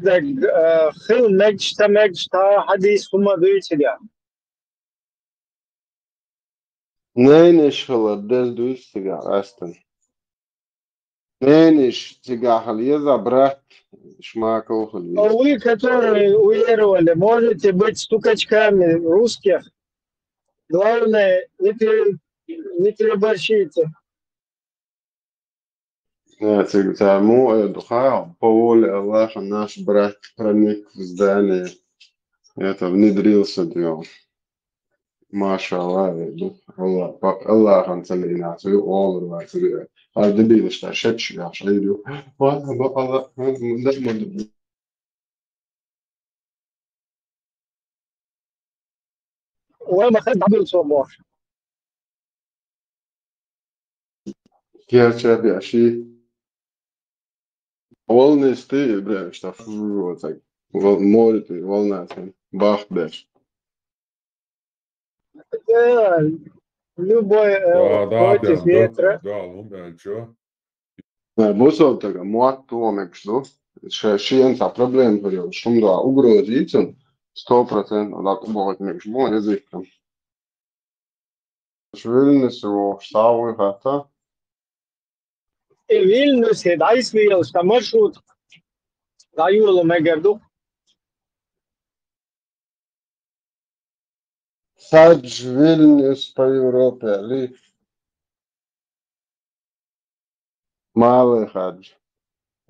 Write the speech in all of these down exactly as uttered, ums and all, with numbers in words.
Дагахь, э, хила мегаш, ца мегаш, цхьа хьадис хӀума дуй цигахь? Ненаш хилар деза дуй цигахь къаьстина. Ненаш цигахь хила еза, брат, шмаков хила еза. А вы, которые уверовали, можете быть стукачками русских. Главное, не пере-, не переборщите. Э, цига цара муха эр ду хаьий: по воле Аллаха наш брат проник в здание. Это внедрился, дела. Машалла, эр ду. Аллах, Аллахьан ца лийна ца ю, олур вац ю. Ар дебилаш та шеташ яхаш эр ю. Ва, ба, Аллах, м, да, м, да. Вай ма хад дабил со бохуш. Керча бяши. Волны сты, бля, что фу, вот так. Вол-, море ты, волна ты, бах, бляш. Да, любой, э, Да, да, против прям, да, ветра. Да, ну, бля, чё? Э, бусалба стага мотт луш мегаш ду. Ше-, шен цхьа проблема хир йолуш хӀума дуьхьа угроза йийцина, сто процентов дӀатӀабохуьйту мегаш бу язык. Вильнюсе вохуш схьа вуй хатта? И Вильнюсе дӀасавелаш, цхьа маршрут дӀайола мегар ду. Хадж, Вильнюс по Европе, ли? Малый хадж.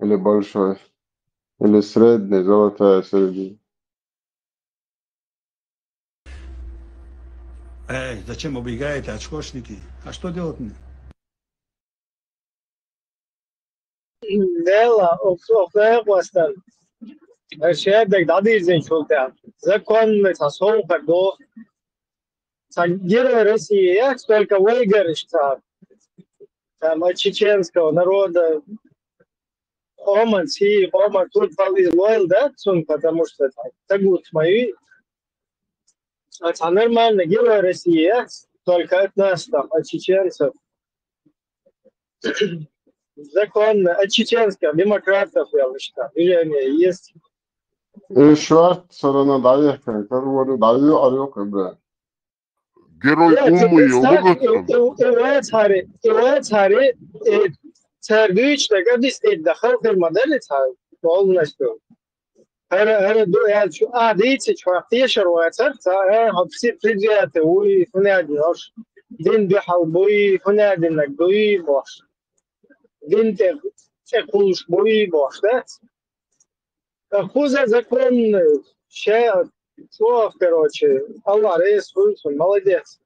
Или большой. Или средний, золотая середина. Эй, зачем убегаете, очкошники? А что делать мне? Дела, ох-, охлая хвастан. Шедаг дадизин шултя. Законный, цхьа совхар до. Цхьа Герой России яц, только вайгарш цхьа. Там от чеченского народа. Оман, си, Оман, тут фал из лойл, да, цун, потому что там тагут мои. А цхьа нормально Герой России яц, только от нас там, от чеченцев. Законно, от чеченских демократов, я считаю, движение есть. И шварц сарана дӀаехкан, карвана дӀайо арёк бра. Герой Нет, умы представь, и, и, и вацари, и вацари, и цардуч, так а дис, и дахал хир мадали цар, полностью. ХӀара, хӀара ду аьлча, а, дийцича, хьох тешар вацара, цхьа, а, хьо пси-, предвзятый вуй, хӀунда аьлла, ош дин дуьхьал буй, хӀунда аьлла, динаг дуй, бохуш. Дин тӀе, тӀе кхуллуш буй, бохуш, да? Ткъа кхуза законный, ша, чӀогӀа, короче, Аллах реза хуьлда цунна, молодец.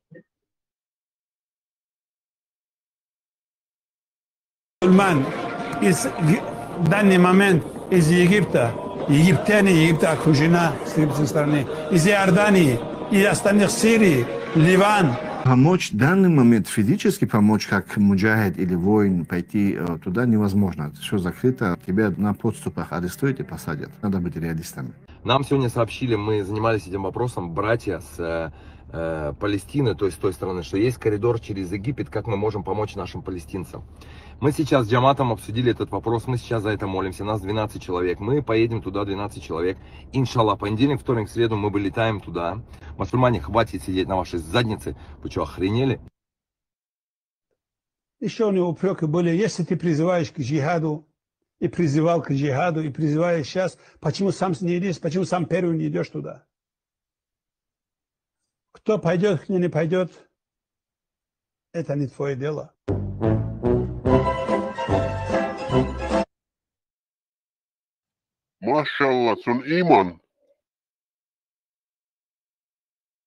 Мусульман из, в данный момент из Египта, египтяне, Египет окружена с тридцать стороны, из Иордании и остальных, Сирии, Ливан. Помочь в данный момент, физически помочь, как муджахид или воин, пойти, э, туда невозможно. Всё закрыто. Тебя на подступах арестуют и посадят. Надо быть реалистами. Нам сегодня сообщили, мы занимались этим вопросом, братья с, э, э, Палестины, то есть с той стороны, что есть коридор через Египет, как мы можем помочь нашим палестинцам. Мы сейчас с джаматом обсудили этот вопрос, мы сейчас за это молимся, нас двенадцать человек, мы поедем туда, двенадцать человек. Иншаллах, понедельник, вторник, среду мы вылетаем туда. Мусульмане, хватит сидеть на вашей заднице, вы что, охренели? Ещё у него упрёки были: если ты призываешь к джихаду, и призывал к джихаду, и призываешь сейчас, почему сам не идёшь, почему сам первый не идёшь туда? Кто пойдёт, кто не пойдёт, это не твоё дело. Машалла, цун иман.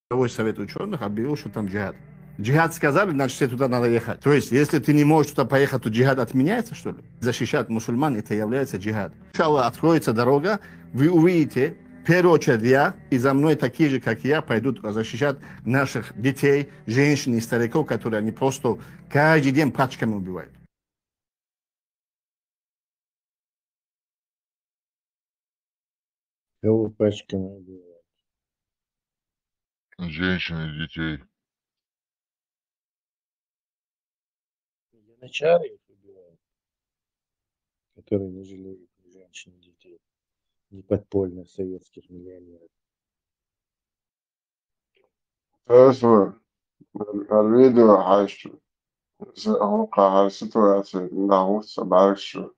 Мировой совет учёных объявил, что там джихад. Джихад сказали, значит, тебе туда надо ехать. То есть, если ты не можешь туда поехать, то джихад отменяется, что ли? Защищать мусульман, это является джихад. Иншаллах, откроется дорога, вы увидите, в первую очередь я, и за мной такие же, как я, пойдут защищать наших детей, женщин и стариков, которые они просто каждый день пачками убивают. Кого пачками убивают? Женщин и детей. Янычары их убивают, которые не жалеют ни женщин, ни детей. Неподпольных советских миллионеров. Ас вар, ар видео хьаьжча, хӀокху хьайн ситуаци дӀахӀутту сан бӀаьргаш чу.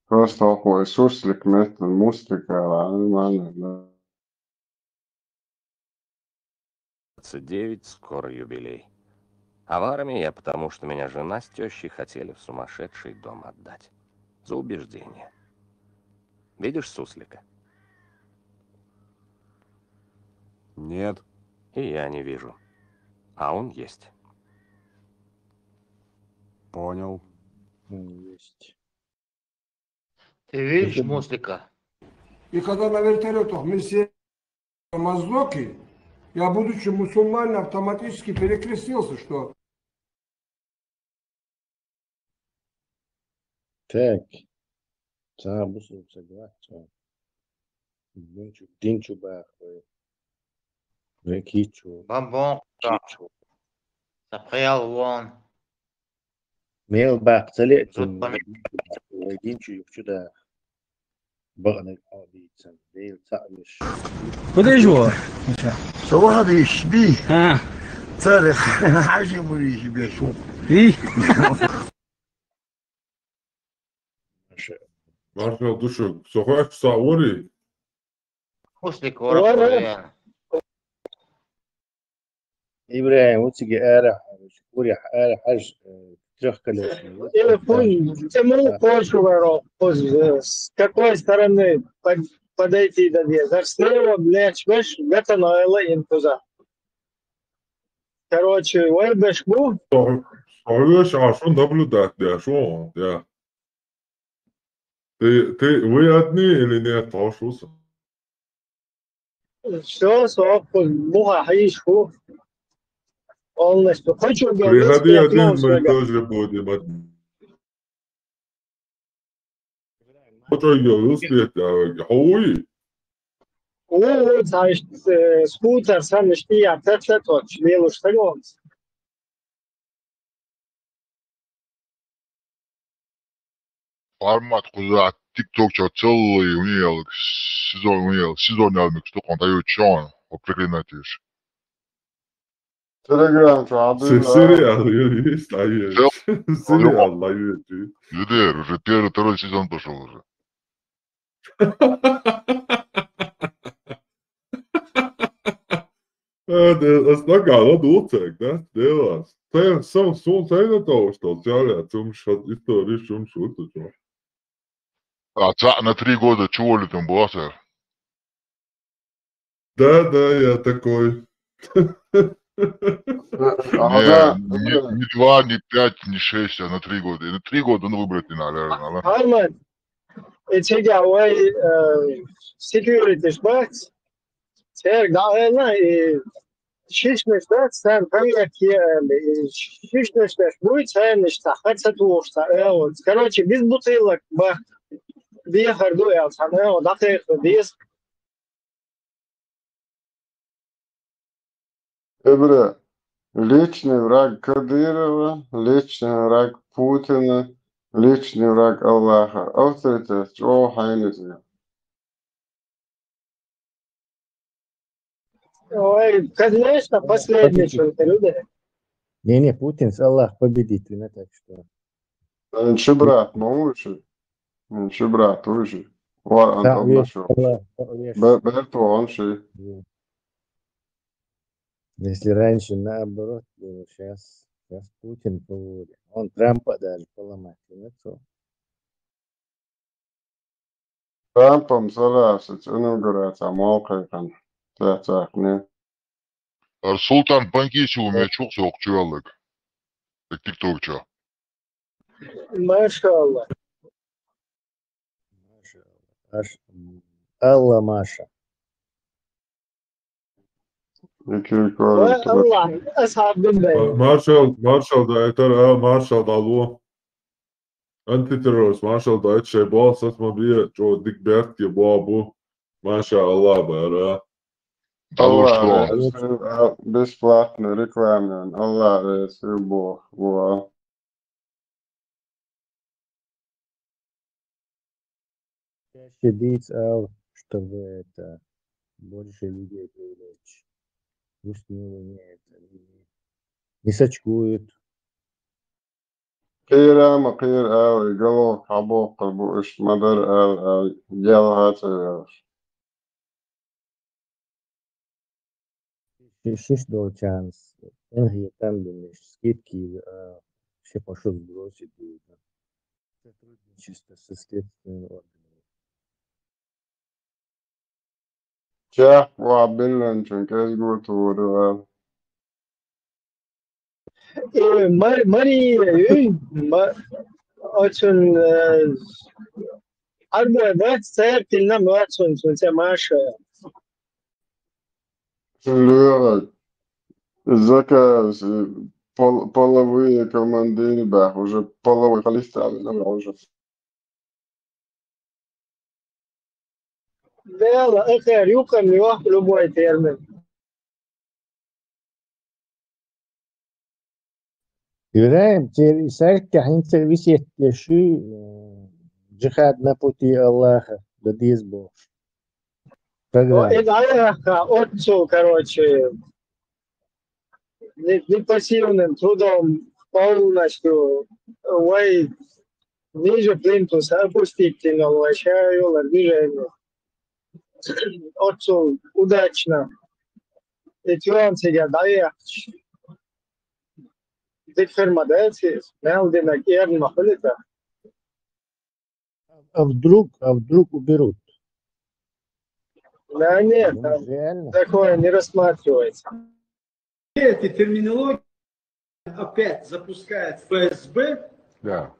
Просто хӀокху вай Суслик меттан Муслик аьлла, нормально. Двадцать девять, скоро юбилей. А в армии я потому, что меня жена с тещей хотели в сумасшедший дом отдать. За убеждение. Видишь Суслика? Нет, И я не вижу. А он есть. Понял. Он есть. Ты видишь Муслика? И когда на вертолетах мы сели в Моздоке, я, будучи мусульманин, автоматически перекрестился, что Так. Цхьа бусулба стаг вац цо. Дин чу, дин чу баха вай. Вай кийчо. Бамбон, Кийчо. Сапхаял вон. Мел баккха ца леа цунна. Зудбан. Вай дин чу юхачу даха. Бакъниг хьо дийцан. Дела цхьаъ веш. Подожди, вот. Салахадиш, би, А, царех, хьажи муриш бешу. и? Маршал ду шу, со хӀоьттуш схьа вари? Муслик Вара. вара. ИбрахӀим, ву цига ара, курехь ара хьажа, э, трёхколесный. Телефон, тему кошевару, с какой стороны под- подойти до дверь. Слева, блядь, веш, гатан ойла интуза. Короче, вай беш бу, Со хьоьш а шу наблюдать деш ву, я. Ты, ты, вы одни или нет, хьош ву со? все, со, буха хьийш ху. Полностью. Хочу Приходи один, мы говорить, тоже будем одни. Хочешь успеть, а, хьо вуй? О, о, цхьа ишт, э, скутер санна иштта яц, ца, ца, точ, лелуш саго. Формат кхузахь тикток чохь целый, униел, сезон, униел, сезон ял микс тукъон дают чон, о, проклинать еш. Телеграм чу Се- хьабийла. Сериал, есть, а есть. Всё. Сериал, а есть. Лидер, уже первый, второй сезон пошёл уже. А, да, а стага, ладно, лучше, да? Дело. Сэн, сэн, сэн, сэн на того, что взяли, о чём сейчас история, о чём шутка, чё? А ца на три года чего ли там была, сэр? Да, да, я такой. А, Не, да, не, да. не два, не пять, не шесть, а на три года. И на три года, ну, выбрать не надо, наверное, да? Арман, и цига вай, э, security шбац, церг да, э, на, и шишнаш да, сан проект е, э, и шишнаш да, буй цениш та, хат са туш та, э, вот. Короче, без бутылок, ба, бехар ду, э, сан, э, вот, дакъикъ, без. Эбре, личный враг Кадырова, личный враг Путина, личный враг Аллаха. Авторитет чӀогӀа хьайна иза. Ой, конечно, последний, что ли, да? Не-не, Путин с Аллах победитель, так что. Эн ши брат ма ву ши? Эн ши брат ву ши? Ва, Да, Антон веш, нашёл. Аллах, веш. Бе-, Берто он ши. Если раньше наоборот было, сейчас, сейчас Путин по воле. Он Трампа даже поломать не готов. Трампом салаьрсаца инаугураци мол кхайкхина цецахне. Ар Султан Панкичу мечух сох чуяллаг. Так тикток чо. Машалла. Аш-, Алла Маша. Икил кора. Алла, асхьаб бин бай. Маршал, маршал да, это, а, маршал да, алло. Антитеррорист, маршал да, это шай бал, сас ма бия, чё, дик бертки, бабу. Маша Аллах, бара. Алло, Алла, что? э, а, бесплатная реклама. Алла, э, сил Бог, во. Чаще дийца ала, чтобы это больше людей привлечь. Пусть не, не, это, не, не сачкуют. Кхера ма кхера ала, и головка хьабоккхур бу, иштта ма-дарра ала, ала, ял хьа ца ваьлла. Шиш долчарна, эн хетам бинниш, скидки, а, ши-кхо шу сбросить дийна. Сотрудничество со следственными органами. Чехка вахь билланчун кӀезига товр ю аьлла. Э, Мар-, Мария, ой, ма-, оцун, э, арбой бац, цаьртина ма оцун, цун цӀе Маша. ЛоьгӀа заказ, э, пол-, половые командиры бах, уже половой халиф там, ну, уже. Дела, эхер, юкъам, юах, любой термин. Ибрахим, те сайтте хӀинца висетте шу, э, джихад на пути Аллаха, да деза бохуш. Программа. Э, да, я, ха, отцу, короче, не-, непассивным трудом полностью, вай, ниже плинтуса опустить тянуло, вообще, ё, движение. Отцу удачно. И тюран цига дая. Дикферма дается, мел динак ерн махулита. А вдруг, а вдруг уберут? Да нет, там такое не рассматривается. Эти терминологии опять запускает ФСБ, да,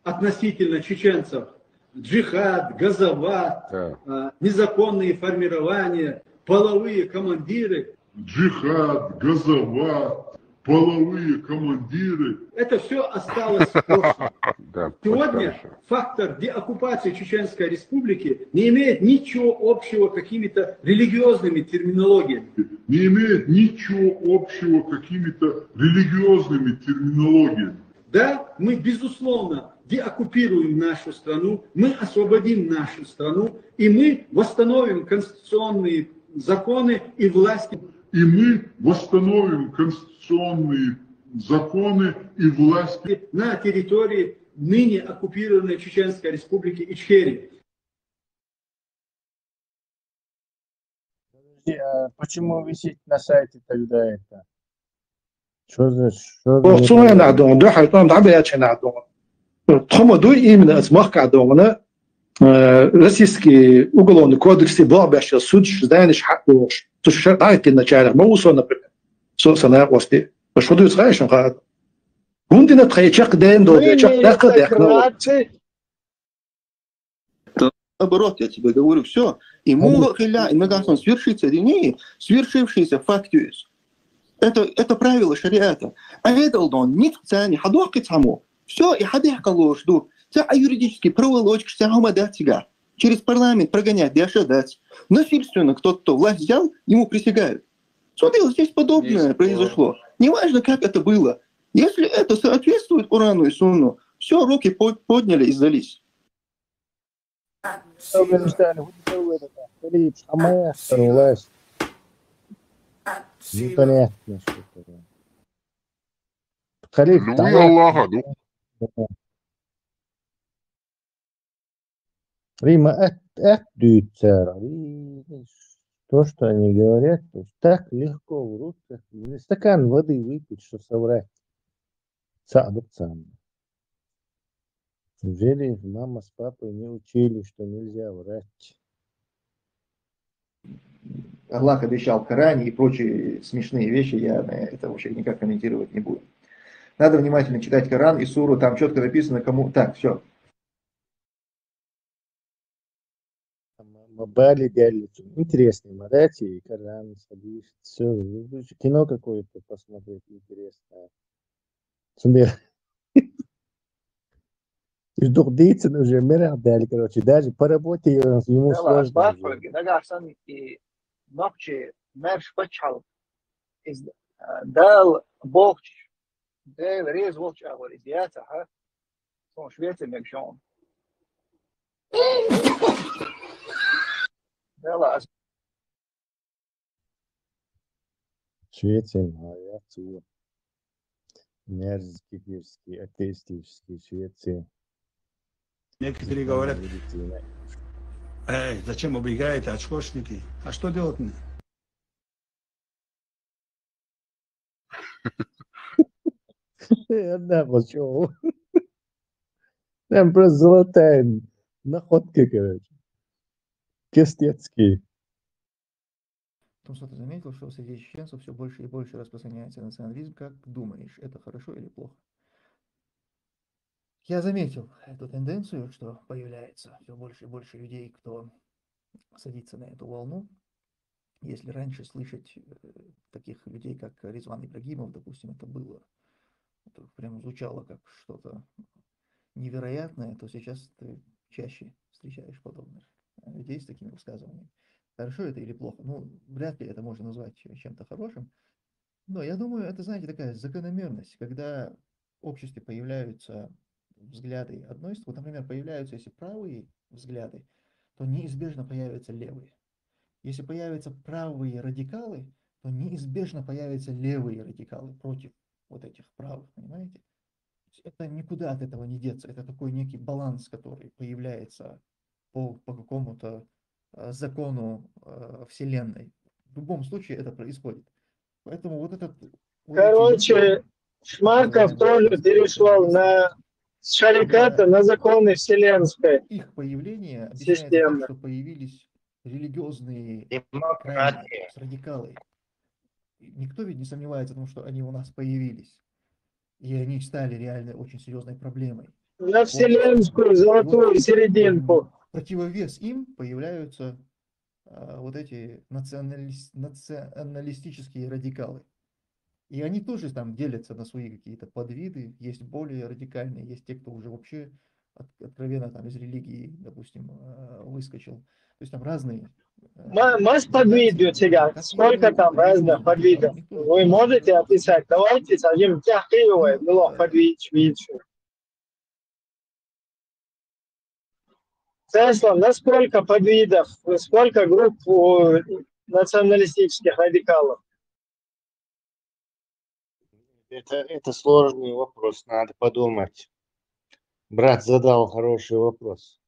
относительно чеченцев. Джихад, газават, да, а, незаконные формирования, половые командиры. Джихад, газават, половые командиры. Это всё осталось в прошлом. Да, сегодня очень хорошо. Фактор деоккупации Чеченской Республики не имеет ничего общего с какими-то религиозными терминологиями. Не имеет ничего общего с какими-то религиозными терминологиями. Да, мы, безусловно, деоккупируем нашу страну, мы освободим нашу страну, и мы восстановим конституционные законы и власти. И мы восстановим конституционные законы и власти на территории ныне оккупированной Чеченской Республики Ичкерии. Подожди, а почему висит на сайте тогда это? Что за, что за... Ох, цу вайна дон, да, хай, там, да, бяча на дон. Тхома дуй именно от махка дона, э, Российский уголовный кодекс и бабяща суд, знаешь, хак, ту ша дайте начале, ма усо, например. Со сана кости. Что ты знаешь, он хак? Гундина тхай чак ден дол, чак дакха дакха. Наоборот, я тебе говорю, всё. И мугла хиля, и мегасон свершится дини, свершившийся факт есть. Это, это правило шариата. А это лдон, ниц цани, хадох кицамо. Всё, и хадих калош ду. Ца а юридический проволочка, ца хумадатига. Через парламент прогонять, дальше дать. Насильственно кто-то власть взял, ему присягают. Смотри, вот здесь подобное произошло. Неважно, как это было. Если это соответствует Корану и Сунну, всё, руки по-, подняли и сдались. Что вы ждали? Вы не делали это. Халиф, а моя власть. Непонятно что-то. Халиф, ну, там Аллаха, ну. Рима, ат-, ат дюйцара. И то, что они говорят, то есть так легко врут, как стакан воды выпить, что соврать. Саадык царна. Неужели мама с папой не учили, что нельзя врать? Аллах обещал в Коране и прочие смешные вещи, я на это вообще никак комментировать не буду. Надо внимательно читать Коран и суру, там чётко написано, кому... Так, всё. М-, м-, Бали Дялицу. Интересный, ма, да, ти Коран, хадис, всё, кино какое-то посмотреть интересное. Цундер. Иш дух дийцина уже мерах дали, короче, даже по работе ему сложно уже. Нагахь санна и нохчи мерш пачхьал из, а, Дала бохча, Дела реза волча агӀор из яцахьа, сон Швеция мегаш он. Швеция, наверное, отсюда. Мерзкий, мерзкий, атеистический Швеция. Некоторые говорят, Видите, эй, зачем убегаете, очкошники? А что делать мне? Я да, пошёл. Там просто золотая находка, короче. Кистецкий. Том, что ты заметил, что среди чеченцев все больше и больше распространяется национализм. Как думаешь, это хорошо или плохо? Я заметил эту тенденцию, что появляется все больше и больше людей, кто садится на эту волну. Если раньше слышать э, таких людей, как Ризван Ибрагимов, допустим, это было, это прям звучало как что-то невероятное, то сейчас ты чаще встречаешь подобных э, людей с такими высказываниями. Хорошо это или плохо? Ну, вряд ли это можно назвать чем-то хорошим. Но я думаю, это, знаете, такая закономерность, когда в обществе появляются взгляды одной, вот, например, появляются, если правые взгляды, то неизбежно появятся левые. Если появятся правые радикалы, то неизбежно появятся левые радикалы против вот этих правых, понимаете? Это никуда от этого не деться. Это такой некий баланс, который появляется по, по какому-то э, закону э, Вселенной. В любом случае это происходит. Поэтому вот этот... Короче, Шмаков тоже перешел на с шариката на законы вселенской. Их появление объясняется тем, что появились религиозные демократия, радикалы. Никто ведь не сомневается в том, что они у нас появились. И они стали реально очень серьезной проблемой. На вселенскую золотую серединку. Противовес им появляются а, вот эти националист, националистические радикалы. И они тоже там делятся на свои какие-то подвиды. Есть более радикальные, есть те, кто уже вообще от, откровенно там из религии, допустим, э, выскочил. То есть там разные. Э, Мас подвидов у тебя. Сколько там разных подвидов? Вы можете описать? Давайте садим тяхкивой, было подвид, видите. Тесла, на сколько подвидов, сколько групп националистических радикалов? Это, это сложный вопрос, надо подумать. Брат задал хороший вопрос.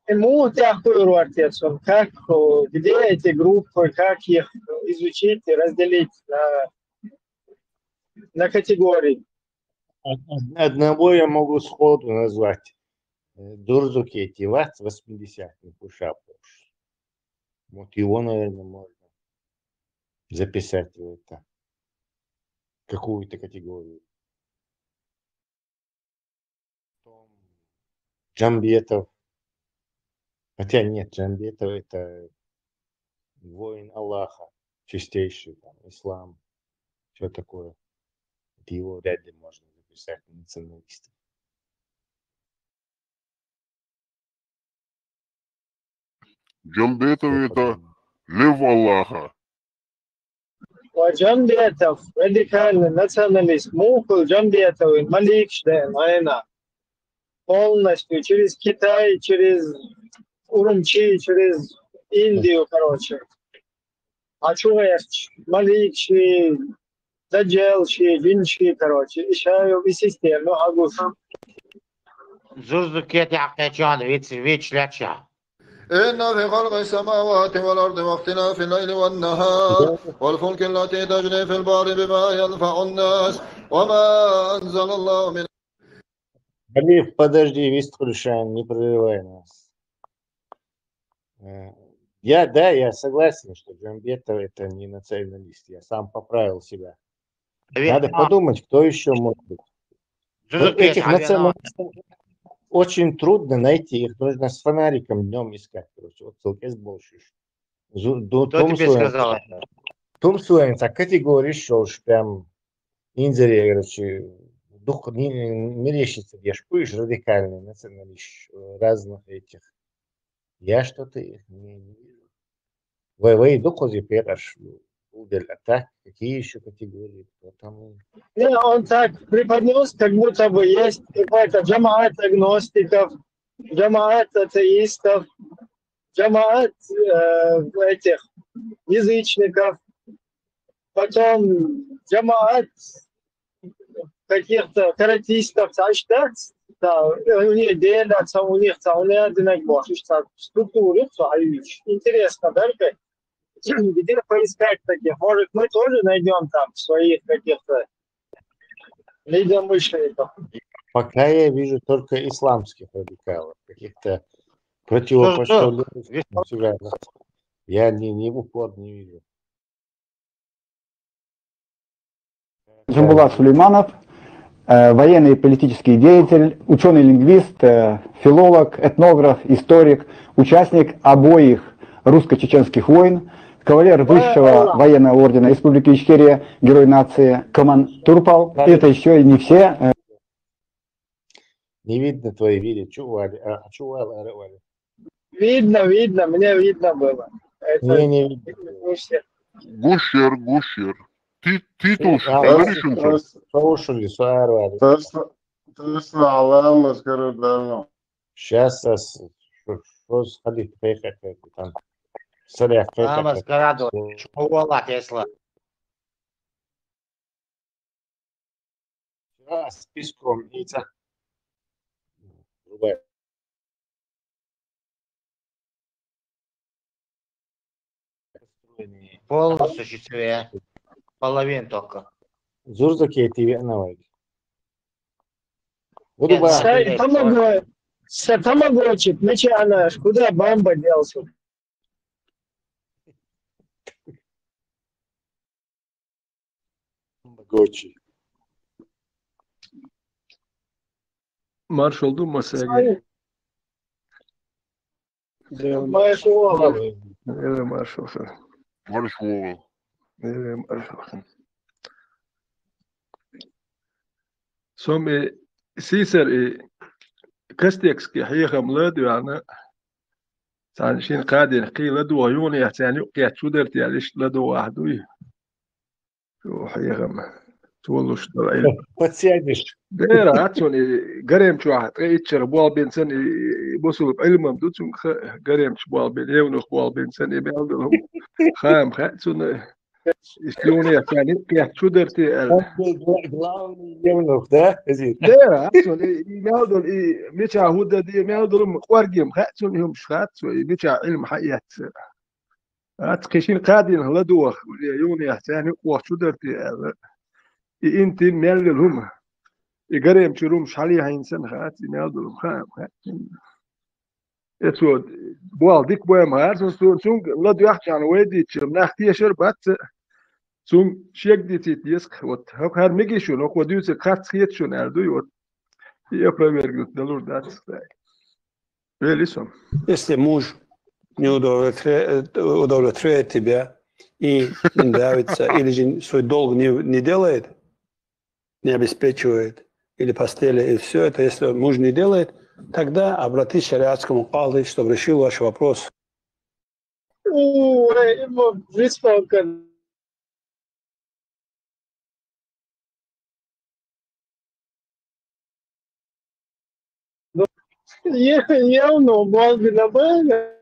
Ему тяхкую, как, где эти группы, как их изучить и разделить на, на категории? Одного я могу сходу назвать. Дурзуке Тиват, восьмидесятник, Ушапуш. Вот его, наверное, можно записать в это, какую-то категорию. Джамбетов. Хотя нет, Джамбетов это воин Аллаха, чистейший, там, ислам, все такое. Это его вряд ли можно записать на националистов. Джамбетов это лев Аллаха. Джамбетов, радикальный националист, мукул Джамбетов, Маликшден, Айна. Полностью через Китай, через Урумчи, через Индию, короче. А чё я, Маликши, Даджалши, Джинши, короче, Ишаев и систему, Агуш. Зурзукет яхкачан, вич, вич ляча. إن في خلق السماوات والأرض واختلاف الليل والنهار والفلك التي تجري في البحر بما ينفع الناس وما أنزل الله من Халиф, подожди, вист включаем, не прерывай нас. Э, Я, да, я согласен, что Джамбетов это не националист. Я сам поправил себя. Надо подумать, кто еще может быть. Вот этих националистов очень трудно найти, их нужно с фонариком днем искать, короче. Вот целкес больше. Кто тебе сказал это? Тумсуэн, так категория шоу прям инзере, короче, дух мерещится, где шпыш радикальный националист разных этих. Я что-то их не, не вижу. Вай, вай, дух озипер аж удель, а так, какие еще категории, кто там? Не, он так преподнес, как будто бы есть какой-то джамаат агностиков, джамаат атеистов, джамаат э, этих язычников, Потом джамаат, каких-то каратистов, цхьа иштта, цхьа, э, у них делятся, у них цхьа, у них одинаково, ишта цхьа структура, цхьа хьаюьйцуш. Интересно, да, как? Где поискать таких? Может, мы тоже найдем там своих каких-то единомышленников? Пока я вижу только исламских радикалов, каких-то противопоставленных. Я не, не в упор не вижу. Джамбулат Сулейманов, э, военный и политический деятель, ученый-лингвист, э, филолог, этнограф, историк, участник обоих русско-чеченских войн, кавалер высшего военного ордена Республики Ичкерия, Герой нации, коман турпал. Это еще и не все, э, Не видно твои видео. Чё, Валя? А, чё, Валя, Валя, Валя? Видно, видно, мне видно было. Это не, не видно. Гущер, гущер. Ты, ты тут, а, слышишь, что? Слушали, Саар Валя. Тас-, тас-, тас-, Сейчас, сейчас, что, что с халиф, там? Саляф, Амас Карадо, чё, Валя, Тесла? Вчера списком яйца. Полностью счастливее. Половину только. Зурза кети веновай. Нет, Буду ба. Са-, Тамаго-, са-, Тамагочи, меча наш, куда бамба делся? Гочи. Маршал ду масаги. Маршал. Э, маршал са. Маршал. Э, маршал са. Сом и сисер и кастекски хьехам ладуяна. Цхьан шин кхадин кхий ладугӀа юханехь царна юкъ кхетта чу дара те аьлла, иштта ладугӀа ахь дуй? Чу хьехам. Толуш дала Ӏилма. Подсядешь. Дера, ацун и гарем чохь ткъе иччара болх бина санна, и, и бусулба Ӏилмам ду цунга ха-, гарем чу болх бина, евнух болх бина санна, и мел долу хаам хаьа цунна. И слюне царна юкъ кхетта чу дара те аьлла. Главный евнух, да, Азир? Дера, ацун и, и мел долу, и мичахь хӀу дан де, мел долу ма къоргем хаьа цунна, и хӀумаш хаьа цо, и мичахь Ӏилма хьаэцна. Аца кхин шина кхадийнах ладугӀа, юханехь царна юкъ вахча чу дара те аьлла. И интин мел лила хӀума. И гаремчуьра хӀумаш хьалехьийна санна хаьа, и мел долу хаам хаьа. Эцо болх дика бой ма хӀара, цунна, цунга ладоьгӀча вай дийцча, нах тешар бац, цунга шега дийцийта деза-кх. Вот, хӀокху хӀара мегий шуна, хӀокхо дуьйцург харц хета шуна аьлла дуй, вот. И опровергнуть далур дац. Вели со. Если муж не удовлетворяет, удовлетворяет тебя и не нравится, или же свой долг не, не делает, не обеспечивает, или постели, и все это, если муж не делает, тогда обратись к шариатскому кади, чтобы решил ваш вопрос. Ой, ему жестоко. Ну, я, я, ну, болбина бана.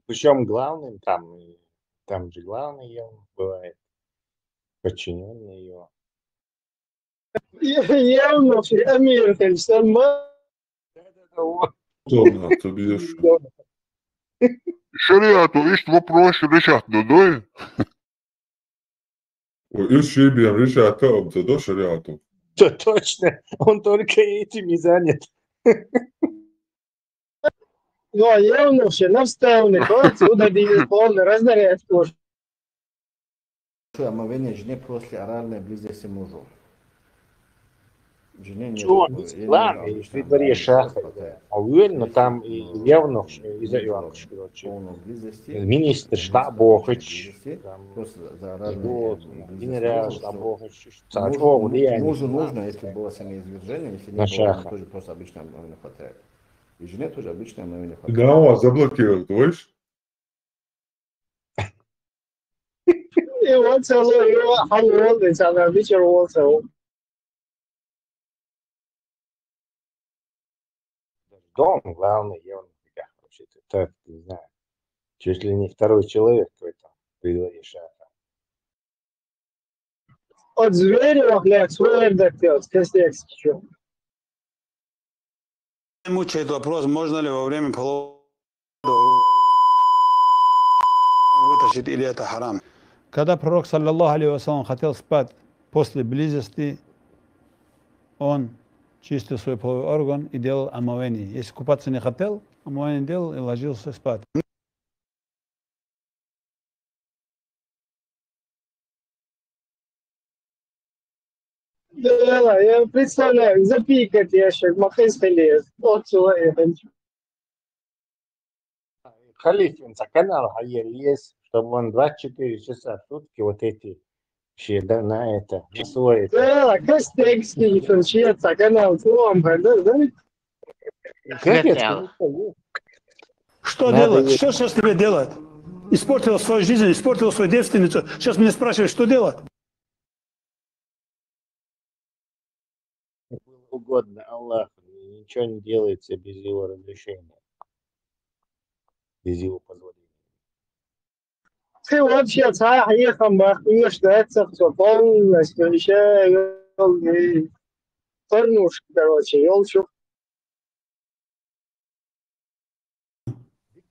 Причём главным там, и там же главный я бывает, подчинённый его. Я, я, ну, Амир, конечно, ма- Удобно, ты бьёшь. Шариату иштта вопрос решать надо, да? Ой, уж шиъ бен решать а ца до шариату. То точно, он только этим и занят. Ну, а я, ну, все наставник, вот, сюда дивит полный, раздаряет кожу. Омовение жене после оральной близости мужу. Жене не Чё, главное, при дворе шаха. А уверен, там и явно, и за явно, короче. Министр штаб Бохич, там, просто за оральную генерал близость штаб Бохич. Мужу нужно, если было семяизвержение, если не было, тоже просто обычное омовение хватает. И жене тоже обычное омовение хватает. Да, у вас заблокируют, слышь? И вот целый, и вот, а вот, и целый вечер вот целый. Дом главный, я вам вообще-то, так, не знаю, чуть ли не второй человек в этом при дворе шаха. От зверя, блядь, свой, блядь, делать, костяк, чё? Мучает вопрос, можно ли во время полового вытащить, или это харам. Когда пророк, саллаллаху алейхи ва саллям, хотел спать после близости, он чистил свой половой орган и делал омовение. Если купаться не хотел, омовение делал и ложился спать. Да, я представляю, запикать ящик, махес халиф. Вот человек. Халиф, инца канал хайер есть, чтобы он двадцать четыре часа в сутки вот эти все, да, на это, на свой это. Да, костекский, вообще, канал, вам, да, да? Капец, конечно, есть. Что надо делать? Есть. Что сейчас тебе делать? Испортил свою жизнь, испортил свою девственницу. Сейчас меня спрашивают, что делать? Было угодно Аллаху, ничего не делается без его разрешения, без его позволения. Ты вообще цаха ехам бахнешь, да, это всё полностью, ещё ёлки, порнушка, короче, ёлчук.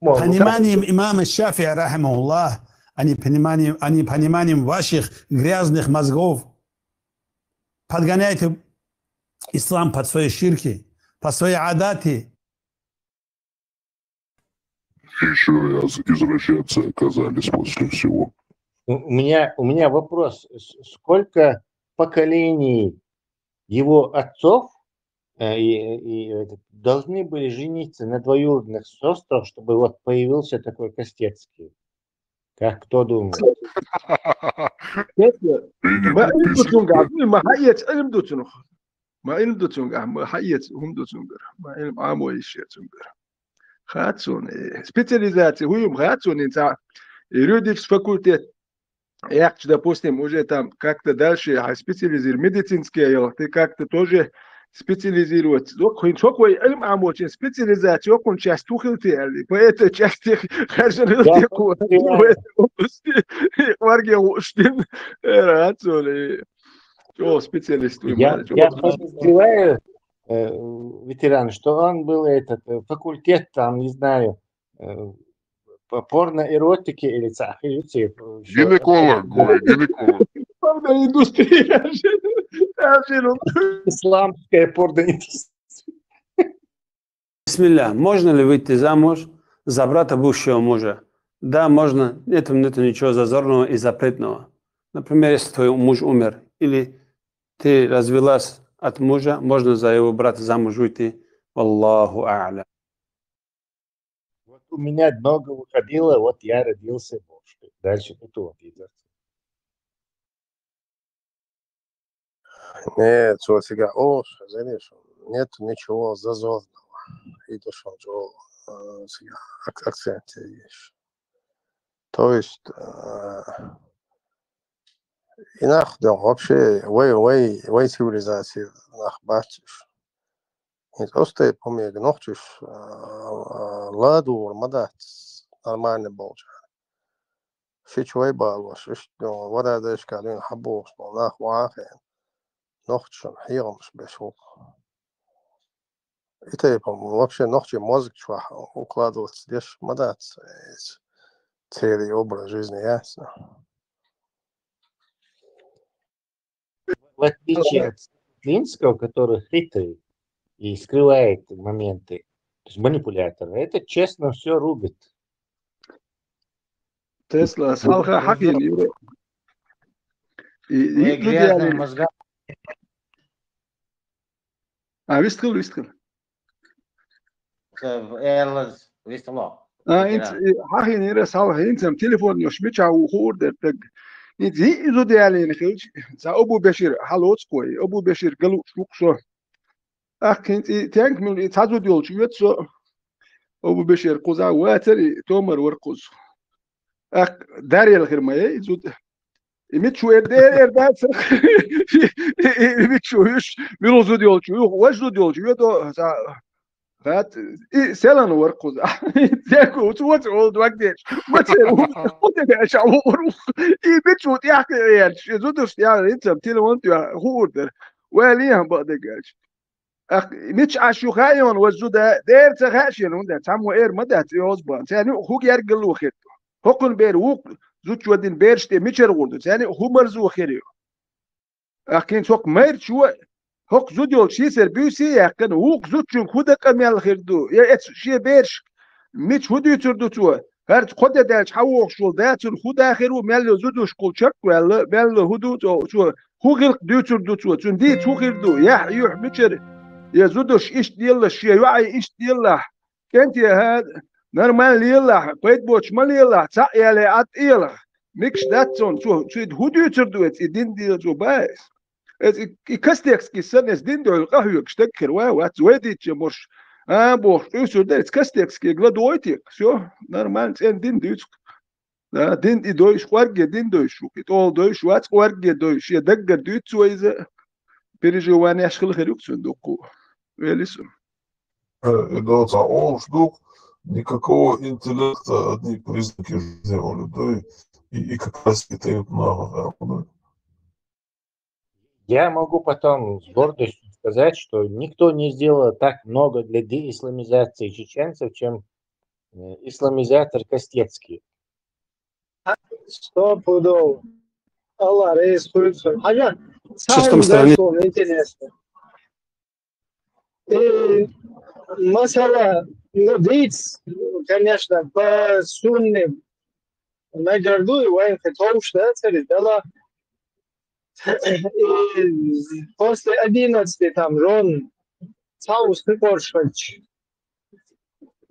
Пониманием имама Шафия, рахимахуллах, а не пониманием, а не пониманием ваших грязных мозгов. Подгоняйте ислам под свои ширки, под свои адаты. Ещё раз извращаться оказались после всего. У, у меня, у меня вопрос. С-, сколько поколений его отцов, э, и, и это, должны были жениться на двоюродных сёстрах, чтобы вот появился такой Костецкий? Как кто думает? Честно, ма илм ду цунгахь, ма хьаэца илм ду цунах. Ма илм ду цунгахь, ма хьаэца хӀума ду цунгара. Ма илм Ӏамо йиш я цунгара. Хац суна, э, специализация хӀу юм хац суна, инца юридический факультет яьккхача, допустим, уже там как-то дальше, а, специализир-, медицинская яла, ты как-то тоже специализироваться. Зок хин, цо кой илм Ӏамочун специализация, окун часть тухилти али, по этой части харжан хилти ку, в этой области, варге уштин, э, рацоли. Чё, специалист вы, я, я подозреваю, э, ветеран, что он был этот, э, факультет там, не знаю, э, по порноэротике или цахи, э, ещё гинеколог, это, ой, гинеколог. Порноиндустрия. Исламская порноиндустрия. Бисмилля. Можно ли выйти замуж за брата бывшего мужа? Да, можно. Нету, нету ничего зазорного и запретного. Например, если твой муж умер, или ты развелась от мужа, можно за его брата замуж выйти. Валлаху а'лям. Вот у меня много выходило, вот я родился бомж. Дальше потом обидно. Нет, цо цига ош, знаешь, нет ничего зазорного. И то, что он, э, цига ак-, акцент есть. То есть, э, и нах, да, вообще, вай, вай, вай цивилизация нах бачиш. Из остай помег нохчиш, э, ладур ма дац нормальный болча. Ши чу вай балош, иш, ну, варадешка лин хабуш, ну, нах вахен. Нохчишан хьирамаш беш вух. И тайпа вообще нохчи мозг чух укладываться деш ма дац, э, целый образ жизни, ясно? В отличие от Финского, который хитрый и скрывает моменты, то есть манипулятор, этот честно всё рубит. Тесла, салха хакин, юро. И, и, грязный мозга. А, вистхил, вистхил. Эллаз вистхило. А, инц, и, хьахин ира салха, инцам телефон ёш, мича у хур дер тег. Инц, и, изу диалин хилч, за Абу Бешир, халоц кой, Абу Бешир галу шук со. Ах, инц, и, тянк мил, и, цазу диол чу вет со. Абу Бешир куза ватер, и, томар вар куз. Ах, дарьял хир мае, изу И мичу эр дер, эр дацар. И, и, и мичу юш, милу зуд йолчу, ю, ваш зуд йолчу, ю, до, за, Хат, и селан вар кхуза. Зеку, уц, уц, ол дог деш. Мацер, у, у, те деш, а, у, у, и бичу, тяхке, я, зудуш, я, рицам, тилмон, я, хурдер. Вали, ам, ба, дегеш. Ах, мич, а, шу, хайон, ва, зуда, дер, ца, хашин, унда, цам, ва, эр, ма, да, ца, оз, бан. Ца, ну, хуг, яр, гал, ва, хет. Хокун бер, ук, зуч, ва, дин, берште, мичер, гурду. Ца, ну, хумар, зу, херио. Ахкин цок майрчо, хок зудёл шисер бюси яхкан, ук зудчун худа къамял хирду. Я эц шие берш, мич худуцур дуцо. Харц ходе дальч хавохшул дацун худа хиру, мялло зудуш кул чак вялла, мялло худу цо, цо, ху гилк дуцур дуцо, цун ди цу хирду, я юх мичер, я зудуш ишт дилла, шие юай ишт дилла. Кенти, ха, нормально лела, пайд боч ма лела, ца яле ат ела. Микш датсон, цу, цу худуцур дуэц, и дин дил цу байс. Эц и, и кастекски сан, эц дин дол, къахуюк, штек хир, ва, ва, цу эдиче муш. А, бох, усур да, эц кастекски гладойти, всё, нормально, цен дин дюцк. Да, дин и дойш, къварге дин дойш, и тол дойш, вац къварге дойш, я даггар дюцу иза. Переживание ашхил хирюк цун дукку. Велису. Э, и да, ца олш дук, никакого интеллекта, одни признаки жизни у людей, и, и как раз это и надо, да, да. Я могу потом с гордостью сказать, что никто не сделал так много для деисламизации чеченцев, чем, э, исламизатор Костецкий. Сто пудов. Алла рейс хуйсун. Хажа, Что ж там самом стране? Интересно. Э, масала, ну, видите, конечно, по сунне на Джарду и Вайн Хетоуш, да, цари, дала, э, после одиннадцати там жен Цаус Хекоршвач.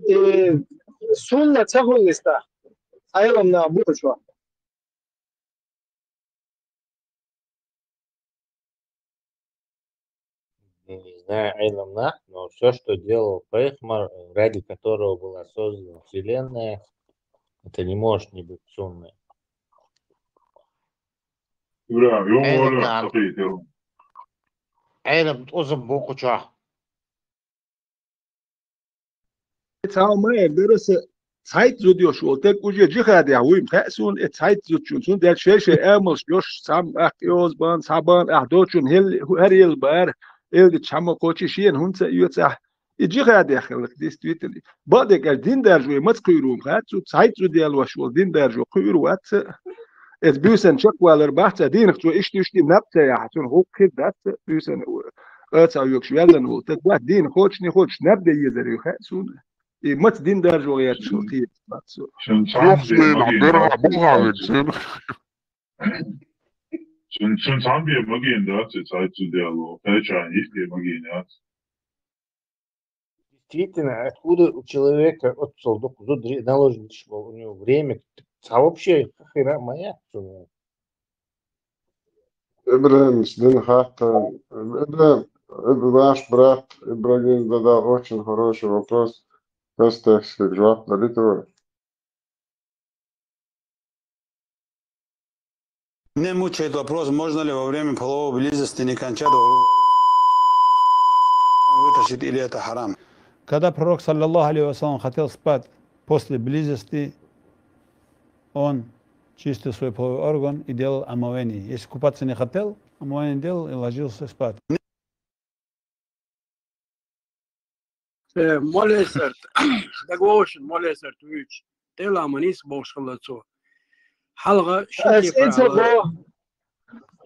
Э, сунна цахулиста. Айлам на бучва. Не знаю, Эйлам Нах, но все, что делал Пайхмар, ради которого была создана Вселенная, это не может не быть сунной. Ибрагим, Эйлам Нах. Эйлам, узун букуча. Цаумай бересе цайт зуд ёш вол, тек уже джихад я вуйм хасун, э цайт зуд чун сун, дел шей шей эмл ёш сам ах ёз бан, сабан ах дочун хел, хер ел бар, эл ди чама кочи шиен хунца юца. И джихад я хелк, действительно. Баде каш дин даржу, э мац куйрум хасу, цайт зуд ял ваш вол, дин даржу куйру ваца. Эц бюсен чаквалар бахца, дин хцу ишти ишти напца я хасун, хук хир даца, бюсен. Э ца юкш вялдан вол, тек ва дин хоч не хоч, наб де езер ю хасун. И мац дин даржу я чу ти. Сен Ох, цамбе мен магин абер да, абу хавит сен. Сен, сен цамбе магин да, се цайт зуд ял вол, теча ишти магин да. Действительно, откуда у человека отцол дук зуд ре-, наложен швал у него время, а вообще хера моя, что ли? Ибрагим, сдин хатта. Ибрагим, Иб-, ваш брат Ибрагим задал очень хороший вопрос. Просто так сказать, жвап дали твой. Меня мучает вопрос, можно ли во время половой близости не кончать, вытащить, или это харам? Когда пророк, саллаллаху алейхи ва саллям, хотел спать после близости, он чистил свой половой орган и делал омовение. Если купаться не хотел, омовение делал и ложился спать. Э, молесерт. Дагвошин молесерт вич. Тела манис бошхалацо. Халга Э, шинки сенца права.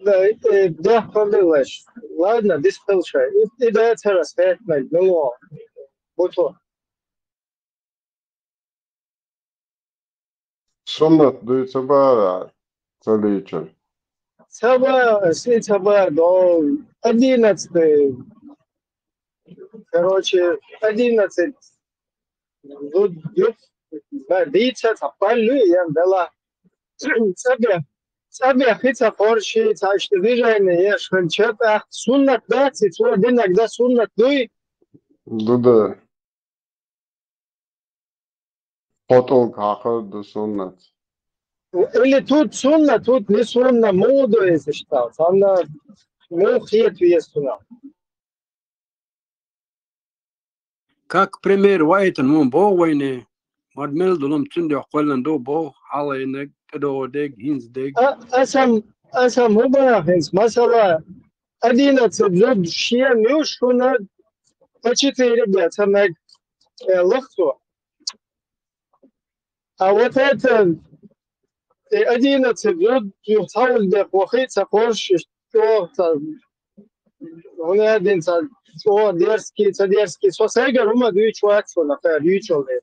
Бо-, да, э, да, палдылаш. Ладно, дис пылша. И, и да, царас, пять ноль, ну, вот. Суннат дуй цаба цалича. Цаба, си цаба до одиннадцати. Короче, одиннадцать. Ду-, ду-, да, дица цапалю, ян дала. Цабе, цабе хица хорши, цашты движение, еш ханчат, ах, суннат да, цицу один, ах, да, суннат дуй. Ду да. Потом какой ду суннат. Или тут сунна, тут не сунна, моду, если считал. Сунна, ну, хиет вес сунна. Как пример вайтан вон бо вайне, мад мел дулам цундух кхоллан ду бо, хьалайнаг, тӀадогӀа дег, хӀинз дег. А, асам, асам хӀу бахинц, масала, одиннадцать зуд шен юш хӀуна, по четыре бе, ца мег, э, лохцо. А вот это, э, одиннадцать зуд, ю цхьа узбек вахи, ца корш, иш чӀогӀа, ца, хӀуна дин, ца, чӀогӀа дерзкий, ца дерзкий. Со сайгара хӀума дуьйцуш вац со, например, дуьйцуш вале.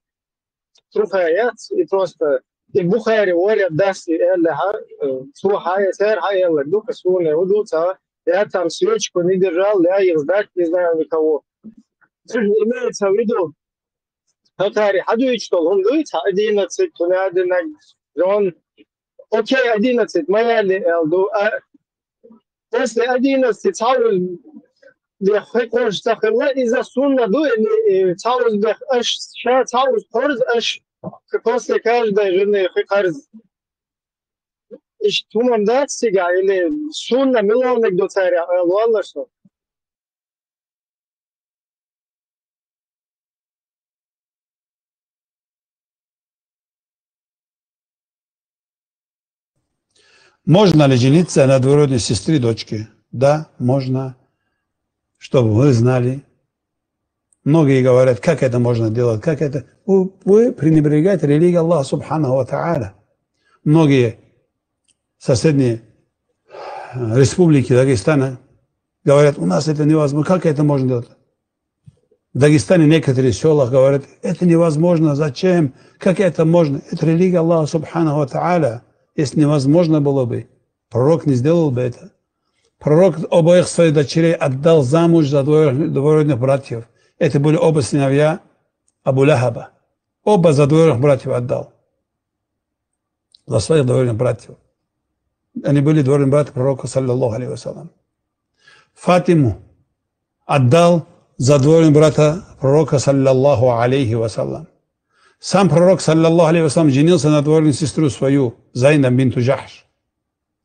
Трухаяц, и просто, и Бухари варе дас, и элле хьа, э, цо хьа, э, цер хьа элле, дука суна, уду ца, я там свечку не держал, я их сдать не знаю никого. Имеется в виду, Хакари хьадуьйчу долу хӀума дуй, цхьа одиннадцать, хӀунадинаг, жон. Окей, одиннадцать, ма яли эл ду. А после одиннадцати цхьа узбех хи корж ца хилла, иза сунна ду, или, э, цхьа узбех аш, ша цхьа уз корз аш, к-, после каждой жены хи карз. Иштта хӀумам дац цига, или сунна милониг ду царя, эл валлаш со. Можно ли жениться на двоюродной сестре дочки? Да, можно. Чтобы вы знали. Многие говорят, как это можно делать, как это. Вы, вы пренебрегаете религией Аллаха Субханаху ва Тааля. Многие соседние э, республики Дагестана говорят, у нас это невозможно, как это можно делать? В Дагестане некоторые села говорят, это невозможно, зачем, как это можно? Это религия Аллаха Субханаху ва Тааля. Если невозможно было бы, пророк не сделал бы это. Пророк обоих своих дочерей отдал замуж за двоюродных братьев. Это были оба сыновья Абу Лахаба. Оба за двоюродных братьев отдал. За своих двоюродных братьев. Они были двоюродные братья пророка, саллаллаху алейхи вассалям. Фатиму отдал за двоюродного брата пророка, саллаллаху алейхи вассалям. Сам пророк, саллаллаху алейхи вассалям, женился на двоюродную сестру свою, Зайнаб бинту Джахш.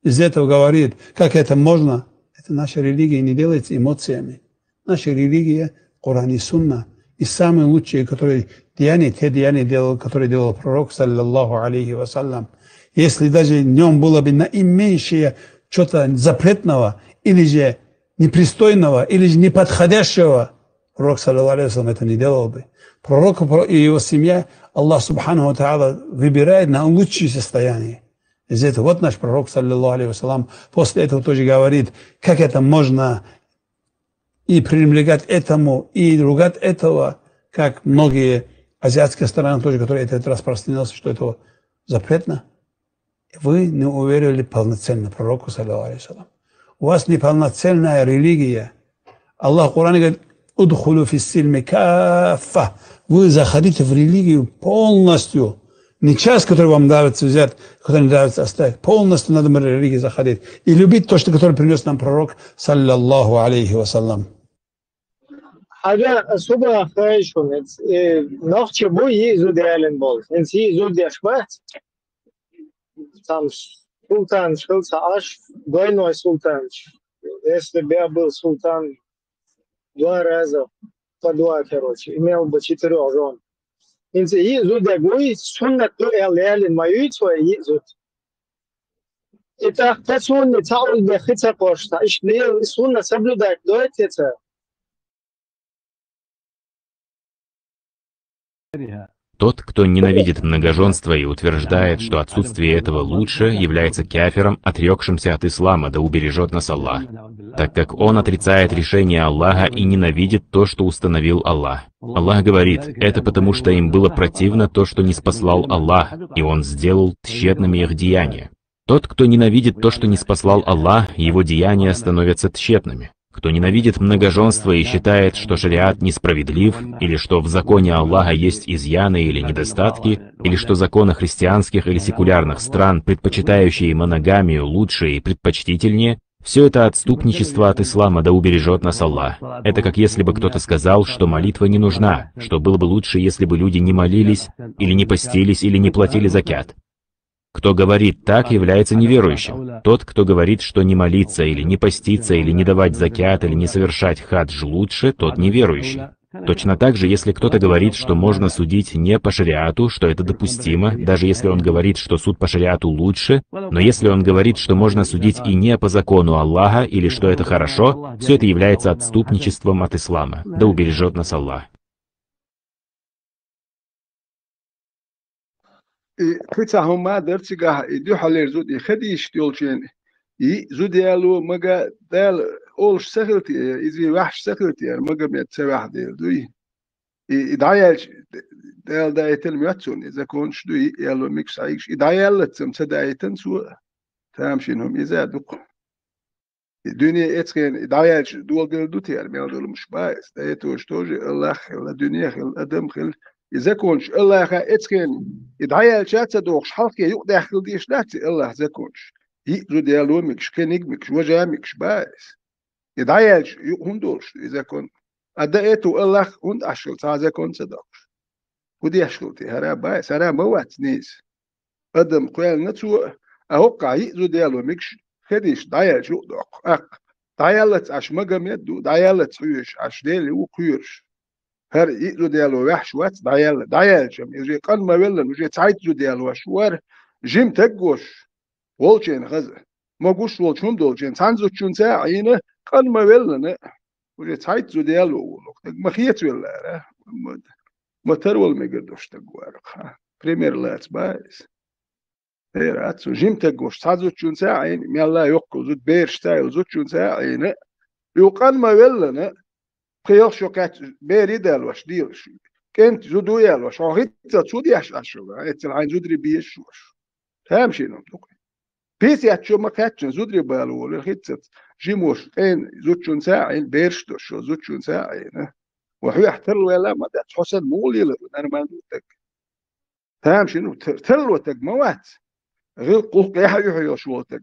Из этого говорит, как это можно? Это наша религия не делается эмоциями. Наша религия, Коран и Сунна. И самые лучшие, которые деяния, те деяния делал, которые делал пророк, саллаллаху алейхи вассалям. Если даже в нем было бы наименьшее что-то запретного, или же непристойного, или же неподходящего, пророк, саллаллаху алейхи вассалям, это не делал бы. Пророк и его семья, Аллах Субханаху ва Тааля выбирает на лучшее состояние. Из этого вот наш пророк, саллаллаху алейхи вассалям, после этого тоже говорит, как это можно и пренебрегать этому, и ругать этого, как многие азиатские страны тоже, которые это распространился, что это запретно. Вы не уверовали полноценно пророку, саллаллаху алейхи вассалям. У вас неполноценная религия. Аллах в Коране говорит, «Удхулю фиссильми каффа». Вы заходите в религию полностью. Не часть, которая вам нравится взять, которая не нравится оставить. Полностью надо в религию заходить. И любить то, что, которое принес нам пророк, саллаллаху алейхи вассалям. Хьажа, суба хай шуна, э, нохча бу йиъ зуда ялин болу. Хинца йиъ зуда деш бац. Там султанаш хилца аш, двойной султанаш. Если бы я был султан два раза, по два, короче, имел бы четырёх жён. Хинца йиъ зуда гуй, суннат ду эл ялин ма юйцу вай йиъ зуда. И тӀаккха цунна цхьа уллехь хи ца кхош, цхьа иштта лела, и суннат соблюдать дойтеца. Тот, кто ненавидит многоженство и утверждает, что отсутствие этого лучше, является кафиром, отрекшимся от ислама, да убережет нас Аллах. Так как он отрицает решение Аллаха и ненавидит то, что установил Аллах. Аллах говорит, это потому, что им было противно то, что не спаслал Аллах, и Он сделал тщетными их деяния. Тот, кто ненавидит то, что не спаслал Аллах, его деяния становятся тщетными. Кто ненавидит многоженство и считает, что шариат несправедлив, или что в законе Аллаха есть изъяны или недостатки, или что законы христианских или секулярных стран, предпочитающие моногамию, лучше и предпочтительнее, все это отступничество от ислама, да убережет нас Аллах. Это как если бы кто-то сказал, что молитва не нужна, что было бы лучше, если бы люди не молились, или не постились, или не платили закят. Кто говорит так, является неверующим. Тот, кто говорит, что не молиться или не поститься, или не давать закят, или не совершать хадж лучше, тот неверующий. Точно так же, если кто-то говорит, что можно судить не по шариату, что это допустимо, даже если он говорит, что суд по шариату лучше, но если он говорит, что можно судить и не по закону Аллаха, или что это хорошо, все это является отступничеством от ислама. Да убережет нас Аллах. И кхы цхьа хӀума дара цигахь, и дуьхьалера зуда, и хадийшта йолчен, и зуда яло мага Дала олуш ца хилти, иза ваьхьаш ца хилти, яра Магомед ца ваьхьа дела дуй. И, и дӀаяьлча, Дала даийтина моьтту цунна, и законаш дуй, и яло микаш схьаийгаш, и дӀаяллацам ца даийтина цо, тамашийна хӀума иза а дукха. И дуьне эцхена и дӀаяьлча доладелла ду те, мел долу муш баиз, да это уж тоже Аллах хилла, дуьне хилла, адам хилла. И законаш Аллаха эцхена и дӀаяьлча а ца дохуш, хьалхе юкъадаьхкина деш дац и Аллах законаш. И зуда яло микаш, кхиниг микаш, важа микаш баиз. И дӀаяьлча юкъа хӀун долуш и закон? А да это Аллах хӀунда Ӏаш хилла цхьа закон ца доккхуш? ХӀун деш хилла те? ХӀара баиз, хӀара ма вац нийса. Адам кхоьллина цо, а хӀоккхахь йиъ зуда яло микаш, хадийш дӀаяьлча юкъа доккху. Аккха, дӀаяллац Ӏаш Магомед ду, дӀаяллац хьоьжуш Ӏаш Дела ву кхоьруш. ХӀара йиъ зуда яло ваьхьаш вац дӀаяьлла, дӀаяьлчам, уже къанна ма веллана, уже цхьайтта зуда ялош вара, жима таг вош, волчен хаза. Могуш волчу хӀума долчен, цхьана зудчунца а Ӏийна, къанна ма веллана, уже цхьайтта зуда яло волу, таг ма хецавеллара, ма, ма тарвала мегар долуш таг вара. Пример лаца баиз. Эр ац цу жима таг вош, цхьа зудчунца а Ӏийна, мелла йоккхул зуд берашца а йолу зудчунца а Ӏийна, юкъа къанна ма веллана, пхи-ялх шо кхаьчча, бер и далош, дийлаш. КӀентий зуда ялош, хьо хӀинца цу деш Ӏаш хилла, эццал хьайн зударий безаш вош. Тамашийна хӀума ду-кх. Пятьдесят шо ма кхаьччина зударий бала волу, хӀинца жимош, къена зудчунца а Ӏийна, бераш дош шо зудчунца а Ӏийна. Ва хьоьхь тарлавелла а ма дац, хьо санна муха лелар ву нормальный таг? Тамашийна, тар-, тарло таг ма вац. ГӀиллакх-гӀуллакх яхьа юьхьа йолуш волу таг.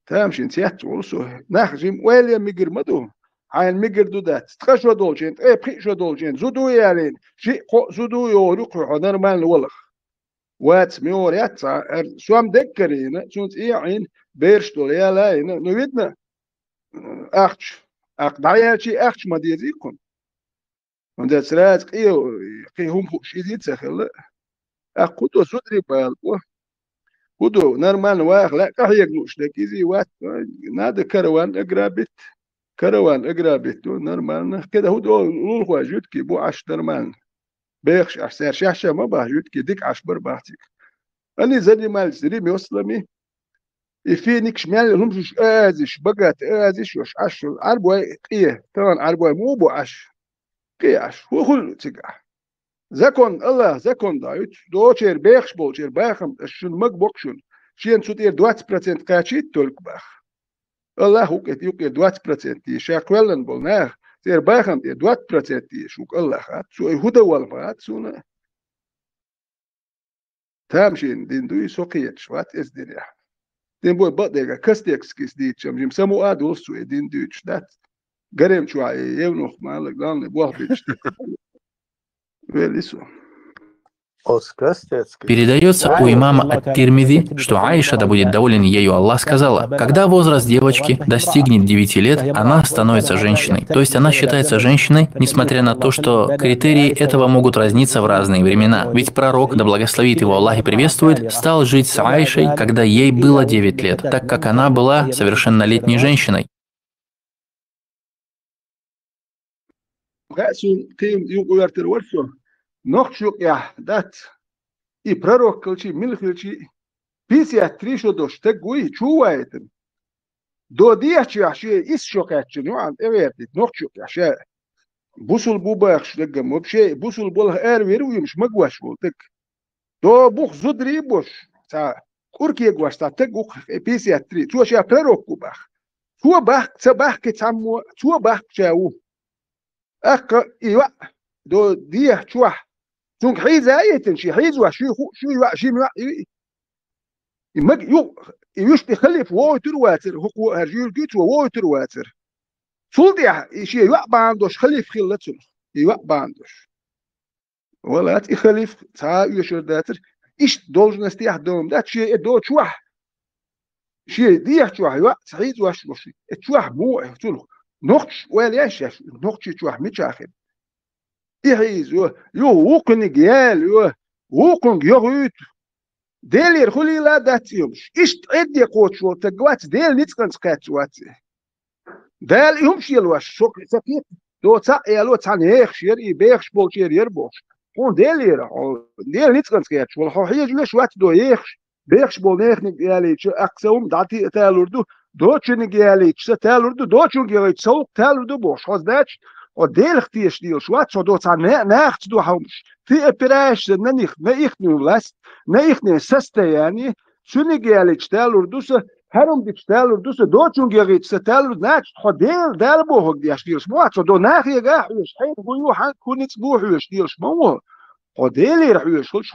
Тамашийна цец волу со. Нах жима ойла мигар ма ду. Хьайна мигар ду дац. Ткъа шо долчен, ткъе пхиъ шо долчен, зуда ялийна, шиъ-кхоъ зуда йогӀур ю кхуьй хьо нормально валах. Вац мегӀор яц цхьа, эр сом дегкарийна, цунца Ӏийна, бераш долу яла а йина. Ну, видно, ахча, аккха дӀаяьлчий ахча ма дезий кхунна. ХӀунда сразу кхин, кхин хӀума хууш изий ца хилла. Аккха хӀун до зударий бала бо? ХӀун до нормально ваха лаьа къахьега лууш дерг изий вац? Надо караван ограбить. Караван ограбить ду нормально. Кеда хӀун до лулахой жуьтки бу Ӏаш нормально. Бехаш Ӏаш, цара шаьш-шаьш ма бахьа жуьтки, дика Ӏаш бара бахьа цига. Они занимались ремёслами. И финикаш мел хӀумаш уьш оазиш, богатый оазиш йош Ӏаш, Ӏарбой къе, тахана Ӏарбой муха бу Ӏаш? Къе Ӏаш, хӀун хуьлу цигахь? Закон, Аллах закон даьлла, дочеран бехаш болчеран бахам, аш шуна мага боккху шуна, шена цу тӀера двадцать процент кхачийта только баха. Аллах ву кхетта юкъера двадцать процент дийша, ша кхоьллина болу нах, церан бахам тӀера двадцать процент дийша ву Аллах, а? Цо и хӀун дан валла ма хаьа суна. Тамашийна дин дуй, со кхеташ вац эс динехь. Дин бой бакъдерга кастекскис дийчам, жим саму а долу цо и дин дуьйцуш дац. Гарем чохь и евнух мала, главный, болх бича. Вели со. Передается у имама Ат-Тирмизи, что Аиша, да будет доволен ею Аллах, сказала: «Когда возраст девочки достигнет девяти лет, она становится женщиной». То есть она считается женщиной, несмотря на то, что критерии этого могут разниться в разные времена. Ведь пророк, да благословит его Аллах и приветствует, стал жить с Аишей, когда ей было девять лет, так как она была совершеннолетней женщиной. Хаьа суна, кхин юкъа вертар вара со. Нохчу юкъехь дац. И пророк хилчий, мила хилчий, пятьдесят три шо долуш стаг вуй, чу ваийтина. До дехьа чохь шен исс шо кхаьччина юкъана тӀегӀертийта нохчу юкъехь ша. Бусул бу бахаш даггам, вообще бусул болх ара вир вуймаш магош волу таг. До бух зударий бош, цхьа кӀур кегош цхьа таг ву-кх, пятьдесят три. Цо ша пророк ву бах. Цо бахк, ца бахки цхьаммо, цо бахк ша ву. Аккха и йоӀ до дехьа чохь. Цунга хьийза а йитина, ши хьийзош, ши ху, ши йоӀ, ши йоӀ, и, и маг ю, и вуьш тӀе халиф вогӀуьйтур вацар, хӀокхо хӀара жуьлгуьйцо вогӀуьйтур вацар. Цул тӀехь и шен йоӀ бахьана долуш халиф хилла цунах, и йоӀ бахьана долуш. Валац и халиф цхьа а оьшур дацар, иштта должностехь дома дац, шен и до чохь. Шен дехьа чохь йоӀ ца хьийзош луш, и чохь муха, цунах нохчаш ойла еш шаьш, нохчий чохь мичахь хир. и хьийза, юха вукхуниг яла, вукхунга йогӀуьйту. Делера хуьлийла дац и хӀумаш. Иштта Ӏедде кхочуш волу стаг вац, Делан ницкъанца кхаьчча вац. Дала и хӀумаш елош, шо ца кхета, до цхьаъ яло цхьаьна ехаш яра, и бехаш болчера яра бохуш. Хьуна Делера, хьо Делан ницкъанца кхаьчча волу, хьо хьежалаш вац до ехаш, бехаш болу неханиг ялийча, аккха сан хӀума дӀатиа талур ду, дочуниг ялийча, сан талур ду, дочунга яхийча, сан гӀуллакх талур ду бохуш. Хьо, значит, хьо Делах тешаш лелаш вац, хьо до цхьа на-, нахаца ду хьан хӀумаш. Ты опираешься на них, на ихнюю власть, на ихнее состояние, цуниг ялийча талур ду сан, хӀара хӀума дича талур ду сан, дочунга яхийча сан талур ду, значит, хьо Дела, Дала бохург деш лелаш ма вац, хьо до нахега а хьоьжуш, хьайна хӀун ю, хьан хӀун ницкъ бу хьоьжуш лелаш ма ву. Хьо Делера хьоьжуш хуьлуш.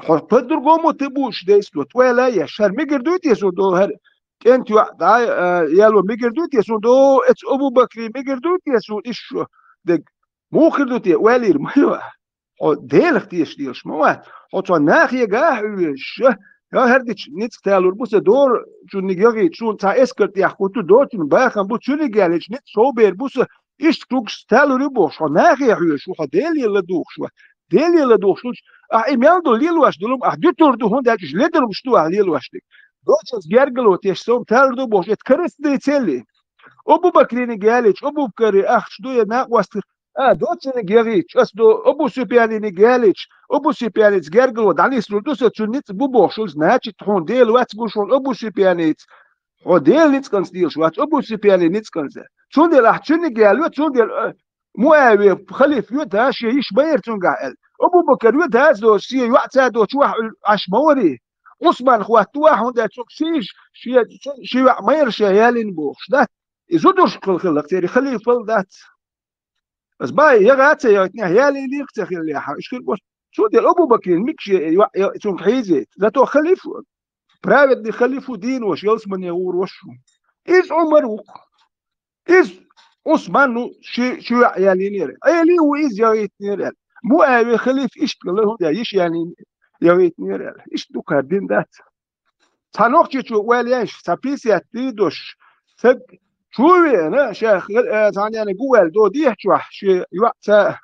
Хьо по-другому ты будешь действовать. Ойла еш, хӀара мегар дуй те суна до, хӀара кӀентан йоӀ дӀа, а, яло мегар дуй те суна до, эцу Абу-Бакри мегар дуй те суна иштта шо дерг? Муха хир ду те, ойла йийр ма ю ахь. Хьо Делах тешаш лелаш ма вац. Хьо цхьа нахега а хьоьжуш, я хӀара дича ницкъ талур бу сан, дочуниг яхийча, суна цхьа эскар тӀехь хӀутту, дочун бахам бу, цуниг ялийча ницкъ совбер бу сан, иштта кругаш талур ю бохуш, хьо нахе хьоьжуш ву, хьо Деле ладугӀуш вац. Деле ладугӀуш лучу, ахь и мел долу лелош долу хӀума ахь дуьтур ду, хӀунда аьлча уьш ледарлуш ду ахь лелош дерг. Дочунца гергарло тешаш сан хӀума талур ду бохуш, это корыстные цели. Абу-Бакриниг ялийча, Абу-Бакри ахча ду я накъостах, а, дочуниг яхийча, ас до Абу-Суфьяниниг ялийча, Абу-Суфьяница гергарло дӀанислур ду сан, цуьнан ницкъ бу бохуш, значит, хьуна Дела вац гуш хьуна Абу-Суфьяница. Хьо Делан ницкъанца лелаш вац, Абу-Суфьянин ницкъанца. Цундела ахь цуьниг ялайо, цундела, а, Муавия халифа йоьду, шен йиш ма яра цуьнгахь аьлла. Абу-Бакар йоьду, аз доцу, шен йоӀца доцу вахь Ӏаш ма варий. Ӏусман хӀоттавахь, хӀунда аьлча цуьнга шен йиш, шен, шен йоӀ ма яра ша ялийна бохуш, дац? И зударшкахула хилла церан, халифал дац. Ас бай, яха а ца яхийтинехь, ялийна лирх ца хиллехьа, уьш хир бу. Цундела Абу-Бакрин мика шен йоӀ, я, цуьнга хьийзийта. Зато халифа, праведный халифа дийна ваша, ялсамане гӀур ваша ву. Иза Ӏумар ву-кх. Иза Ӏусман ву, ши, ши йоӀ ялийнера. Ӏели ву иза яхийтинера аьлла. Муавия халифа иштта хилла, хӀунда йиш ялийна яхийтинера аьлла. Иштта ду кхара дин дац. Цхьа нохчичо ойла еш, цхьа пятьдесят дийдош, саг чу а веана, ша, э, цхьана яьнна гу ваьлла до дехьа чохь, шен йоӀца,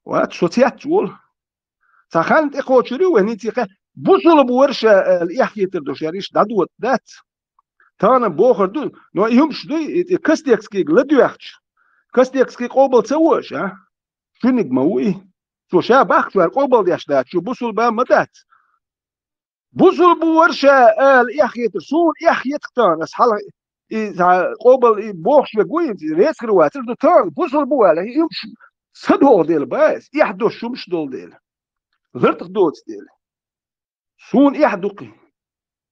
вац, со цец волу. Цхьа хан тӀекхочур ю вай, хӀинца кхе, бусулба вара ша, аьлла, эхь хетар долуш яра, иштта дӀадода дац. Тахана бохур ду, но и хӀумаш дуй, и, и Костецкийга ладоьгӀча. Костецкий къобал ца ву аша, а? Шуьниг ма ву и. Цо ша бахча вара къобал деш дац, шу бусулба ма дац. Бусулба вара ша ала эхь хетар, суна эхь хетар тахана, ас хьалха и, цхьа, къобал и бохуш верг ву, и рецкъа вацара, ду тахана бусулба ву ала, и уьш са догӀу дела ба ас, эхь дош хӀумаш долу дела. Лартах доцу дела. Суна эхь дукхи.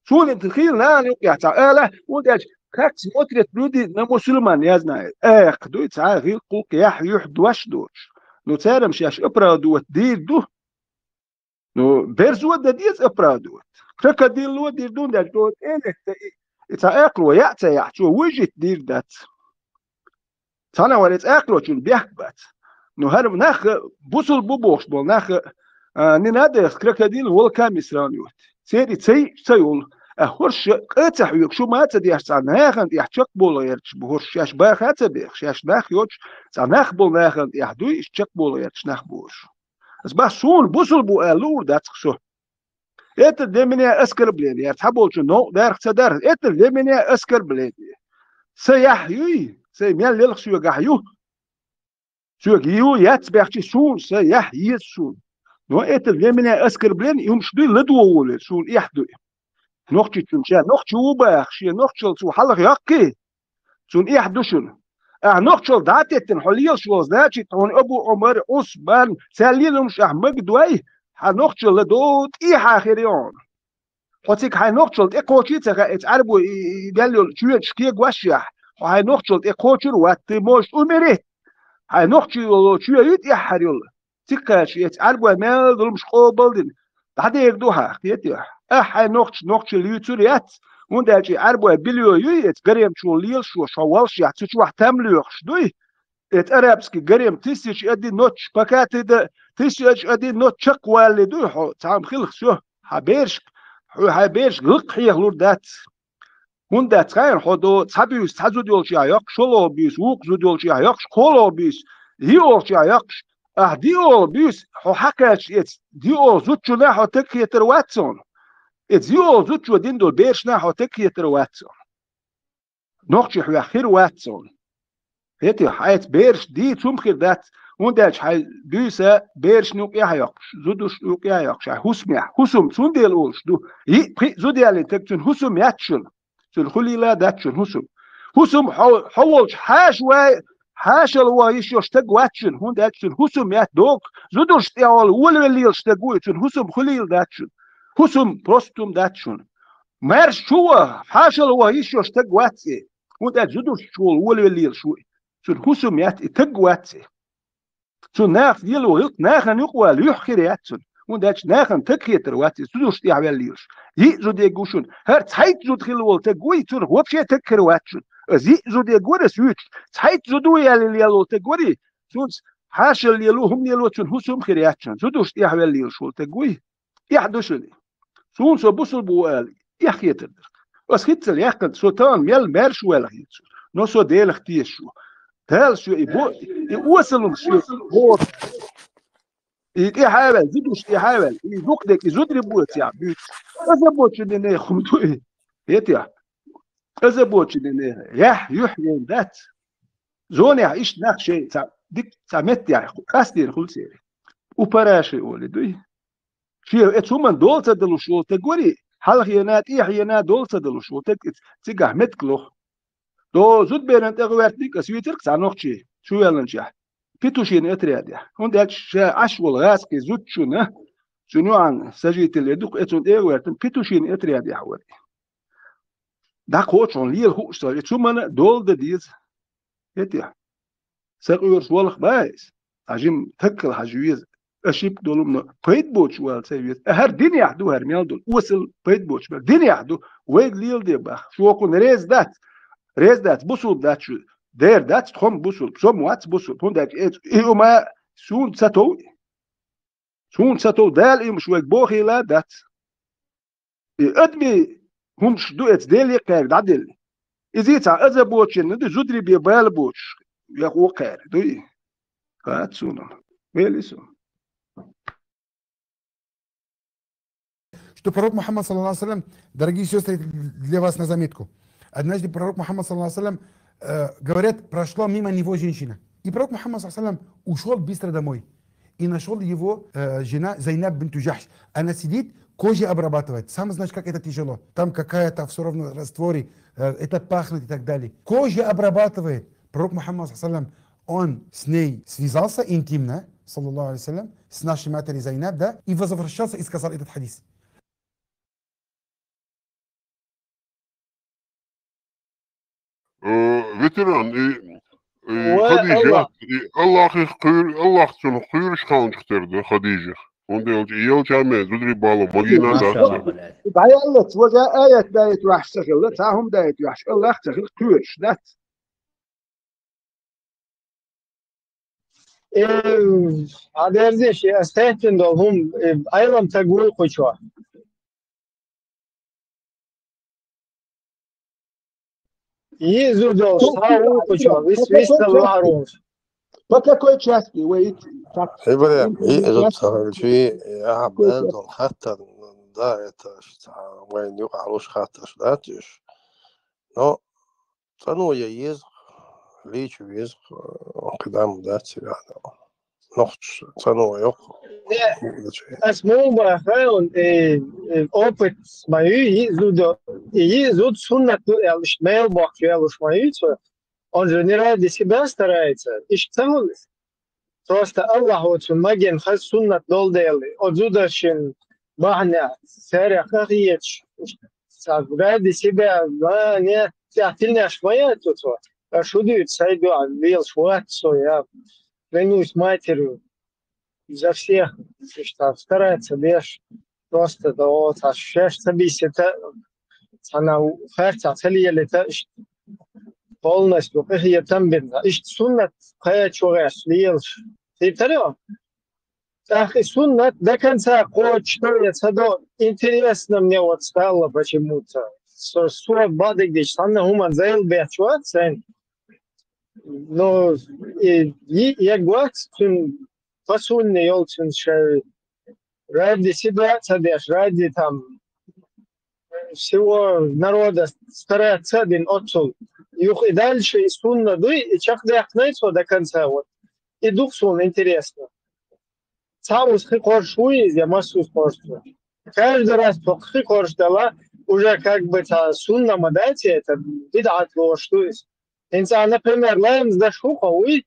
Суна и хийла нана юкъехь цхьа ала, хӀунда аьлча как смотрят люди на мусульман, я знаю. Экха дуй, цхьа гӀиллакх-гӀуллакх яхь юьхь дош доцуш. Ну, царам шаьш оправдывать дийр ду. Ну, берзо а дан деза оправдывать. Крокодилло а дийр ду, хӀунда аьлча, тӀе а летта и, и цхьа акхаро яа ца яхьчо, вуьжийта дийр дац. Цхьана вара и цхьа акхарочун бехк бац. Ну, хӀара нах, бусулба бу бохуш болу нах, а, не надо их крокодил волками сравнивать. Церан цай ца йолу. А хӀорш къа ца хьоьгуш, шу ма ца деш цхьа нахана тӀехь чекхбовла гӀерташ бу хӀорш, шаьш баха ца беха, шаьш нах йоцуш, цхьа нах болу нахана тӀехь дуй, иштта чекхбовла гӀерташ нах бу хӀорш. Ас бах суна бусулба бу аьлла луур дац-кх со. Это для меня оскорбление. Яра цхьаболчун новкъа дарх ца дарх. Это для меня оскорбление. Сан яхь юй, сайн мел лелха соьгахь ю. Соьга ю яц баьхчи суна, сан яхь еза суна. Но это для меня оскорбление, и хӀумаш дуй ладогӀа волу, суна эхь дуй. Нохчичун ша нохчи ву баха, шен нохчалла цо хьалха йоккхий? Цунна эхь ду шуна. Ахьа нохчалла дӀа а теттина, хьо лелаш волу, значит, хьуна Абу Ӏумар, Ӏусман, цаьрла лелаш ахьа магадой, хьан нохчалла до тӀехьа хир ю хьуна. Хьо цига хьайн нохчалла тӀе кхочий ца хаьа, эца Ӏарбой и, и, и мел йолу чоьдаш кегош яхь. Хьо хьайн нохчалла тӀе кхочур вац, ты можешь умереть. Хьайн нохчий йолу чоь ю тӀехьа хьар йолу. Цига кхача эца Ӏарбой мел долумаш къобал дина. ДӀадерг ду хьан, кхетий ахь? Ахь хьайн нохча, нохчалла юьйцур яц, хӀунда аьлча и Ӏарбой билё юй эца гарем чу лелаш волуш, хьо воллушехь, цу чохь там лоьхуш дуй? Эца арабский гарем тысяча и одна ночь, пока ты до тысяча и одна ночь чекхвалале дуй хьо, цхьамма хилахь, всё, хьан берашка, хьо хьайн берашка гӀиллакх хьехалур дац. ХӀунда дац хаьий хьо до, цхьа буьйса цхьа зуда йолчехь йоккхуш, шолгӀа буьйса вукху зуда йолчехь йоккхуш, кхоалгӀа буьйса йиъолчохь йоккхуш, ахь диъолгӀа буьйса хьо хьакхаьчча, эца диъолгӀа зудчунна хьо тагахетар вац цунна. Эца диъолгӀа зудчо дина долу берашна хьо тагахетар вац цунна. Нохчий хьоьх хир вац цунна. ХӀетий, хьайца бераш дийца хӀума хир дац, хӀунда аьлча хьайн буьйса берашна юкъа а йоккхуш, зударшна юкъа а йоккхуш, хьайн хӀусамехь, хӀусам цундела олуш ду, йиъ-пхиъ зуда яьллина стаг, цуьнан хӀусам яц шуна, цуьнан хуьлийла а дац шуна хӀусам. ХӀусам хьо, хьо волчу хьаша вай, хьашалла ваха йиш йолуш стаг вац шуна, хӀунда аьлча цуьнан хӀусам яц догу, зударшна тӀехула волавелла лелаш стаг ву и, цуьнан хӀусам хуьлийла дац шуна. ХӀусам, просто хӀума дац шуна. Маьрша чу ваха, хьашалла ваха йиш йолуш стаг вац и, хӀунда аьлча зударшна чухула волавелла лелаш ву и. Цуьнан хӀусам яц и, стаг вац и. Цунна нахаца лело гӀиллакх, нахана юкъа вала юьхь хир яц цунна, хӀунда аьлча нахана тагахетар вац и, зударшна тӀехваьлла лелаш. Йиъ зуда ерг ву шуна, хӀара цхьайтта зуда хилла волу стаг ву и, цунах вообще таг хир вац шуна. Аса йиъ зуда ерг вара аса вуьйцуш, цхьайтта зуда яьлла лелла волу стаг вара и, цунца хьашалла лело, хӀума лело, цуьнан хӀусам хир яц шуна, зударшна тӀехваьлла лелаш волу стаг ву и. Эхь ду шуна. Суна со бусулба ву ала, эхь хетар дара. Ас хӀинццалц яьккхина, со тахана мел маьрша ву аьлла хета суна. Но со Делах тешаш ву. Дала соьга и бо, и осалум соьга боху. И тӀаьхьаваьлла, зударшна тӀаьхьаваьлла, и дукха дерг и зударий боцехь буьйцу. Озабоченный нехан хӀума ду и. ХӀетий? Озабоченный нехан. Яхь, юьхь вен дац. Зонехь иштта нах шайн цхьа дика цхьа меттехь къастийна хуьлу церан. Упараши олий дуй. Шен эцу хӀуманна дола ца далуш волу стаг вара и, хьалхена, тӀехьена дола ца далуш волу стаг, цигахь меттиг лоху. До зудберан тӀе гӀоьртиниг ас вийцира цхьа нохчий, чу ваьллинчехь, петушиный отрядехь. ХӀунда аьлча ша Ӏаш волу гӀазкхи зудчунна, цуьнан юьхьан сожительный ду-кх, эцунна тӀе а гӀоьртина, петушиный отрядехь вара и. ДӀакхочу хьуна лела хууш ца, эцу хӀуманна дола дан деза. ХӀетий? Сан къоьруш волах баха иза. Хьажим, таггал хьажа веза. Ошибка долу, но пайда боцуш вала ца веза. ХӀара динехь ду, хӀара мел долу. Осал пайда боцуш бара. Динехь ду. Вайга леладе баха. Шо кхунна реза дац. Реза дац, бусулба дац шу. Дера дац, тхо-м бусулба. Со-м вац бусулба. ХӀунда аьлча эцу и хӀума суна ца тов. Суна ца тов, Дала и хӀумаш вайга бохийла дац. И адамийн хӀумаш ду эцу Деле кхаьрга дӀаделла. Иза цхьа озабоченный ду, зударий бен бала боцуш, яхо кхаьрга дуй. Хаьа суна. Вели суна. Что пророк Мухаммад, саллаллаху алейхи ва саллям, дорогие сестры, для вас на заметку. Однажды пророк Мухаммад, саллаллаху алейхи ва саллям, э, говорят, прошла мимо него женщина. И пророк Мухаммад, саллаллаху алейхи ва саллям, ушёл быстро домой. И нашёл его, э, жена Зайнаб бинту Джахш. Она сидит, кожа обрабатывает. Сам знаешь, как это тяжело. Там какая-то всё равно растворы, э, это пахнет и так далее. Кожа обрабатывает. Пророк Мухаммад, саллаллаху алейхи ва саллям, он с ней связался интимно, саллаллаху алейхи ва саллям, с нашей матерью Зайнаб, да, и возвращался и сказал этот хадис. Э, ветеран, и, и Ва Хадижа, Аллах. И Аллахих кхуьр-, Аллах цунах кхуьйруш ханчух тера ду Хадижа. ХӀунда аьлча и елча ме зударий бала магийна Ва дац. Аллах. ДӀаяллац, ваза аят даийта ваьхьаш ца хилла, цхьа хӀума даийта ваьхьаш, Аллах ца хилла кхоьруш дац. Э, хьан дерзиш, и ас хӀоьттина долу хӀума, э, Ӏелам стаг вуй кху чохь? Йиъ зуда долуш, цхьа вуй кху чохь, вис-, вистал лахьар волуш. По какой части? По какой части? Вай ит-, так. Ибрахим, йиъ зуда ца хилчий, ахьа бен долу хаттар, да, это ж цхьа вайн юкъахь луш хаттарш дац уьш. Но цӀано ян еза, лийча веза, кхидӀа ма дац, яхьа. Нохчаша цӀано йоккху. Де, ас муха баха, он, э, э, опыт ма ю, йиъ зуда, йиъ зуда суннат ду аьлла, иштта мел бохчу аьллуш ма ю цо. Он же не ради себя старается, иштта ца хуьлу. Просто Аллахьо цунна магийна хаза суннат долу дела, оцу зударшна бахьанехь, царех къахеташ, цхьа ради себя, а, не, цхьа тилнеш ма яц цо. Аш шу дуьйцу, сайн дуьхьа лелаш вац со, я. Клянусь матерью, за всех, что старается, беш. Просто да, о, цхьа шаьш ца бийсита, цхьана харцахь ца лелита, иштта полностью къахетам бина. Иштта суннат кхачо гӀерташ лелаш. Хетарий хьо? ТӀаккха и суннат до конца кхочушдо я ца до, интересно мне вот стало почему-то. Со, со бадигдича цхьанна хӀуманна зайла бетташ вац сайн. Ну, и, и я гвац цун по сунне йолчун шай ради себя цадеш, ради там всего народа стараться дин отцул. Юх и дальше и сунна дуй, и чак дяхнай цо до конца вот. И дух сун интересно. Цаус хи коршуй, я масус коршуй. Каждый раз по хи корш дала, уже как бы та сунна мадати, это бидат лоштуй. Инца, например, лайм сдашуха уй,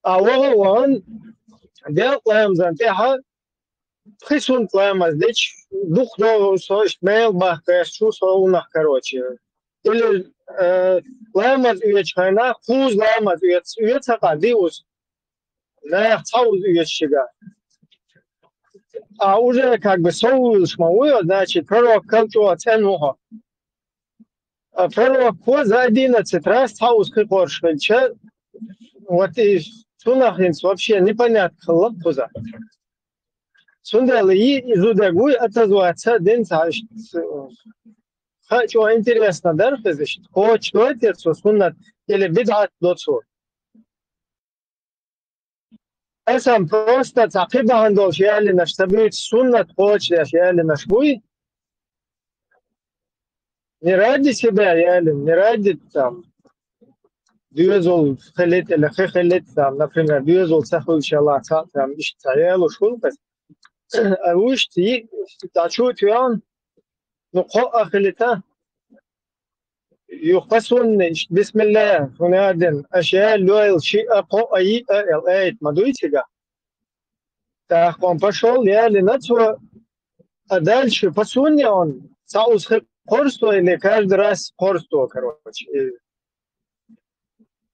а вага ван, дел лайм зан теха, хи сунт лайм аз деч, дух до сош мел бах кэш чу соунах, короче. Или э, лайм аз уеч хайна, хуз лайм аз уеч, уеч хака диус. Нах цауз уеч шига. А уже как бы соуз шма уйо, значит, пророк калчуа ценуха. А пророк кво за одиннадцать раз цаус хи корш хилча, вот и сунахинс вообще непонятно хыллак куза. Сундел и изудагуй отозваться ден цааш хачо интересно дар хызышт. Хоч дойтер цо суннат или бидат доцу. Эсам просто цакъи багьандолш ялинаш, сабует суннат хоч яш ялинаш буй. Не ради себя ялин, не ради там дуезул хилит или хи хилит там, например, дуезул цахуй шала ца там ишт цаялу шулкас. А уж ти тачу тюан, ну, ко ахилита. Юхасунни, бисмилла, хунадин, ашел, лойл, ши, а, ко, а, и, а, эл, эйт, мадуйтига. Так, он пошел, я ли на цо, а дальше по сунне он, цаус хи корсто или каждый раз корсто, короче. И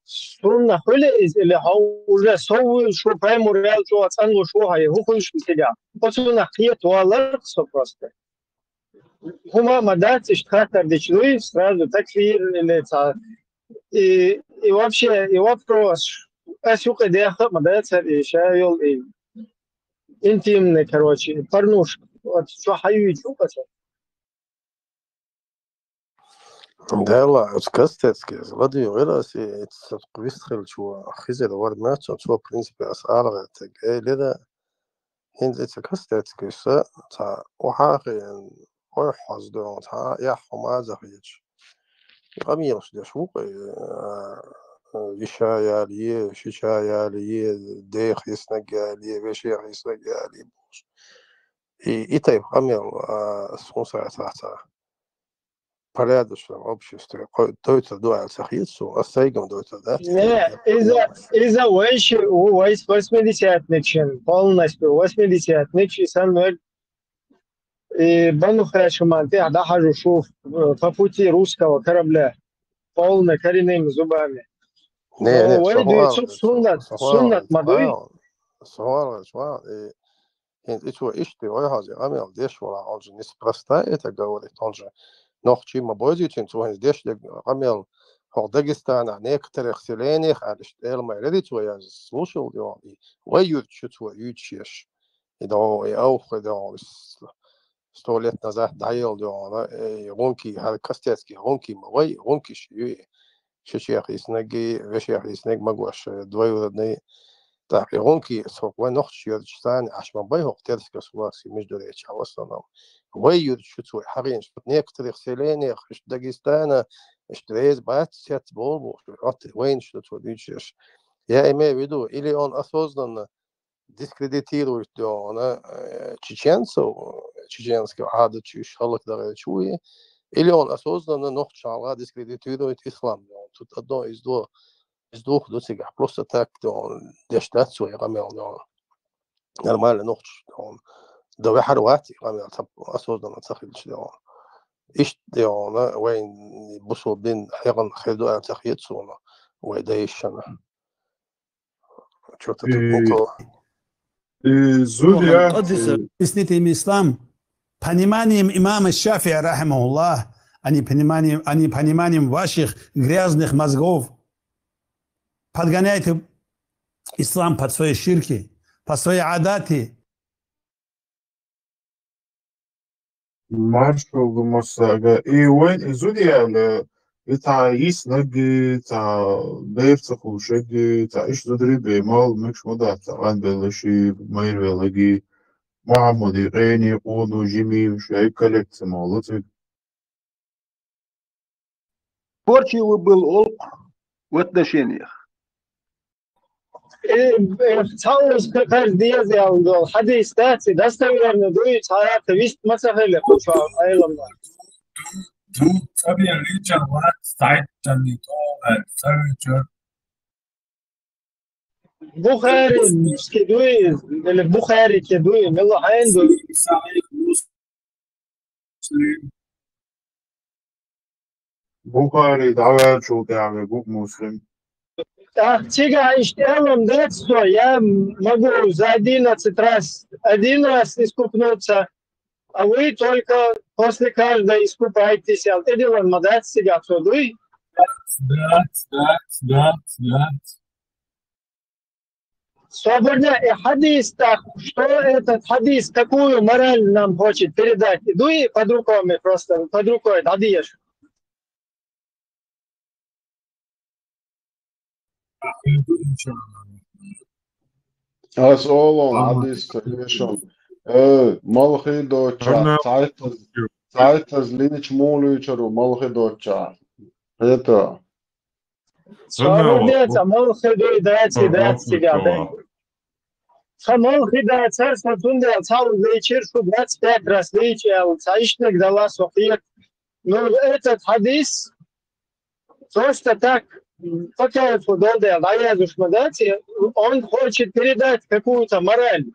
сунна хули из или ха уже сову шу паймур ял чо ацанлу шу хай, ху хуй шу сига. По сунна хиет валар со просто. Хума мадатиш хатар дичлуй, сразу такфир или ца. И, и вообще, и вопрос, а сюка деха мадатсар, и шайол, и интимный, короче, порнушка. Вот, что хаю и чукаса. Дела, скастецки, злади вераси, это квист хил чуа, хизер вар мяч, он чуа, в принципе, ас арга, так, э, леда, Инзица кастецкиса ца ухахин ой хьоздон ца яххума захич. Амилш деш вукъи, э, э, виша ялие, шича ялие, дех иснаг ялие, вешех иснаг ялие буш. И, и тайп амил, а, сунса ца ца. Порядочном обществе, кой-, дойтар дуал цахицу, а сайгам дойтар, да? Не, из-за, из-за вайши, у-, вайс-, восьмидесятник шин, полностью восьмидесятник ши сан вер, и Бану Хашиман, те, да, хажу шуф, э, по пути русского корабля, полно коренными зубами. Не, не, вай дуй сухвал, цук суннат, сухвал, суннат мадуй. Сухвал, сухвал, и Хин ицо ишти вай хази, амел деш вала, он же неспроста это говорит, он же нохчи ма бойзи чин цо хин деш де амел хо Дагестана, некоторых селениях, а лишь эл май реди цо я слушал, и он, и вай юрчу цо ючеш. И да, и аух, и да, он с-, сто лет назад даел, да, он, и гонки, хар кастецкий гонки, ма вай гонки ши, шичех иснеги, вешех иснег магош, э, двоюродный. Так, и гонки, сок вай нохчи юрчу стане, аш ма бай хок терс государстве междуречия в основном. Вай юрчу цой, харин, что в некоторых селениях, что Дагестана, что рез бат, сет бол, бол, вот вайн, что цой дичеш. Я имею в виду, или он осознанно дискредитирует, да, он, э, чеченцев, э, чеченского ада чуш, халык дагы чуи, или он осознанно нохчала дискредитирует ислам, да, он тут одно из двух, из двух, да, цигах. Просто так, да, он деш дат свой гамел, да, он нормально нохч, да, он да вехар вати гамел, тап осознанно цахилч, да, он. Ишт, да, он, э, вайн бусул дин хеган хеду ан цахит суна, вай да ишана. Что-то тут не то. Э, зудя, э, Объясните им ислам пониманием имама Шафия, рахимахуллах, а не пониманием, а не пониманием ваших грязных мозгов. Подгоняйте ислам под свои ширки, под свои адаты. Маршал Гумасага. И вайн, и зудя, э, И цхьа йиснаг, цхьа дайр ца хулшаг, цхьа иштта зударий бе мел мегаш ма дац, цхьа къанбеллаш, майрвеллаг, Мухьаммади къена, къона, жима, шоай коллекци мел лу цига. Корчилла был олкъ в отношениях. Э, э, цхьа уж кхы-, кхы деза аьлла дола хьадис дац, и достоверно дуй, цхьа яккха вист ма ца хилла кху чу Ӏеламнаха. Ду, ду, ца бен лийча вац, цхьайтта не то, э, ца вечер. Бухари ски дуй, или Бухари ки дуй, мила хьайн дуй. Сахих Муслим. Бухари дӀаваьлчул тӀехьа вегу Муслим. ТӀаккха цигахь иштта аьлла дац цо, я могу за одиннадцать раз, один раз искупнуться, а вы только после каждой искупаетесь, аьлла тӀедиллина ма дац цигахь цо дуй? Дац, дац, дац, дац. Собарна и хьадис тӀаккха, что этот хьадис, какую мораль нам хочет передать? И дуй под руками просто, под рукой дӀадеша. Ас олу хьадис ца эшам. Э, малхи доцча, цхьайтта, цхьайтта лийча муха лийчар ву малхи доцча. Это. Ца Ана, мурдеца, о, малхи дуй, дац, о, дац, о, цигахь о. Дай. Ца малхи дацар, ца цундела цхьа лийчир шу двадцать пять раз лийча аьлла, цхьа иштаниг дала со хета. Ну, этот хьадис просто так, по кайфу долу дела, дӀаяздеш ма дац, и он хочет передать какую-то мораль.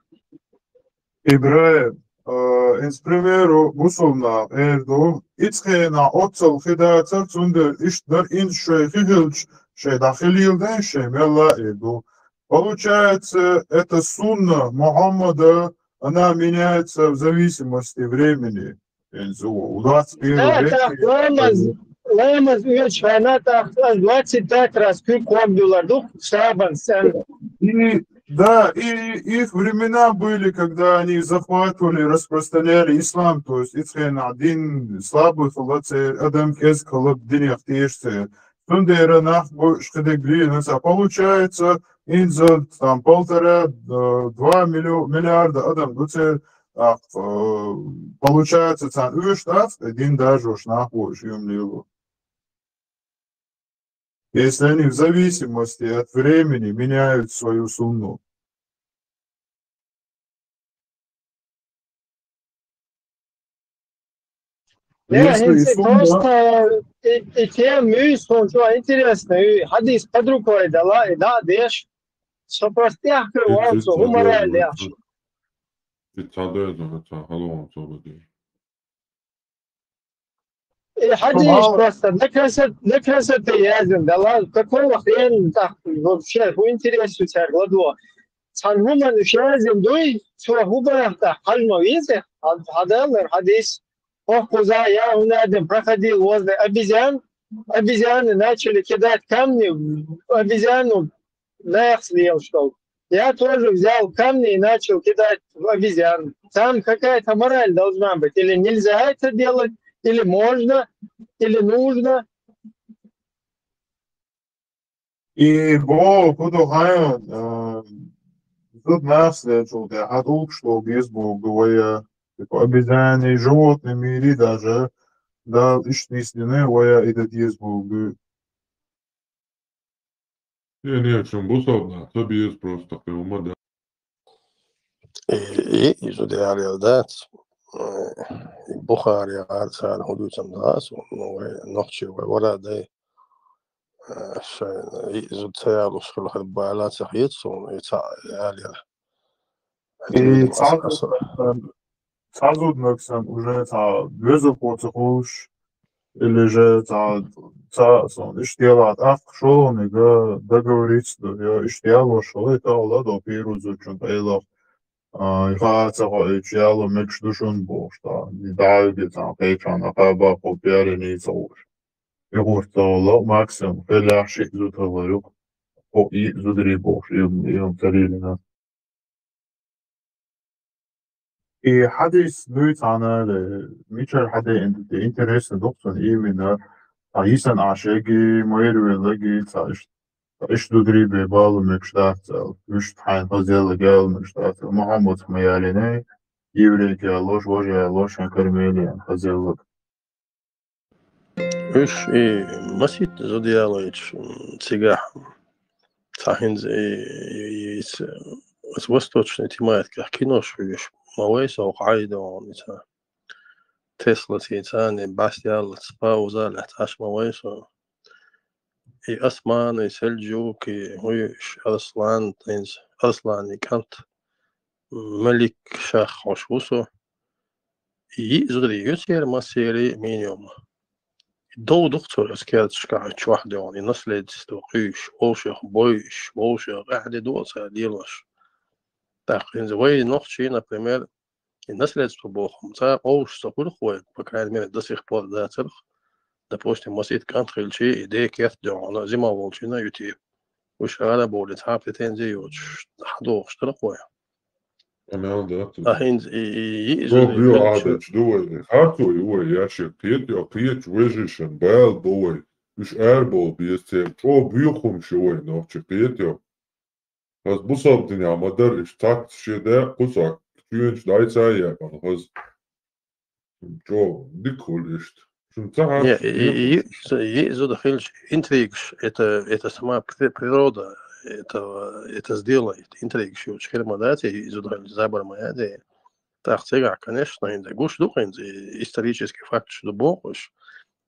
ИбрахӀим, а, хӀинца, к примеру, бусулба наха эр ду, ицкъ хенахь оццул хи дацар, цундела иштта дар, хӀинца шайн хи хилча, шайн дӀа хи леладеш, шайн мелла а эр ду. Получается, эта сунна Мухьаммада, она меняется в зависимости времени. ХӀинца у, у двадцать первом веке. Да, так, ламаз, ламаз оьцуш хьайна, так, ас двадцать пять раз куьг кхобдуьллар ду, сабан сцена. И, да, и их времена были, когда они захватывали, распространяли ислам, то есть ицкъ хенахь дин слабый хилла церан, адам кӀезиг хилла динех теша церан. Цундела нах бу шкхидиг лийна ца получается, хӀинца там полтора, э, два миллио-, миллиарда адам ду церан, а, э, получается, царна оьшуш дац, дин даржош нах бу уьш юм лело. Если они в зависимости от времени меняют свою сунну. Э, если хӀинца и сунна просто и, и тема муьйса хӀун чу интересно, и хьадис под рукой дала, и да деш, со просто тӀехкара ван со, хӀун мораль яхаш. И ца деза, ца хьалаван ца баде. И хьадис просто для красоты, для красоты яздина дала, какого хрена так вообще, хӀун интерес ю цаьрга ладо? Цхьана хӀуманна уьш яздина дуй, цо хӀун бахьа тӀаккха хьажа ма веза, хьан-, хьадаллар хьадис. ХӀокхуза я хӀун адам проходил возле обезьян, обезьяны начали кидать камни в обезьяну, нахаца лелаш долу. Я тоже взял камни и начал кидать в обезьян. Там какая-то мораль должна быть. Или нельзя это делать, или можно, или нужно. И бо, кху ду хьайн, а, зуда нахаца лелачул тӀехьа хьан тӀулгаш ло беза боху вай, а, типа, обезьяны, животный мире даже, да, иштта нисдина вай, а, и дан деза боху. Э, не, чун бусалба нах ца беза просто, кхин хӀума дац. И, и, иза дерриг дац. Э, и Бухари гӀар цара хӀун дуьйцу дац, ну, вай нохчий вай вара дай. Э, шайн, и, иза ца ялуш хила хир бала ца хета суна, и ца ялира. И цхьа, цхьа зуднаг санна уже цхьа везархо ца хуьлуш, или же цхьа, цхьа, сон, иштта ялахь тӀаккха шолгӀаниг договориться ду, йо, иштта ялош хилла, и тӀехула до пиру зудчун къайлах, а, и хаа ца хоуьйтуш яло мегаш ду шуна бохуш, тӀаккха, и дӀа а виге цхьана кхечахьана кхаба кху пиаре нийса гӀуш. И гӀурт ца гӀолла, максимум, хеллехь шиъ зуда хилла юкъа, кхо и зударий бохуш, и, и ца лелина. И хьадис дуй цхьана, э, мичара хьадеана ду те, интересно ду-кх цунна именно, Цхьа йисана Ӏа шеги, майра веллаги, цхьа иш-, цхьа иштта зударий бе бала мегаш дац аьлла. Вуьшта хьайна хазелла гала мегаш дац аьлла. Мухьаммадс ма ялийна, еврейка ялош, важа ялош, хьайн кара меле хазеллаг. Уьш и масийтта зуда ялайча, м, цигахь цхьа хӀинца и, и, и, ис-, ис восточный тематиках кинош хьоьжуш ма вай со, хӀокху Ӏайда вахана ца. Теслаций царний бӀаьсте яллалц пауза а лаьцна Ӏаш ма вай со. И Осман, и Сельджук, и хӀуьйш Арслан, хӀинца Арсланан кӀант Малик Шах хьош ву со. Йиъ зударий ю церан массеран а минимум. Дов ду-кх цо оцу керташкахь чохь дуьйна, и наследство кхуьйсуш, вовшех бойуш, вовшех къаьхьа де ду цара лелош. ТӀаккха хӀинца вай нохчий, например, и наследство боху-м цкъа къовсуш ца хуьлу-кх вай, по крайней мере, до сих пор дацара-кх. Допустим, масийтта кӀант хилчий, и ден керт дуьйна, зима волчийн а ю те. Уьш ара а бовлий, цхьа а претензи йоцуш, хьадогӀуш дара-кх вай. Амел да тут. Ткъа хӀинца и, и, и, и Чо зударий буьйху хилча, Ӏадаташ ду вай? Харцо ю вай, я шен кхетайо, кхеташ вежаршна бала бо вай. Уьш арабовла беза церан. Чо буьйху хӀумаш ю вай нохчийн, кхетайо. Хаза бусалба динехь ма дара иштта, цхьацца шен дакъа кхузахь чоьнаш дӀайца а яьккхина, хаза. Чо дика хуьлу иштта. Шуна ца Не, хьаьжча, и, и, кхеташ. Йиъ, йиъ зуда хилча, интригаш, это, это сама при-, природа, это, это сделает. Интригаш йолчу хир ма дац, и йиъ зуда хилча, забар ма яц. ТӀаккха цигахь, конечно, хӀинца гуш ду хӀинца, и исторический факташ ду бохуш.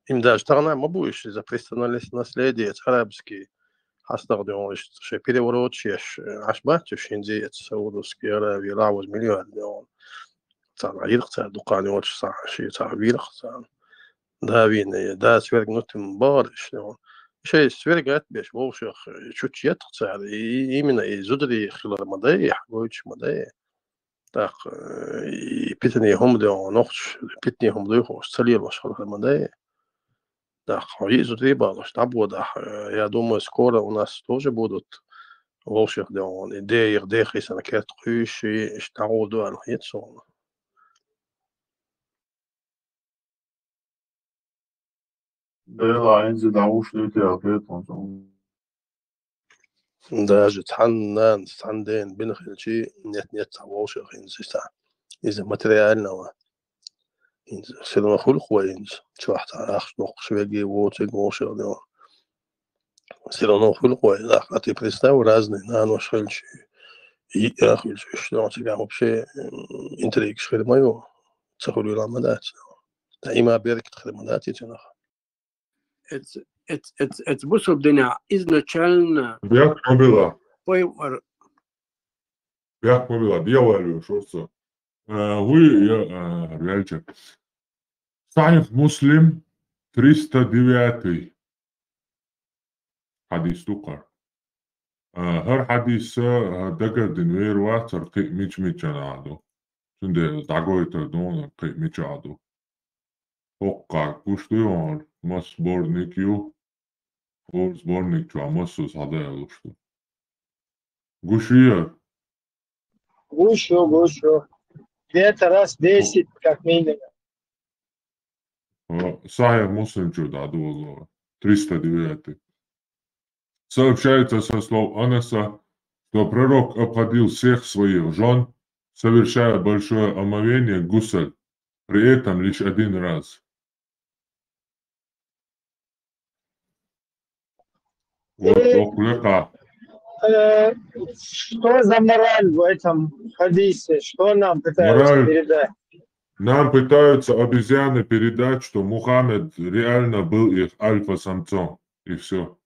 Им даже тахана ма бу уьш, иза престолонаследие, арабский хьастагӀа дуьйна, иштта шайн перевороташ еш, Ӏаш бац уьш хӀинца, эца Саудовский Аравия, лахьваза миллиард дуьйна. Царна йира-кх цара дукха йоцуш, цхьа шен цхьа вира-кх царна. Да вийна, да свергнуть им бахара иштта. Шайн свергать беш вовшех чучча етта-кх цара. И, и, именно и зударий хилар ма дай, и хьагойтуш ма дай. ТӀаккха, э, и питане хӀума де, нохчаша питане хӀума дуй хууш, ца лелош хилар ма дай. ТӀаккха хьо йиъ зударий балош дӀабодахь, э, я думаю, скоро у нас тоже будут вовшех де, и ден, и ден хьийсина керт кхуьйсуш, и иштта дӀагӀур ду аьлла хета суна. Делахь хӀинца дӀагӀуш дуьйцу аьлла хета хьуна. Даже цхьана нанас, цхьана дена бина хилчий, нет-нет, цхьа вовшех хӀинца иза, иза материально ван. ХӀинца все равно хуьлу-кх вай хӀинца, чохь цхьа ахча доккхуш верг а воцург вовшех де ван. Все равно хуьлу-кх вай, нах, а ты представь, разные нанош хилча, йиъ а хилча, уьш дуьйна цигахь вообще, м, интригаш хир ма ю, ца хуьлийла ма дац. Ткъа и ма беркат хир ма дац и цунах. Эц-, эц-, эц-, эц бусалба динехь изначально Бехк ма била. Ой, ар- Бехк ма била, дехьаваллалаш ву со. А, вуй, я, а, ваьлча. Сахьих Муслим, триста девятый хьадис ду-кх хӀара. А, хӀара хьадис, а, дагардина вер вац, хӀара кхин а мича-мича а ду. Цундела дӀагойтур ду, хӀара кхин а мича а ду. ХӀокху гуш дуй хьуна, маса сборник ю, хӀора сборник чохь массо а схьадалуш ду. Гуш вера? Гуш ю, гуш ю. Где-то раз десять, как минимум. А, Сахьих Муслим чу дӀадоло, триста девятый. Сообщается со слов Анаса, что пророк обходил всех своих жён, совершая большое омовение, гусаль, при этом лишь один раз. Вот, Э, охлека. Э, что за мораль в этом хадисе? Что нам пытаются Мораль. Передать? Нам пытаются обезьяны передать, что Мухаммед реально был их альфа-самцом. И всё.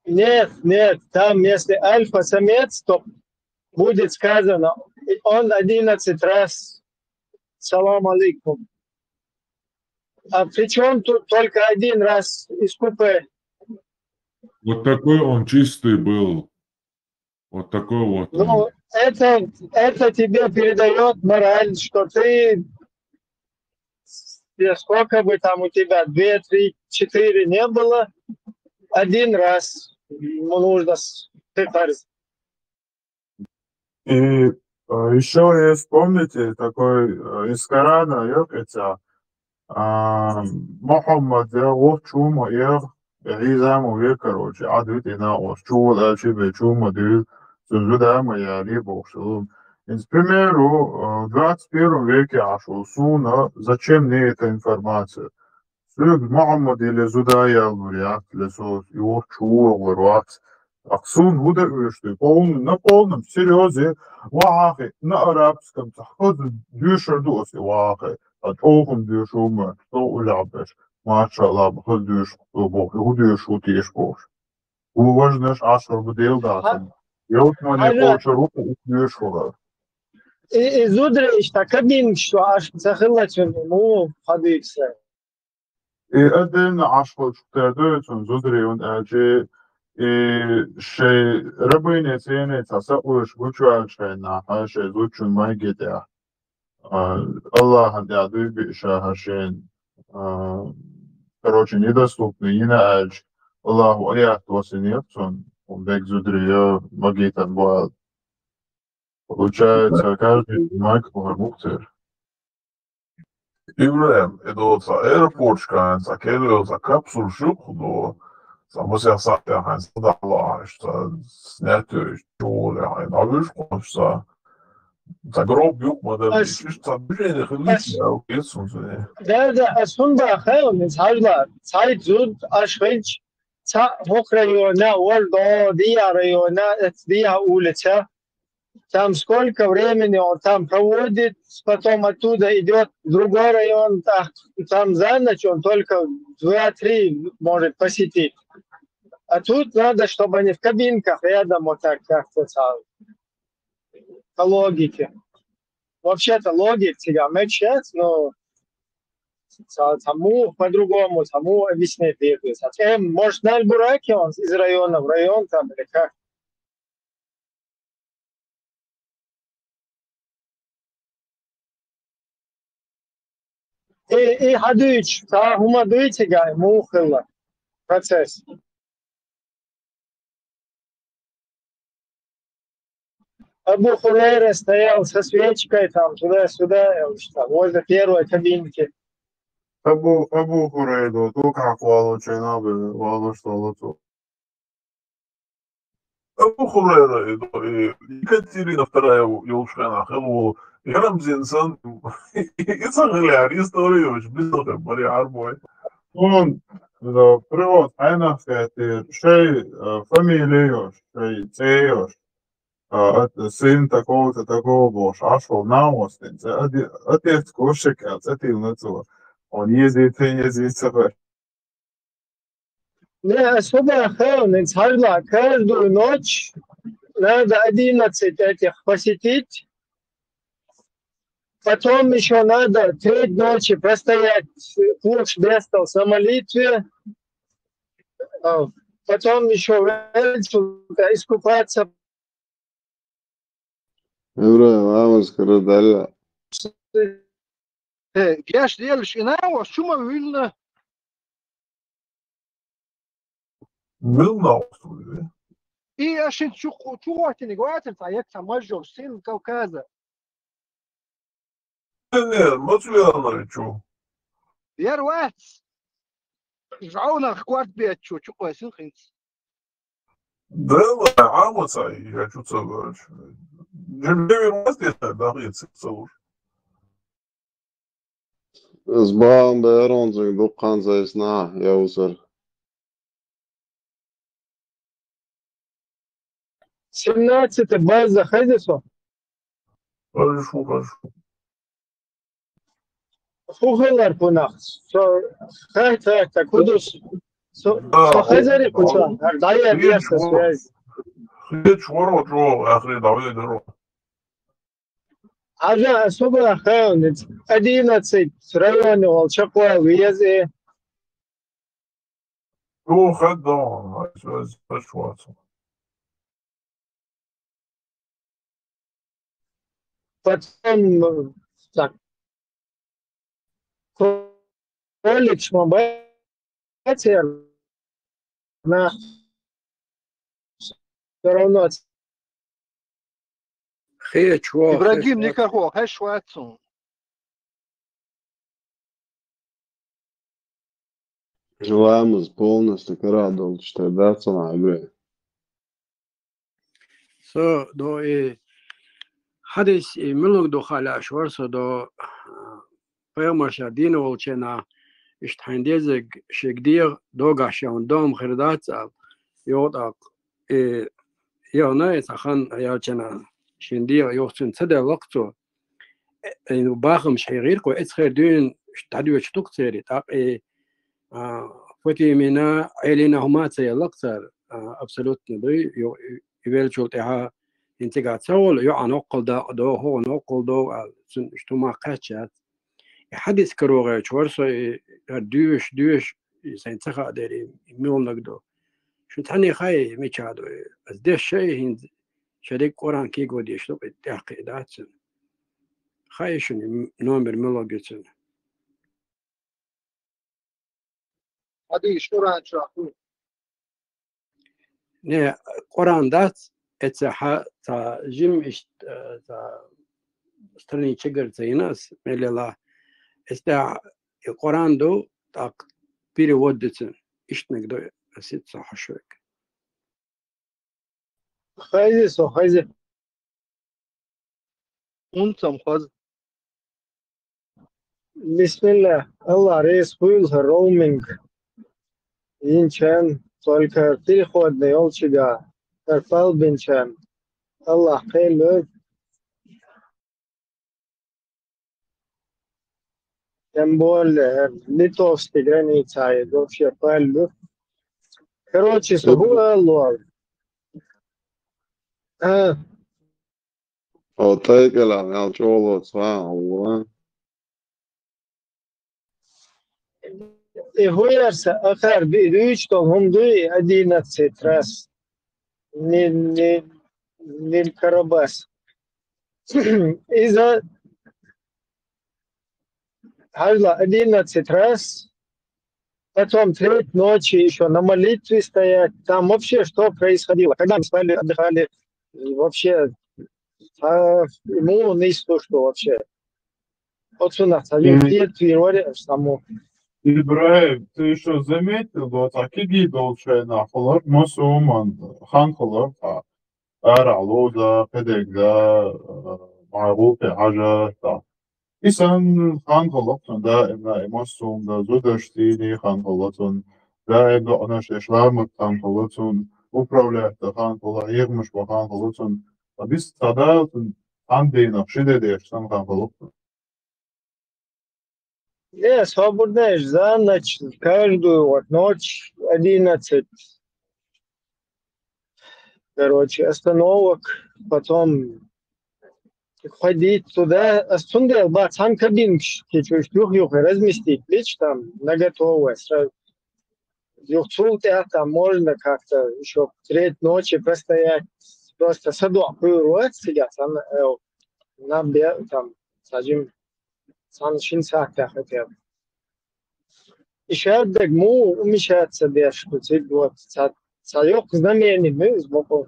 Нет, нет, там если альфа-самец, то будет сказано, он одиннадцать раз «Салам алейкум». А при чём тут только один раз из купе? Вот такой он чистый был. Вот такой вот он. Ну, это, это тебе передаёт мораль, что ты, э, сколько бы там у тебя, две, три, четыре не было, один раз ему нужно с-, ты парень. И, э, ещё есть, помните, такой, э, из Корана, ёк, это, А, Мухьаммад, я, вахчу ма эх, Ӏийса ма ве, короче, Ӏадвитина ош, чувал ачи бе, чу ма дил, цун зуда ма яли бохш. Инс, к примеру, э, в двадцать первом веке аш вол суна, зачем мне эта информация? Сюг Мухьаммад или зуда ял вариант, ле со, и вахчу вар вакс. Ахсун худа уьш ду, полный, на полном серьёзе, вахахи, на арабском, цахаза дюшар ду оси вахахи. А чохум дюшума, что улябеш. Машалла, бахаз дюш, бо, ху дюш, ху теш бош. Ху важнаш ашхар бу дел датан. Йот мане Хажа. Поча руку дюш хула. И, и зудре ишта кабин, что аш цахилла чун, му хадикса. И отдельно ашхар чухтер дойцун зудре он ачи, и шей рабыня цене цаса уж гучуал шей на, а шей зучун магитя. А, Аллахан тя дуй би ша хашен. А, короче, недоступный, ина альч. Аллаху аят васинет сон, он бек зудриё, магитан буал. Получается, каждый майк по характер. Ибрахим, это вот са аэропорт шкан, са кедо, са капсул шук до, са мусях са тяхан, са да Аллах, са снятую, чур, я, на виш кон, са, са гроб юк, мадам, Ас- иш, са движение, хилис, Ас- я, окей, сунсуне. Да, да, а сунда хэл, не царла, цай зуд, аш хэнч, ца, хок района, вар до, дия района, эт дия улица. Там сколько времени он там проводит, потом оттуда идёт в другой район, та-, там за ночь он только два-три может посетить. А тут надо, чтобы они в кабинках рядом вот так как-то там, по логике. Вообще-то логик тебя мечет, но са-, саму по-другому, саму объяснить двигается. Эм, может, на Альбураке он из района в район там или как? И, и хадуч, та хума дуйте гай, мухила процесс. Абу Хурейра стоял со свечкой там туда-сюда, я уж там, возле первой кабинки. Абу, Абу Хурейра, только хвалу чайнабы, валу что лоту. Абу Хурейра, и, и Екатерина вторая, Йолшхана, хелу, Ярамзин сан, и цагляр, история, уж бизнес, бари арбой. Он, да, привод, айнах, это, шей, э, фамилия ёш, шей, це ёш. А, от-, сын такого-то, такого бош, ашел на остин, це оди-, отец кошек, а це ты на цело. Он ездит, ты ездит, сахар. Не, особо охраны, царла, каждую ночь надо одиннадцать этих посетить. Потом ещё надо треть ночи простоять, курс бестал на молитве. А, потом ещё в Эльчу искупаться. Ибрахим, амаз кара далла. Э, геш делаш и на вас, чума вильна? Вильна устули. И ашин чу-, чугатини гватин, та як та мажор, сын Кавказа. Не, не, Мацуяновичу. Яр вац. Жаунах кварт бечу, чу квасин хинц. Да, ла, амаца, я чу ца вач. Джемдеви мастер, да, я ца вач. Збан бе аронзинг дуккан зайсна, я усар. Семнадцатая база хезесо. Хорошо, хорошо. Хухалар кунах. Со, хай, хай, так, кудус. Со, да, со хазари кучан. Ардая, хрен верса чего. Связь. Хрен чего, чего, ахри, давай, давай. Ажа особо охраны, одиннадцать районов, Волчакова, Везы. Ну, хай, да, связь, связь. Потом, э, так, колледж Мобатия, она всё равно. Хе, чё, Ибрагим хе, чё? Никакого, хе, швацун. Желаем полностью карадолчу тайдацалан абе. Со до и хадис и милуг духа лаш вар со до, а, пайхамарша дийна волчена иштта хьайн дезаг шег дегӀ догаш шаун дом хир дац ал, йогӀу тӀаккха. И яхна, и ца хан ялчана шин дегӀ йохцун ца деллакх цо. Э, э, бахамаш хьийгӀира кхо, эцхер дуьйна дӀадоьчу дукха церий, тӀаккха и, а, Фатимина, Ӏелина хӀума ца яллакх цара, а, абсолютно дуй, ю-, и велчул тӀаьхьа хӀинцига ца волу, йоӀан оккхал дакъа догӀу, хӀогӀан оккхал догӀу, аьлла, цунна иштта хӀума кхаьчча яц. И хьадис каро гӀерташ вара со, и, хӀара доьшуш, доьшуш, и сайн ца хаа дерий, и муьлханиг ду. Шун цхьаьна хаа, и мича ду, и ас деш шай хӀинца, шерриг Къуръан киго деш ду, и тӀехь кхин дац цуьнан. Хаьий шуна и номер муьлханиг ю цуьнан? Хьадийс Къуръан чохь ду. Не, Къуръан дац, эца хьа ца жим ишт-, э, ца страничегар ца йина ас, меллала. Эс тӀехь и Къуръан ду, тӀаккха перевод ду цуьнан. Иштаниг ду, ас ица хьошург. Хаза со, хаза. ХӀунцам хаза. Бисмилла. Алла реза хуьлда хӀара роуминг. Йинчан, только переходный йолчуьнга, хӀара пал бинчан. Аллах кхел лойла. Тем более, литовский граница, и вообще паллу. Короче, со хӀун ала ло? А? О, тайкъала мел чӀогӀа цхьа а вура. И хӀун яра сан ахар би дуьйцуш долу хӀума дуй, одиннадцать раз. Нил, нил, нил карабас. Иза хьажла одиннадцать раз, потом треть ночи ещё на молитве стоять. Там вообще что происходило? Когда мы спали, отдыхали? И вообще, а, ему не то, что вообще. Оцунах ца вин кхетавийр вари аш само. Ибраим, ты ещё заметил, вот, а киги долчайна хулар, масуман, хан хулар, а, арахь лоза, кхидерг да, а, ма гӀуллакхе хьажа, та. И сан хан хулар цун, даимна, и масум да, зударш цийний хан хулар цун, даим доӀанаш деш ламат хан хулар цун, управлять да хан хулар, хьехамаш бан хан хулар цун. А бис ца дала цун, хан дийнах ши де деш сан хан хулар цун. Не, свободная ж за ночь, каждую вот ночь одиннадцать. Короче, остановок, потом ходить туда. А цундела бац, хан кабинкаш, кичуш, юх-юх разместить, лич там, на готовое, сразу. Юхцул тӀехь там можно как-то ещё треть ночи простоять. Просто садоӀ кхуьйр вац цига, цхьана, э, наб е-, там, сажим, цхьана шин сахьтехь хотя бы. И шаддаг му умешаться деш, ку цига вот, ца, ца йоккха знамение муьз бокъо.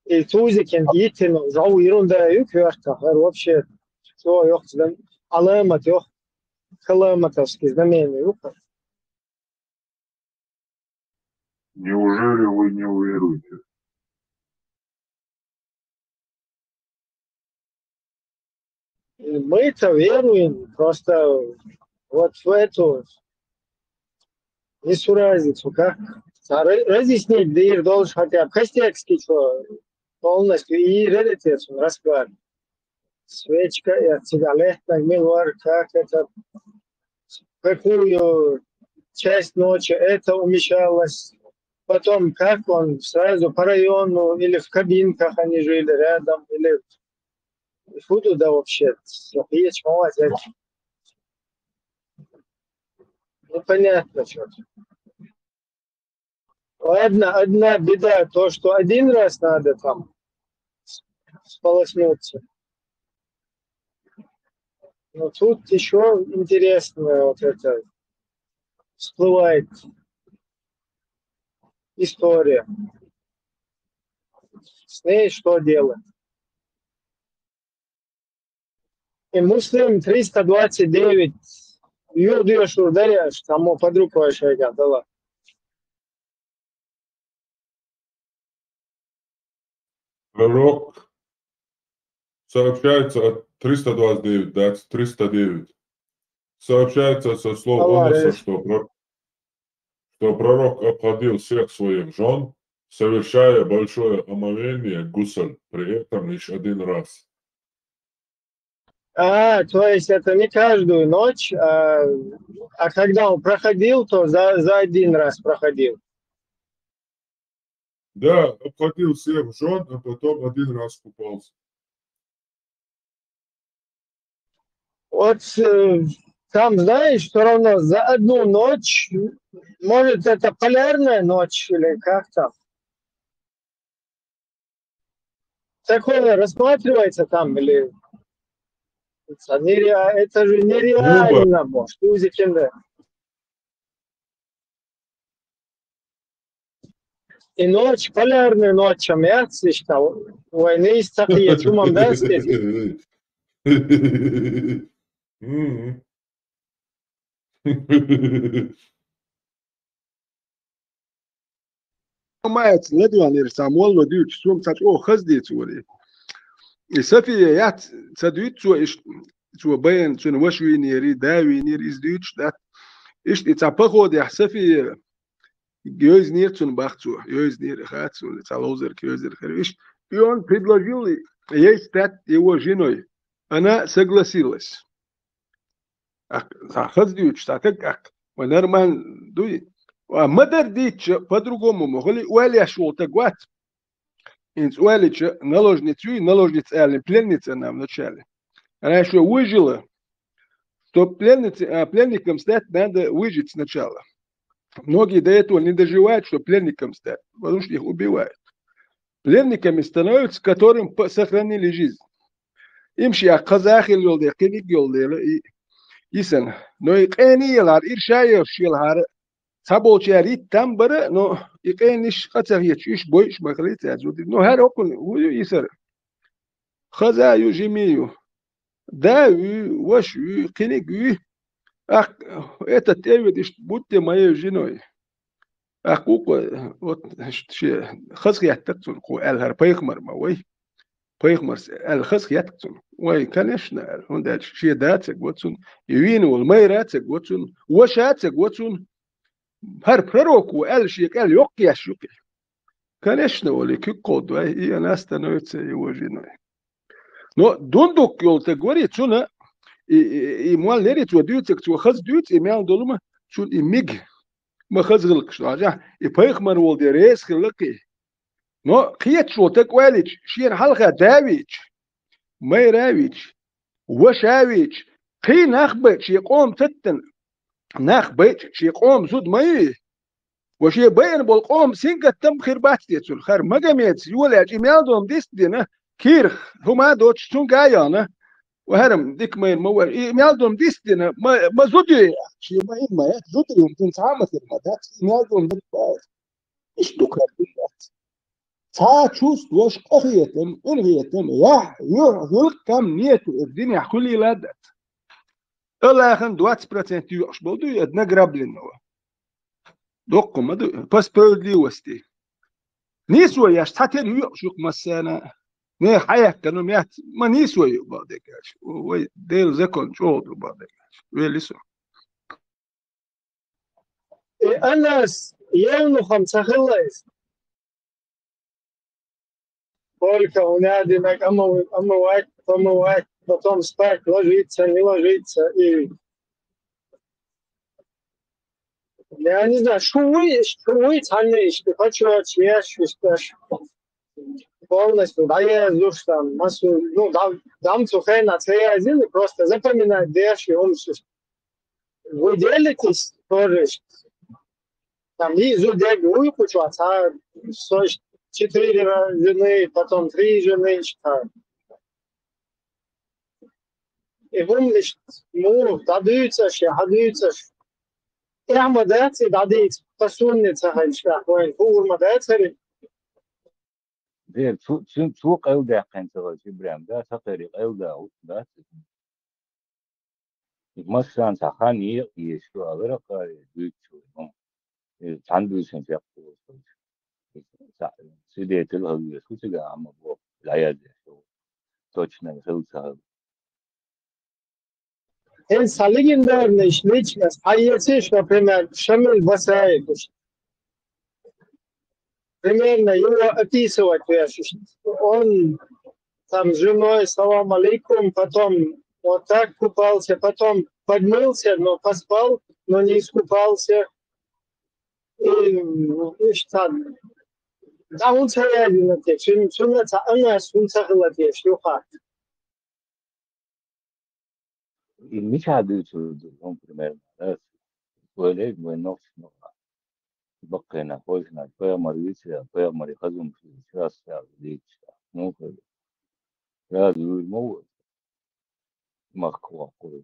И тузикен йиттина, жав ерунда ю коьртах, хӀара вообще, цо йоккха знам-, аламат йоккха, каламатовский знамение ю-кх. Неужели вы не уверуете? Мы-то веруем, просто вот в эту несуразицу, как ра-, разъяснить, да и должен хотя бы костяк, что полностью и верите, расклад. Свечка, я тебя легко милвар, как это, в какую часть ночи это умещалось. Потом, как он сразу по району, или в кабинках они жили рядом, или фу туда вообще, всё, печь, молодец. Непонятно что-то. Ладно, одна беда, то, что один раз надо там с-, сполоснуться. Но тут ещё интересная вот эта всплывает история. С ней что делать? И Муслим триста двадцать девять, Юха дешур дарий аш, цхьаммо под рукой шайгахь дала. Пророк. Сообщается от триста двадцать девять, да, триста девять. Сообщается со слов Аллах Анаса, рес. Что, про- что пророк обходил всех своих жен, совершая большое омовение, гусаль, при этом лишь один раз. А, то есть это не каждую ночь, а, а когда он проходил, то за, за один раз проходил. Да, обходил всех жен, а потом один раз купался. Вот, э, там, знаешь, всё равно за одну ночь, может, это полярная ночь или как там? Такое рассматривается там или это нереа-, это же нереально, может, узикинде. И ночь, полярная ночь, а мягче стал. Войны из такие, чумом, да, встретить? Мгм. Маьцна ладоьгӀнера цхьа молла дуьйцу, сом цхьа чӀогӀа хаза дийца вара. И Сафия яц ца дуьйцу цо, иш-, цо байна, цуьнан ваша вийнера, да вийнера, иза дуьйцуш дац. Иштта и цхьа походехь Сафия йойзнера цунна бах цо, йойзнера хац цунна, цхьа ловзарг йойзар хир виш. И он предложил ей стать его женой. Она согласилась. Ах, цхьа хаза дуьйцуш, цхьа таг ах, вай нормально дуй. А ма-дарра дийцча, по-другому ма хуьлий, ойла еш волу таг вац. ХӀинца ойла йича, наложница юй, наложница аьлла, пленница она вначале. Она ещё выжила, чтоб пленница, а, пленником стать надо выжить сначала. Многие до этого не доживают, что пленником стать, потому что их убивают. Пленниками становятся, которым по-, сохранили жизнь. Им шех кхаза хилла йолу дела, кхиниг йолу дела, и, и санна. Но и къена елахьара, ирша йолуш елахьара, цхьаболчара итт там бара, но и къенаш къа ца хеташ, уьш бойуш ма хилла цаьрца зуда. Но хӀара хӀокхуьнан хӀун ю и сара? Хаза ю, жима ю. Да вуй, ваша вуй, кхиниг вуй. Ах, этот тӀе а ведаш, будьте моей женой. Ах, кху-, кху-, вот, шен хазахетта цунна кху аьлла, хӀара пайхамар ма вай. Пайхамарс аьлла хазахетта цунна. Вай, конечно, аьлла, хӀунда аьлча шен да ца го цунна, и вийна волу майра ца го цунна, ваша ца го цунна. ХӀара пророк ву аьлла шен кӀел йоккха еш ю кхин. Конечно, олий, куьг кховдой, и она становится его женой. Но дундук йолу таг вари цунна, и, и, и моллери цо дуьйцург, цо хаза дуьйцу, и мел долу ма, цунна и миг, ма хаза гӀиллакхаш дожахь, и пайхамар волу де реза хилла кхин. Но кхеташ волу таг ойла йича, шена хьалха да вийча, майра вийча, ваша вийча, кхин нах байча шен къоман таттана, нах байча шен къоман зуда ма ю и. Ва шен байина болу къоман сингаттам хир бац те цунна. ХӀара Магомеда йолаьлча, и мел долу дис а дина, кийрах хӀума а доцуш цуьнга а яхна, ва хӀара-м дика майра ма вара, и мел долу дис а дина, ма, ма зуда ю, шен ма ин ма яц, зуда ю, цунна цхьа а ма хир ма дац, и мел долу дика бац. Иштта ду кхаьрдина дац. Цхьа чувствуеш къахетам, къинхетам, яхь, юьхь, гӀиллакх-м нету, и динехь хуьлийла а дац. Аллахьан двадцать процент йоькъуш болу дуй, одна грабленного. Доккха ма ду, по справедливости. Нийсо еш, цхьа тера йоькъуш ю-кх массарна. Нехан хьаяккхина ю, меца, ма нийсо ю бакъдерг аьлча. Вай Делан закон чӀогӀа ду бакъдерг аьлча. Вели со. И Анас евнухом ца хилла иза. Только унадинаг омывать, помывать, потом спать, ложиться, не ложиться. И я не знаю, шу вуй, шу вуй цхьанна иштта, хочу еш, иштта. Полностью дӀаязлуш там, массо, ну, дам, дам цу хенахь ца яздина, просто запоминать деш и хӀумаш иштта. Вы делитесь тоже, там, и зуда вуй кху чохь, цхьа, со, четыре ра-, жены, потом три жены, иштта. И хӀума иштта, муха, дӀадуьйцуш я хьадуьйцуш. Эхь ма дац и дӀадийца, ткъа сонна ца хилча, тӀаккха вайн хуур ма дац хӀара. Дера, цу, цу, цо къайладаьккхина ца хилча, Ибрахим, да, сакхерий къайладаха дац иза. Массанца хан йекъа езаш ду аларах дуьйцу вай, ну, э, цхьана буьйсанна чекхволуш. Ца-, цу детал хьалвеш ву цига, амма бо, лаьяздеш ву. Точно хила ца хила. Эн са легендарный личность, а если, например, Шамиль Басаев, примерно его описывать, то есть он там с женой, салам алейкум, потом вот так купался, потом поднялся, но поспал, но не искупался. И, ну, и что? Да, он царя на те, сун-, сунна ца-, она сун ца хила те, шлюха. И мича дуьйцур ду, ну, примерно, да? Вай лерг, вай нохчий, ну, баккхийна, хойшина, пайхамар вицара, пайхамаре хазумаш вицара, ас цара дийцача. Ну, хой. Раза вуьйр ма ву. Махка воккхур.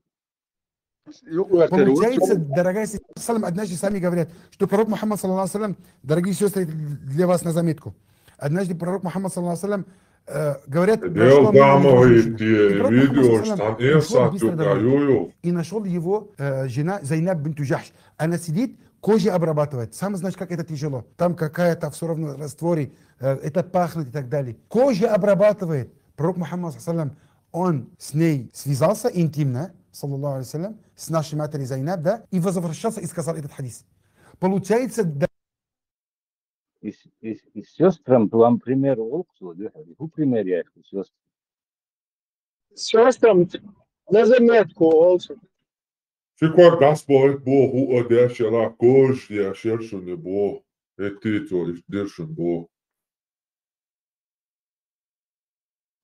Получается, дорогая сестра, салам, однажды сами говорят, что пророк Мухаммад, саллаллаху алейхи ва саллям, дорогие сестры, для вас на заметку. Однажды пророк Мухаммад, саллаллаху алейхи ва саллям, э, говорят, прошло много времени. И пророк Мухаммад, саллаллаху алейхи ва саллям, ушёл быстро домой. И нашёл его, э, жена Зайнаб бинту Джахш. Она сидит, кожа обрабатывает. Сам знаешь, как это тяжело. Там какая-то всё равно растворы, э, это пахнет и так далее. Кожа обрабатывает. Пророк Мухаммад, саллаллаху алейхи ва саллям, он с ней связался интимно, саллаллаху алейхи ва саллям, с нашей матерью Зайнаб, да, и возвращался и сказал этот хадис. Получается, да. И с-, и с-, и сёстрам вам пример олхаза, да, и ху пример яхь, и сёстрам. Сёстрам на заметку олхаза. Ши кор гас боху, боху, а деш яла, кожа деш яр шуна боху. Эттийцо иш дир шуна боху.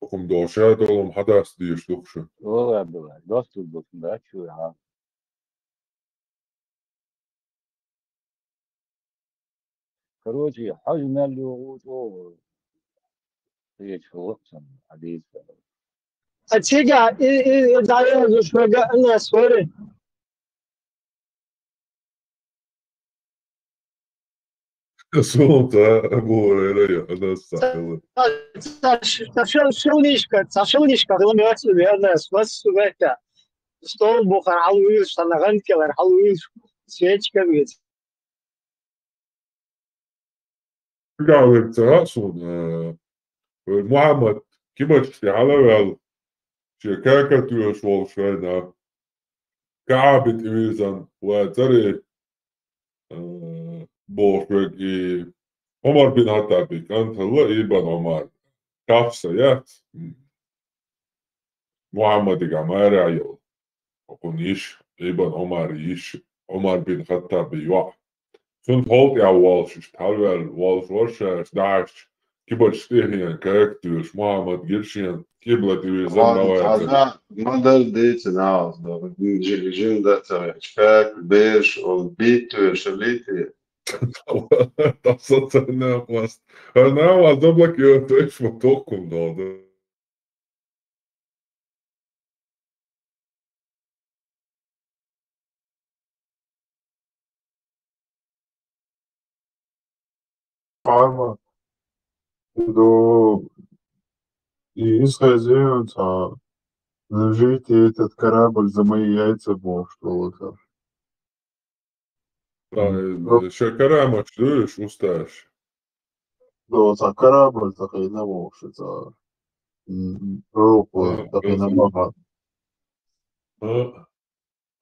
Хум доша долум хьадаста деш дух шу. Ола, била, достур бу шуна дач шу, а. Короче, хьажа мел йогӀу чӀогӀа. Кхеча хӀаллакьцан хьадийца. А цига и, и, и дӀаяхьа шуга Анас вара. Султан Абу Хурайра я Анас ца хила. Ца, ца, ца шел-, шелнишка, ца шелнишка хила мёртвый Анас, вас субайта. Стол бухар хьалуйш, сан гӀантӀкӀелар хьалуйш, свечка вец. Галерца сун, э, Мухьаммад кибачки хьалаваьлла, шен кака тоьшаш волуш вайна, КаӀбе тӀе вирзина вацаре, э, бохуш верг и Ӏумар бин ХаттӀаби кӀант хилла, Ибн Ӏумар. Кхаьчча яц. Мухьаммадига марехь йолу. Кхунна йиша, Ибн Ӏумар йиша, Ӏумар бин ХаттӀаби йоӀ. Цунна хьолтӀехь волуш иштта хьалаваьлла волуш вара ша, иштта дӀахьаьжча, кибачаш тӀехьена кагтуьйш, Мухьаммад гира шена, кибла тӀе вирзина ма вацара. Хьан хьажа ма дара дийцина, жи-, жин дан ца вехча, как, бераш, ол, биттуьйш, лити. Тасса ца намаз. Ха намаз заблокирует, то есть вот тохкум долу. Мама, ду, и исхайзируется, держите этот корабль за мои яйца, бо, что вот. Ша караматаш дуьйш, усташ. До, ца корабль, ца хина вовши, ца, м, руху, ца хина бага.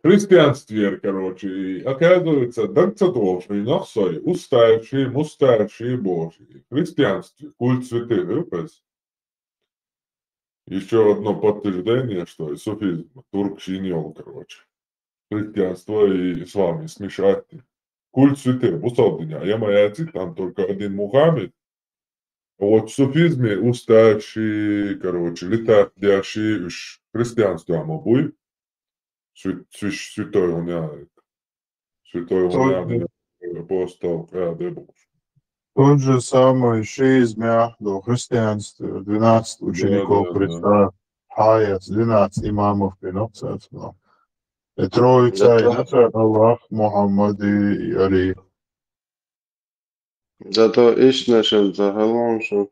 Христианствера, короче, и, оказывается, даг ца тохуш, и нах сой, усташ, мусташ, бохуш. Христианстве, культ святых, ву хеза. Ещё одно подтверждение, что и суфизм, турк шин йол, короче. Христианство и ислам, и смешать. Культ святых, бусалба динехь, я ма яций, там только один Мухаммед. А вот в суфизме усташ, короче, литах деш, уьш христианство ма буй. Сви-, сви-, святой он я, святой он я, апостол, я, да, бу. Тот же самый шиизм, я, до христианства, двенадцать учеников Христа, хьаяц, двенадцать имамов, пинок цацмал. И троица, и Аллах, Мухаммад и Али. Зато истина шен ца хилла шу.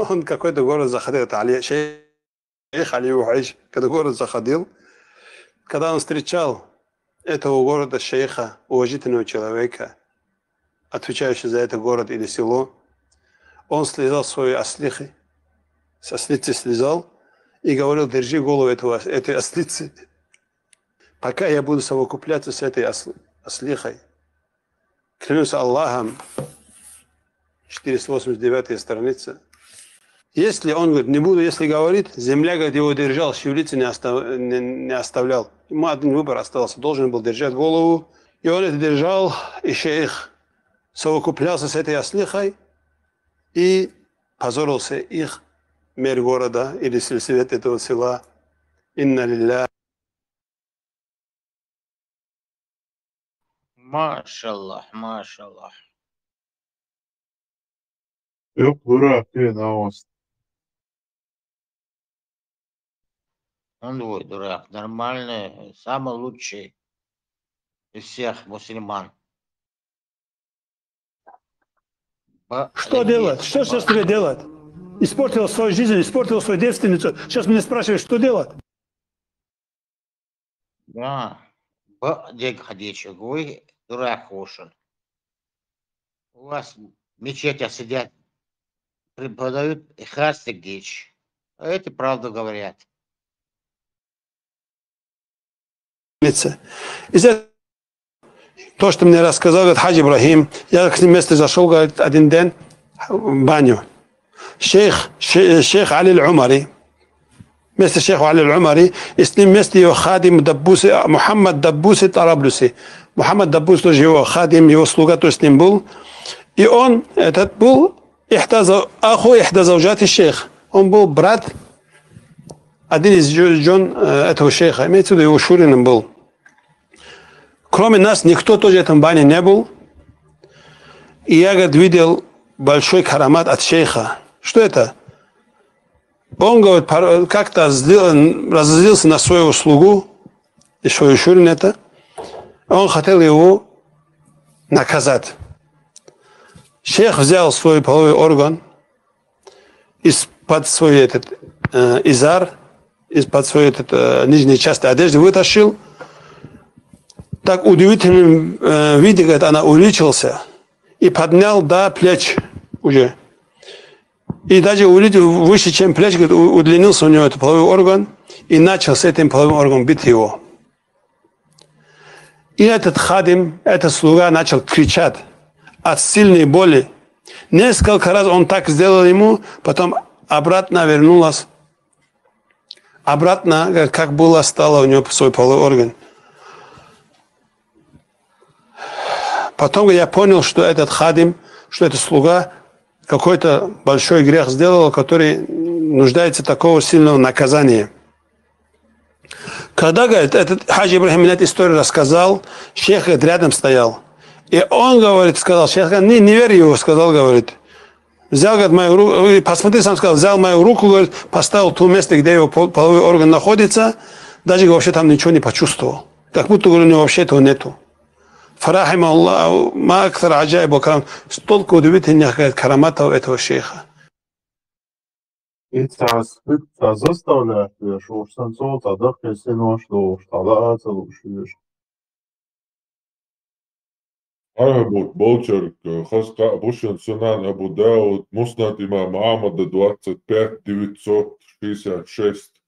Он какой-то город заходил, это Али, шейх Шейх Али Ухайш, когда в город заходил, когда он встречал этого города шейха, уважительного человека, отвечающего за этот город или село, он слезал свои ослихи, с ослицы слезал и говорил: «Держи голову этого, этой ослицы, пока я буду совокупляться с этой осл- ослихой». Клянусь Аллахом, четыреста восемьдесят девятая страница. Если он, говорит, не буду, если говорит, земля, говорит, его держал, шевелиться не, остав- не, не оставлял. Ему один выбор оставался, должен был держать голову. И он это держал, и шейх совокуплялся с этой ослихой, и позорился их мэр города или сельсовет этого села. Инна лилля. Машаллах, машаллах. Yok, bura, ты на вас. Он твой дурак, нормальный, самый лучший из всех мусульман. Ба- Что делать? Что сейчас тебе делать? Испортил свою жизнь, испортил свою девственницу. Сейчас меня спрашиваешь, что делать? Да. Ба- Дек Хадича, говори, дурак ушел. У вас в мечетях сидят, преподают и хасты дичь. А эти правду говорят. Из этого, то, что мне рассказал, говорит, Хадж Ибрахим, я к ним вместе зашел, говорит, один день в баню. Шейх, ше- шейх Али Умари, вместе с шейхом Али Умари, и с ним вместе его хадим Даббуси, Мухаммад Даббуси Тараблуси. Мухаммад Даббус тоже его хадим, его слуга тоже с ним был. И он, этот был, ихда за- аху ихда зауджати шейх. Он был брат один из жё- жён э, этого шейха, имеется в виду, его шурином был. Кроме нас никто тоже в этом бане не был. И я, говорит, видел большой карамат от шейха. Что это? Он, говорит, пор- как-то сделан, разозлился на свою слугу, и свою шурин это. Он хотел его наказать. Шейх взял свой половой орган из-под свой этот э, изар, из-под своей этот, э, нижней части одежды вытащил. Так удивительным э, виде, говорит, она увеличился и поднял до плеч уже. И даже увеличил выше, чем плеч, говорит, у- удлинился у него этот половой орган и начал с этим половым органом бить его. И этот хадим, этот слуга начал кричать от сильной боли. Несколько раз он так сделал ему, потом обратно вернулась, обратно, как было, стало у него свой половой орган. Потом я понял, что этот хадим, что этот слуга какой-то большой грех сделал, который нуждается такого сильного наказания. Когда, говорит, этот Хадж Ибрахим мне эту историю рассказал, шейх, говорит, рядом стоял. И он, говорит, сказал, шейх, говорит, не, не верь его, сказал, говорит. Взял, говорит, мою руку, и посмотри, сам сказал, взял мою руку, говорит, поставил в то место, где его пол- половой орган находится, даже вообще там ничего не почувствовал. Как будто, говорит, у него вообще этого нету. Фарахима Аллах, ма аксар аджаиб ва карам. Столько удивительных, говорит, караматов этого шейха. Ицас, ицас заставляет, что уж сам солнце, да, если ну что, уж тогда целуешь. Айхабут Болчарк, Хазка Бушин, Сунан Абу Дауд, Муснад имам Ахмада двадцать пять девятьсот шестьдесят шесть.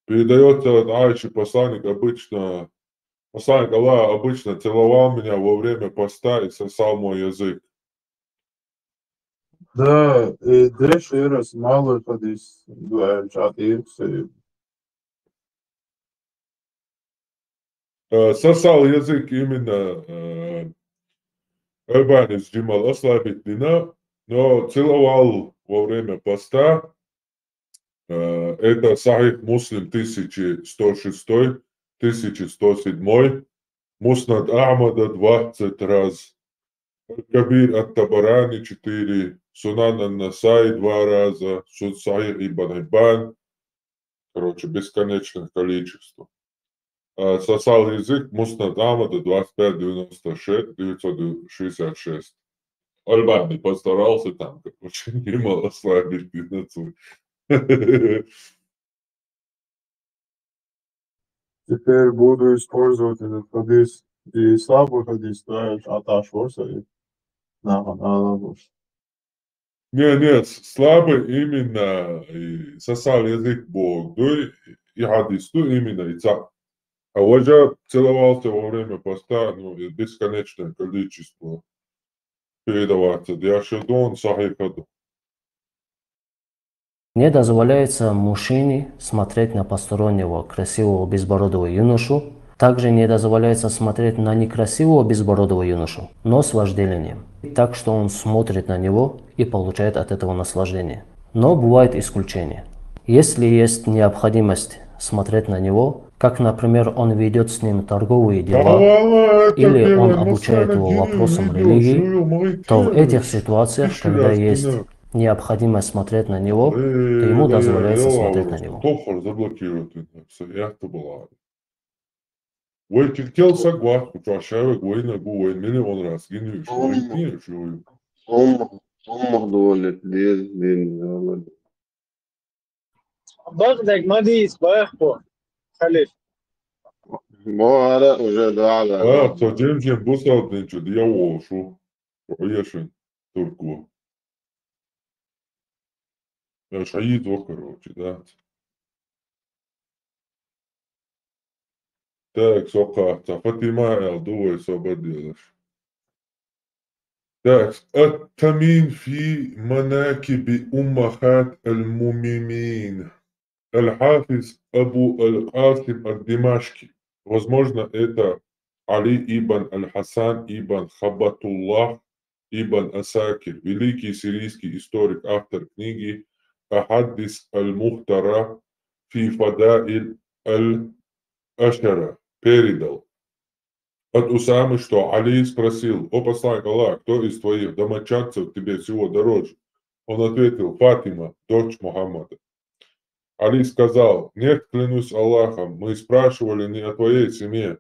Передается от Айши, посланник обычно, посланник Аллаха обычно целовал меня во время поста и сосал мой язык. Да, э, дальше раз малый хадис, да, чат и все. Э, Сосал язык именно э, Альбани сжимал ослабительно, но целовал во время поста. Э, Это Сахих Муслим тысяча сто шестой, тысяча сто седьмой, Муснад Ахмада двадцать раз, Кабир ат-Табарани четыре, Сунан ан-Насаи два раза, Сун Сахих Ибн Хиббан, короче, бесконечное количество. А, Сосал язык, Муснад Ахмада двадцать пять девяносто шесть, девятьсот шестьдесят шесть. Альбани постарался там, короче, немало слабить двенадцать. Теперь буду использовать этот хадис. И слабый хадис, да, а та шорса, и нахуй, надо. Не, не, с- слабый именно и сосал язык Бог, да, и хадис, да, именно и ца. А уже целовался во время поста, ну, и бесконечное количество передаваться. Я шедон сахихаду. Не дозволяется мужчине смотреть на постороннего красивого безбородого юношу. Также не дозволяется смотреть на некрасивого безбородого юношу, но с вожделением. Так что он смотрит на него и получает от этого наслаждение. Но бывает исключение. Если есть необходимость смотреть на него, как, например, он ведет с ним торговые дела, или он обучает его вопросам религии, то в этих ситуациях, когда есть необходимость смотреть на него, то ему дозволяется смотреть на него. Тохар заблокировать это всё, я то была. Вой тиктел согласку, чашаве гойна гу вой миллион раз гинюш, вой Ом. гинюш, вой. Ом, ом дозволит, дез, дин. Багдак мадис бахпо. Халиф. Бо ара уже да А, то джем джем бусал динчу, дьявол шу. Ояшин, турку. Я шаид во, короче, да. Так, сока, та Фатима эл дувай собадилаш. Так, التميم في مناكب أمهات المؤمنين. Аль-Хафиз Абу Аль-Касим Ад-Димашки. Возможно, это Али ибн Аль-Хасан ибн Хабатуллах ибн Асакир, великий сирийский историк, автор книги Ахаддис Аль-Мухтара фи Фадаиль Аль-Ашара, передал от Усамы, что Али спросил: «О посланник Аллаха, кто из твоих домочадцев тебе всего дороже?» Он ответил: «Фатима, дочь Мухаммада». Али сказал: «Нет, клянусь Аллахом, мы спрашивали не о твоей семье».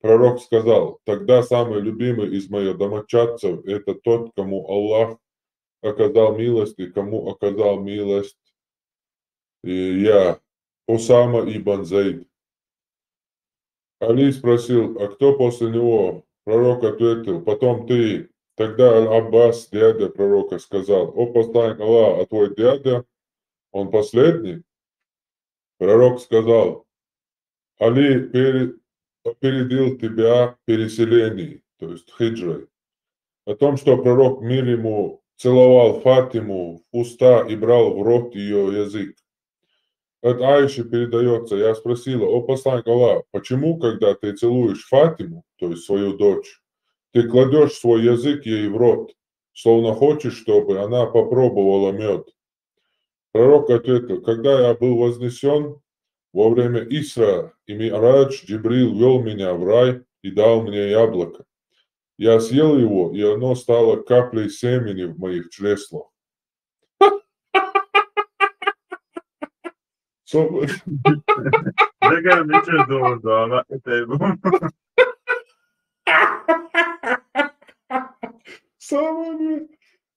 Пророк сказал: «Тогда самый любимый из моих домочадцев — это тот, кому Аллах оказал милость и кому оказал милость, э, я, Усама ибн Зайд». Али спросил: «А кто после него?» Пророк ответил: «Потом ты». Тогда Аль-Аббас, дядя пророка, сказал: «О посланник Аллаха, а твой дядя, он последний?» Пророк сказал: «Али пере- опередил тебя в переселении», то есть хиджрой. О том, что пророк, мир ему, целовал Фатиму в уста и брал в рот ее язык. От Аиши передается: «Я спросила: «О посланник Аллаха, почему, когда ты целуешь Фатиму, то есть свою дочь, ты кладешь свой язык ей в рот, словно хочешь, чтобы она попробовала мед?» Пророк ответил: «Когда я был вознесен во время Исра и Ми'радж, Джибрил вел меня в рай и дал мне яблоко. Я съел его, и оно стало каплей семени в моих чреслах». Со- Дага мича дорда, ана этайбу. Самое.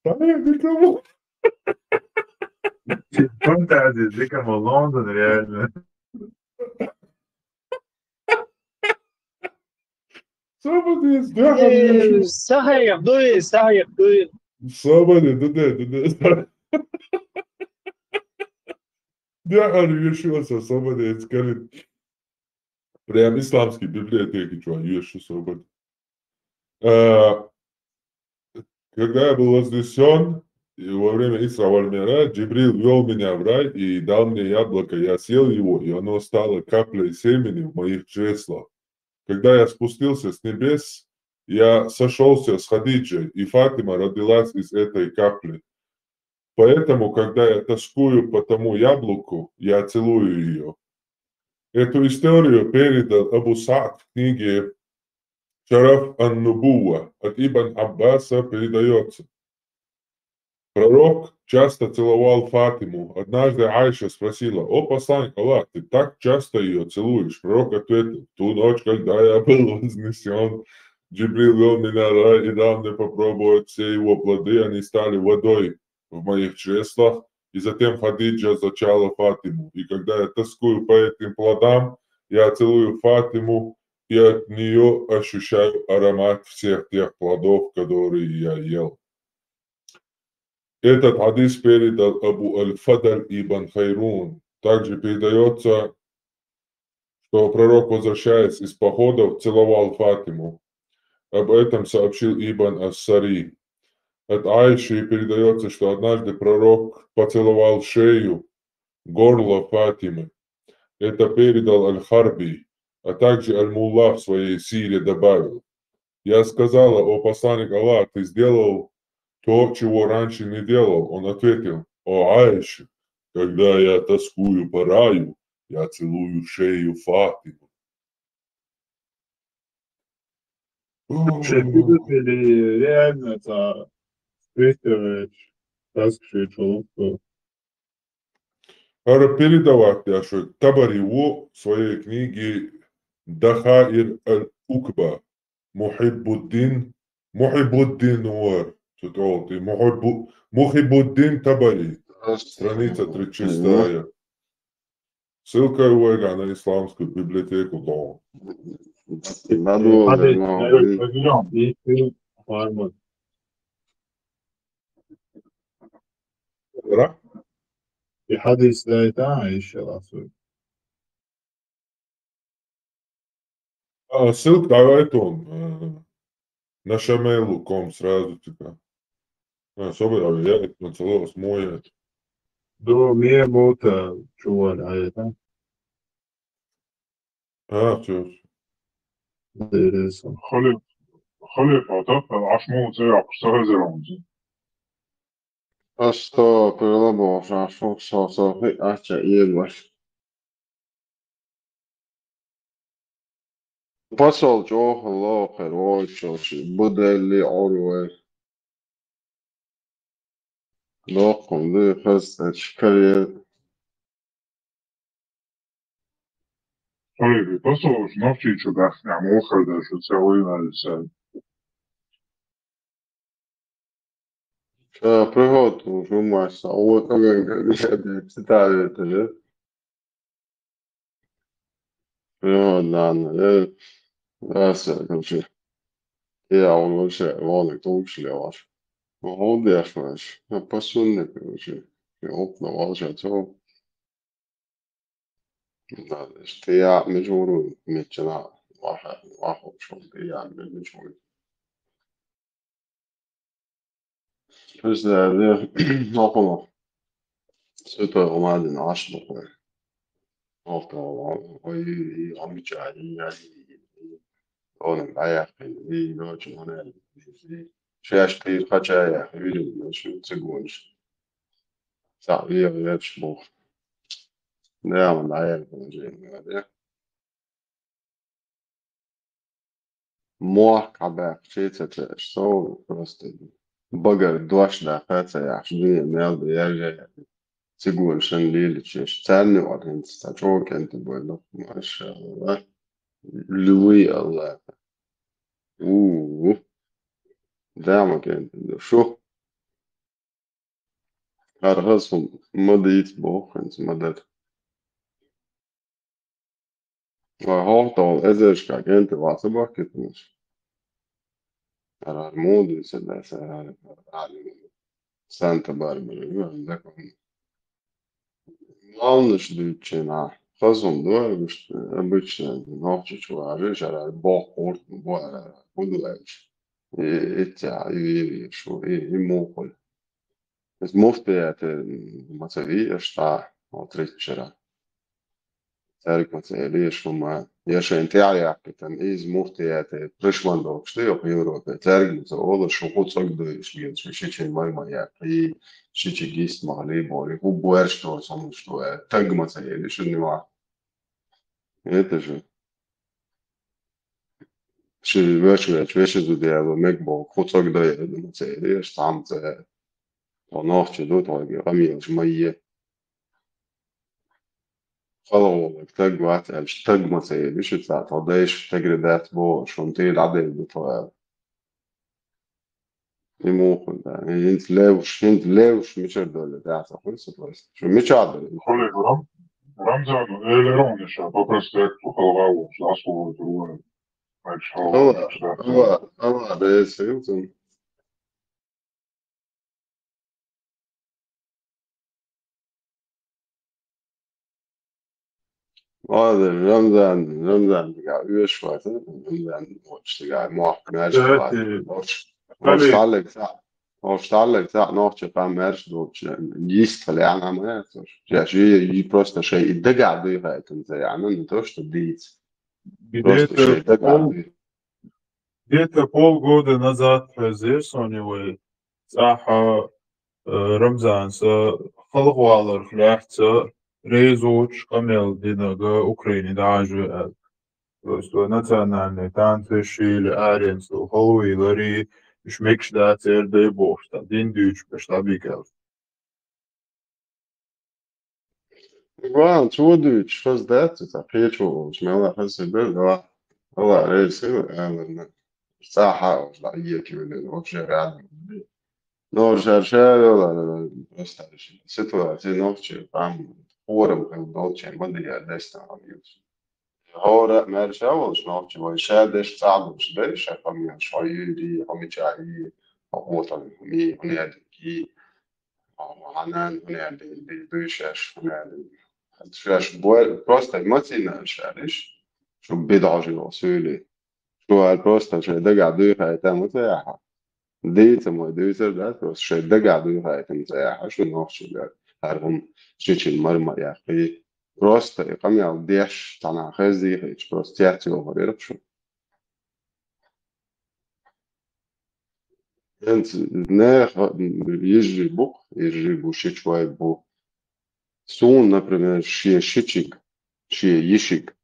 Самое никому. Фантазия, дика ма Лондон, реально. Самое, да. Сахих дуй, сахих дуй. Самое, да, да, да, да. Да, а решился, самое, скажи. Прям исламские библиотеки, чувак, ещё собой. Э, Когда я был вознесен, и во время Исра валь Ми'радж, Джибрил вел меня в рай и дал мне яблоко. Я съел его, и оно стало каплей семени в моих чреслах. Когда я спустился с небес, я сошёлся с Хадиджей, и Фатима родилась из этой капли. Поэтому, когда я тоскую по тому яблоку, я целую её. Эту историю передал Абу Саад в книге Шараф ан-Нубуа. От Ибн Аббаса передаётся: Пророк часто целовал Фатиму. Однажды Айша спросила: «О посланник Аллаха, ты так часто её целуешь?» Пророк ответил: «В ту ночь, когда я был вознесён, Джибрил вел меня в рай и дал мне попробовать все его плоды, они стали водой в моих чреслах, и затем Хадиджа зачала Фатиму. И когда я тоскую по этим плодам, я целую Фатиму, и от неё ощущаю аромат всех тех плодов, которые я ел. Этот хадис передал Абу Аль-Фадль ибн Хайрун. Также передаётся, что пророк, возвращаясь из походов, целовал Фатиму. Об этом сообщил Ибн Ас-Сари. От Аиши передаётся, что однажды пророк поцеловал шею, горло Фатимы. Это передал Аль-Харби, а также Аль-Мулла в своей сире добавил: «Я сказала: О посланник Аллаха, ты сделал то, чего раньше не делал». Он ответил: «О Аиша, когда я тоскую по раю, я целую шею Фатимы». Чи будут ли реально это списывать, так сказать, что Ара передавать я, что Табари в своей книге Дахаир аль-Укба, Мухиббуддин, Мухиббуддин Нуар, тут вот, и Мухиббу-, Мухиббуддин Табари, страница тридцать шестая. Ссылка у Эга на исламскую библиотеку дома. Надо, Смотри, ну, народ, и- пойдём, и ты, Мухаммад. Ра? И хадис да это, а, ещё раз. А, ссылка давай он, э, на Шамелу ком сразу, типа. А, собой, а я это целого смоя. Да, мне вот, э, чувал, а это, А, всё. интересно. Халиф, халиф, а так, а шму цеяк, что разерван. Астагфирулла, бо шашлык сосохи ача иебаш. Посол чохло, короче, будели орве. Лохум ды хастач карьер. Халиф, послушай, навчи, что гасня, мухар, да, что целый на лице. Ша, пригод, жумайса, о, то ген, ген, ген, цитали, да? Пригод, да, да, да, короче. Я, он вообще, он и тучи леваш. Он дешмаш, а посудный, короче. И опна валжа, то. Да, значит, я между мечена, ваха, ваха, что я между. Bizlerde okuma. Süper omadın aşlıklı. Okuma. Oy, amca, iyi, iyi. Onun ayak, iyi, ne için ona, iyi. Şu yaşta kaç ayak, yürüyün, şu çıkmış. Sağ, iyi, iyi, bu. Ne zaman ayak, iyi, iyi. Мохк хьабаьккхачий ца тешаш, со просто багара дош даккха ца яхаш, дуьне мел бу яжа, цигонашна лелачеш, царна вара хӀинца цхьа чӀогӀа кӀентий бойла, машалла. Луй Аллах. У-у-у. Дама кӀентий ду шу. ХӀара хаза хӀума ма дийца боху хӀинца ма дара. Вай хӀокху тӀехула эзаршкахь кӀентий вац а бахкийтинарш. ХӀара муха дуьйцур дац, хӀара Санта-Барбара ю, хӀара закон. Малнаш дуьйцучийн ахь хаза хӀума ду, обычно нохчочу вара, хӀара боху, хӀорт бу, хӀара хӀун ду аьлча. И, и цхьа, и вийр, и шу, и, и мухула. Иза муфтият ма ца вий аша цхьа, оцу риччара. Цаьрга ма ца элира шу ма, я шайна тӀаьхьа яьккхийтина, иза муфтият пришван докуш ду, йокху Европе, цаьрга ма ца олуш, шу хӀун цӀогдуьйш гина, шу шичийн май ма яьккхий, шичи гист ма хилий боху, хӀун боьрш доцу хӀуманаш ду аьлла, таг ма ца элира шуна юьхь. Это же. Ши веш веш, вешан зуда яла мега боху, хӀун цӀогдуьйш ду ма ца элира, аш цхьамма ца. Тхо нохчий ду, тхоьга къамелаш ма е. Хала гӀолаг таг вац аьлча, таг ма ца елира шу цхьа, тхо дайша тегара дац боху, шуна тӀера дӀадевлла ду тхо аьлла. И муха да, хӀинца леваш, хӀинца леваш мичара долу тӀаьхьа ца хуьлу сан просто. Шу мичахь долу? Халиф, Рамзан, элира хьуна ша, по проспекту халгӀа волчу, дӀасхьур ву вай. МачхьалгӀа Алла, наш дац. Алла, Алла, деза хилзан. Ладно, Рамзан, Рамзан, дика, уьш вац, Рамзан, вочу, дика, мохк, маьрша вац. Вочу, вочу таллиг ца, вочу таллиг ца, нохчи къам маьрша долчу, йист хила яхьна ма яц уьш. Шаьш и, и просто шайн и дагахь дуьйхьайтина ца яхьна, не то что дийца. Просто шайн дагахь дуьйхьайтина. Где-то полгода назад хезира суна вай цӀахь, э, Рамзанца халхаваларх лаьцна реза воцуш къамел динарг Украине дӀахьажо аьлла. Просто национальный танцы шийла аренца халхавийлари, уьш мегаш дацара дай бохуш, цхьа дин дуьйцуш берш дӀабигала. Ван, цо дуьйцуш хаза дац, цхьа кхечо волчу мелла хаза хир дара, Алла, Алла реза хила, аларна. ЦӀахь а волуш дӀаекевлина, вообще рядом. Но шаьш ша йолу, просто ситуация нохчийн къам хорам хила долчу ма дияр дестан хьан юц. ХӀора а маьрша волуш нохчи вай ша деш цӀахь долуш дай, ша къамелаш хьо йийри, хьо мичахь йийри, хьо къоталла хьо мий, хьо неадинг йий, хьо хьан нана хьо неадинг дийр дуй шаьш, хьо неадинг. Шаьш бой-, просто мацийна шаьриш, шу бидӀожи йолу суьйлий. Шу хӀара просто шайн дагахь дуьйхьайтина ма ца яхьа. Дийца ма дуьйцур дац, просто шайн дагахь дуьйхьайтина ца яхьа, шу нохчий дара. ХӀара хӀума шичина мара ма яьккхий. Просто и къамел деш, цхьана хеза дийхича, просто цец йохур яра шу. ХӀинца нехан йижарий бу-кх, йижарий бу, шичой бу. Суна, например, шен шичиг, шен йишиг,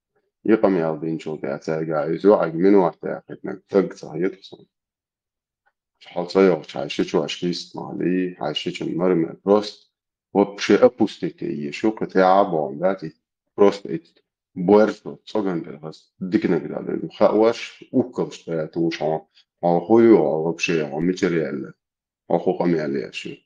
и къамел динчул тӀаьхьа цаьрга иза йоӀиг минот яьккхинарг таг ца хета суна. Хьо ца йогӀучу хьайн шичошка йист ма хилий, хьайн шичун мара-мара просто вообще опустить е езаш ю, кхин тӀаьхьа а бохург дац, и просто и боьрша цӀоган тӀера хаза диканиг дан деза. Хаош, ухкалш тӀера тухуш хьо, хьо хӀун ю, хьо вообще, хьо мичара яьлла, хьо хӀун къамел еш ю.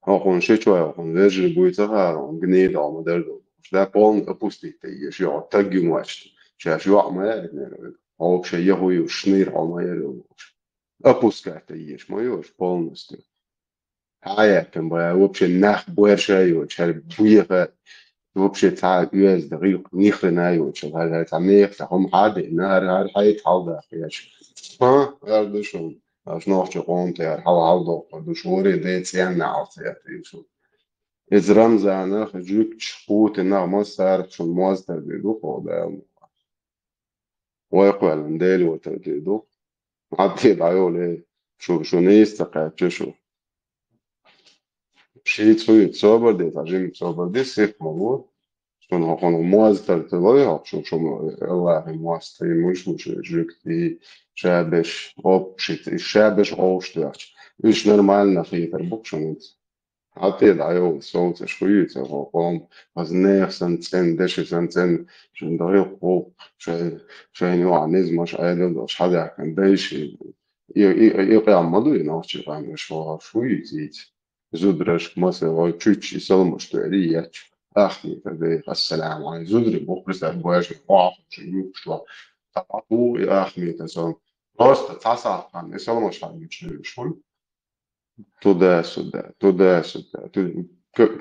Хьо хьуна шичой, хьо хьуна вежарий буй ца хаьара, хьуна гни долу ма дара ду. Да, полный опустить е езаш ю, хьо таг ю моьтту. Шаьш йоӀ ма яьхнера вайга. Хьо вообще я хӀун ю, шнийр хьо ма яра ю. Опускать е езаш ма ю уьш полностью. Хьан яьккхина бан, вообще нах боьрша йоцуш, хӀара буьйха, вообще цхьа оьзда гӀиллакх ни хрена йоцуш, хӀара, хӀара цхьа меха цхьа хӀума хьан деана, хӀара, хӀара хьайта хьалдаккха еш. Ха, хӀара ду шуна, аша нохчийн къоман тӀера хьал-хьал доккхур ду, шура де цӀенна алца яхийла шу. Иза Рамзанах, жуьгташ, Путинах, массарах шуна моз тардийр ду, кхо Дала. Вай кхоьллина Дела ватар дийр ду. Хьан тӀе дӀайолу, шу, шу нийса ца кхаьчча шу. Шийтта хуьйта собар де, цхьа жимма собар де, сих ма ло. Шуна хӀокхунах моз тар ца лой хьо, шу, шу, Аллахьан моз тар, муьш, муьш, жуьгтий, шабеш, оп, шийтта, шабеш овш доьхча. Уьш нормально хетар бу-кх шуна. Хьан тӀе дӀайолу совцаш хуьйцу хӀокху къоман, хаза нехан санна цӀена, деши санна цӀена, шайн дагӀа гӀуллакх, шайн, шайна юкъахь низамаш Ӏедал долуш хьадаьккхина дайши. И, и, и къам ма ду и нохчийн къам, уьш хӀокхуш хуьйцийца. Зударашка, масала, вай чуьччи саламаш тоьри ечу. Ахмета дайх, ассаламу Ӏалайкум. Зударий бу-кх, представь, боьжна, охьахуучу юккуш ваха. Цхьа а бу и ахмета салам. Просто цхьа сахьт хан и саламаш хьан гучу хуьлуш хуьлу. Туда-сюда, туда-сюда. Ту-, к-,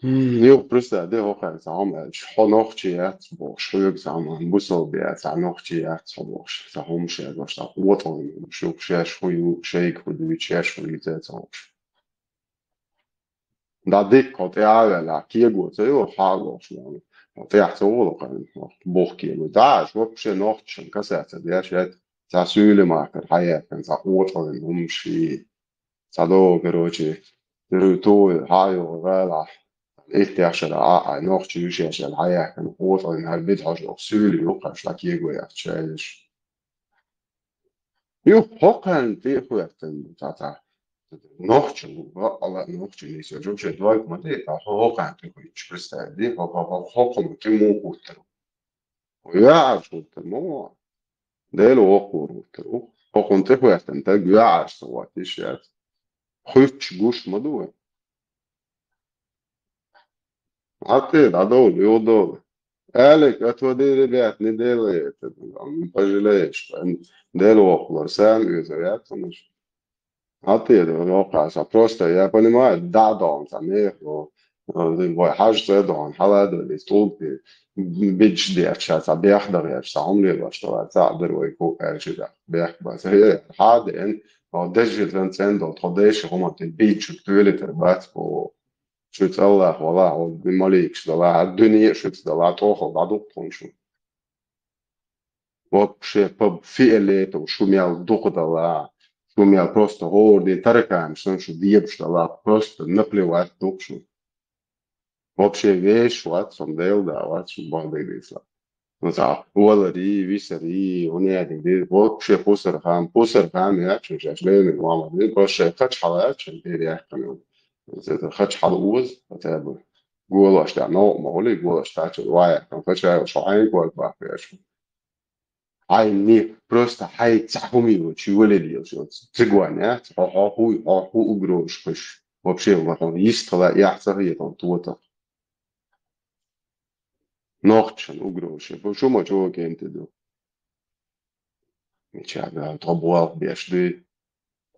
м, юха, представь, де хӀокхаьрца хьо ма аьлча, хьо нохчи яц бохуш, хьоьга цхьа хӀума, бусалба яц, хьо нохчи яц хьо бохуш, цхьа хӀума шаьш бохуш, цхьа къотӀалла хӀума шу, шаьш хӀун ю, шайга хӀун дуьйцу, шаьш хӀун ю, цец хьо бохуш. ДӀа дикка хьо тӀаьхьа а ваьлла, кего ца йо, хьалохуш ваьлла. Хьо тӀаьхьа ца волу кхарна, хьо боху кего. Да, аша вообще нохчашна касаьрца деш яц, цхьа суьйлий махкара хьаяьккхина, цхьа къотӀалла хӀума ши. Цхьа догӀу, короче, дерриг тухур хьа а йогӀу гӀалахь, иттех шарахь а, а, нохчи ю шаьш аьлла хьаяьккхина, къотӀалла хӀара бидхьожа оха суьйлий юккъаш дӀакего яц шаьш. Юха хӀокхарна тӀе а хӀоьттина ду цхьа-цхьа. Нохчи ву, ваалла, нохчи нийса йолчу шайн дойка ма тӀе, ткъа хӀо-, хӀокхарна тӀе хӀуьттуш, представь, ди, хӀо-, хӀо-, хӀо-, хӀокхунна тӀе муха хӀуттур ву? Хьо йоӀарца хӀуттур ма ву. Дела воккхавар хӀуттур ву. ХӀокхунна тӀе хӀоьттина стаг йоӀарца ца хӀоттийша яц. Хьуьттуш гуш ма ду вай. Гьатта, дӀадовла, юхадовла. Алик, отводи ребят, не делай это. Ну, пожалеешь, там, Дела воккхалара сам оьзур яц хьуна уж. Гьатта, да, воккхагӀа са, просто, я понимаю, дӀа а доагӀа цхьа мехо, вай хьажа цӀа а доагӀа, хьала а доагӀа, иза тӀулг тӀе, бидж деш ша, цхьа бехк дан гӀерташ, цхьа хӀума лелош, тӀаккха цхьа а дар вай кху аьлча, бехк бац. Э, хьаден, но деза зан цӀена долу, тхо дайша хӀума тӀе, бидж чу тоьлийтар бац боху. Шуьца Аллах валахь, хьо маликаш далахь, дуьне а шуьца далахь, тӀохал дӀадукха тхуна шу. Вообще, по фиолетову, шу мел дукха далахь, шу мел просто гӀора ден тараканаш санна шу дебаш далахь, просто наплевать ду шу. Вообще вешаш вац, цунна Дела да вац, шу бахьадийдийцалахь. Ну, цхьа валарий, висарий, хӀун яхилга дийр, вообще пусар хам, пусар хам яц шун шаьш леррина ван ван дийр, просто шайн кхача хьала яц шайн дийр яьккхина. Иза кхача хьала оза, хотя бы. Голаш тӀехь новкъа ма хуьлий, голаш тӀехь чу ван яьккхина, кхача йолуш хьо хьайна ког баккха еш. Хьайн ни, просто хьайн цхьа хӀума йоцуш, йолале йолуш, йоцу. Цигойн яц, хьо, хьо хӀу, хьо хӀу угрозаш кхуьш. Вообще, ма хьуна йист хила, эхь ца хетахь, тотах. Нохчашна угрозаш. Бу шу ма чӀогӀа кӀентий ду. Мичахь да, тхо болх беш дуй.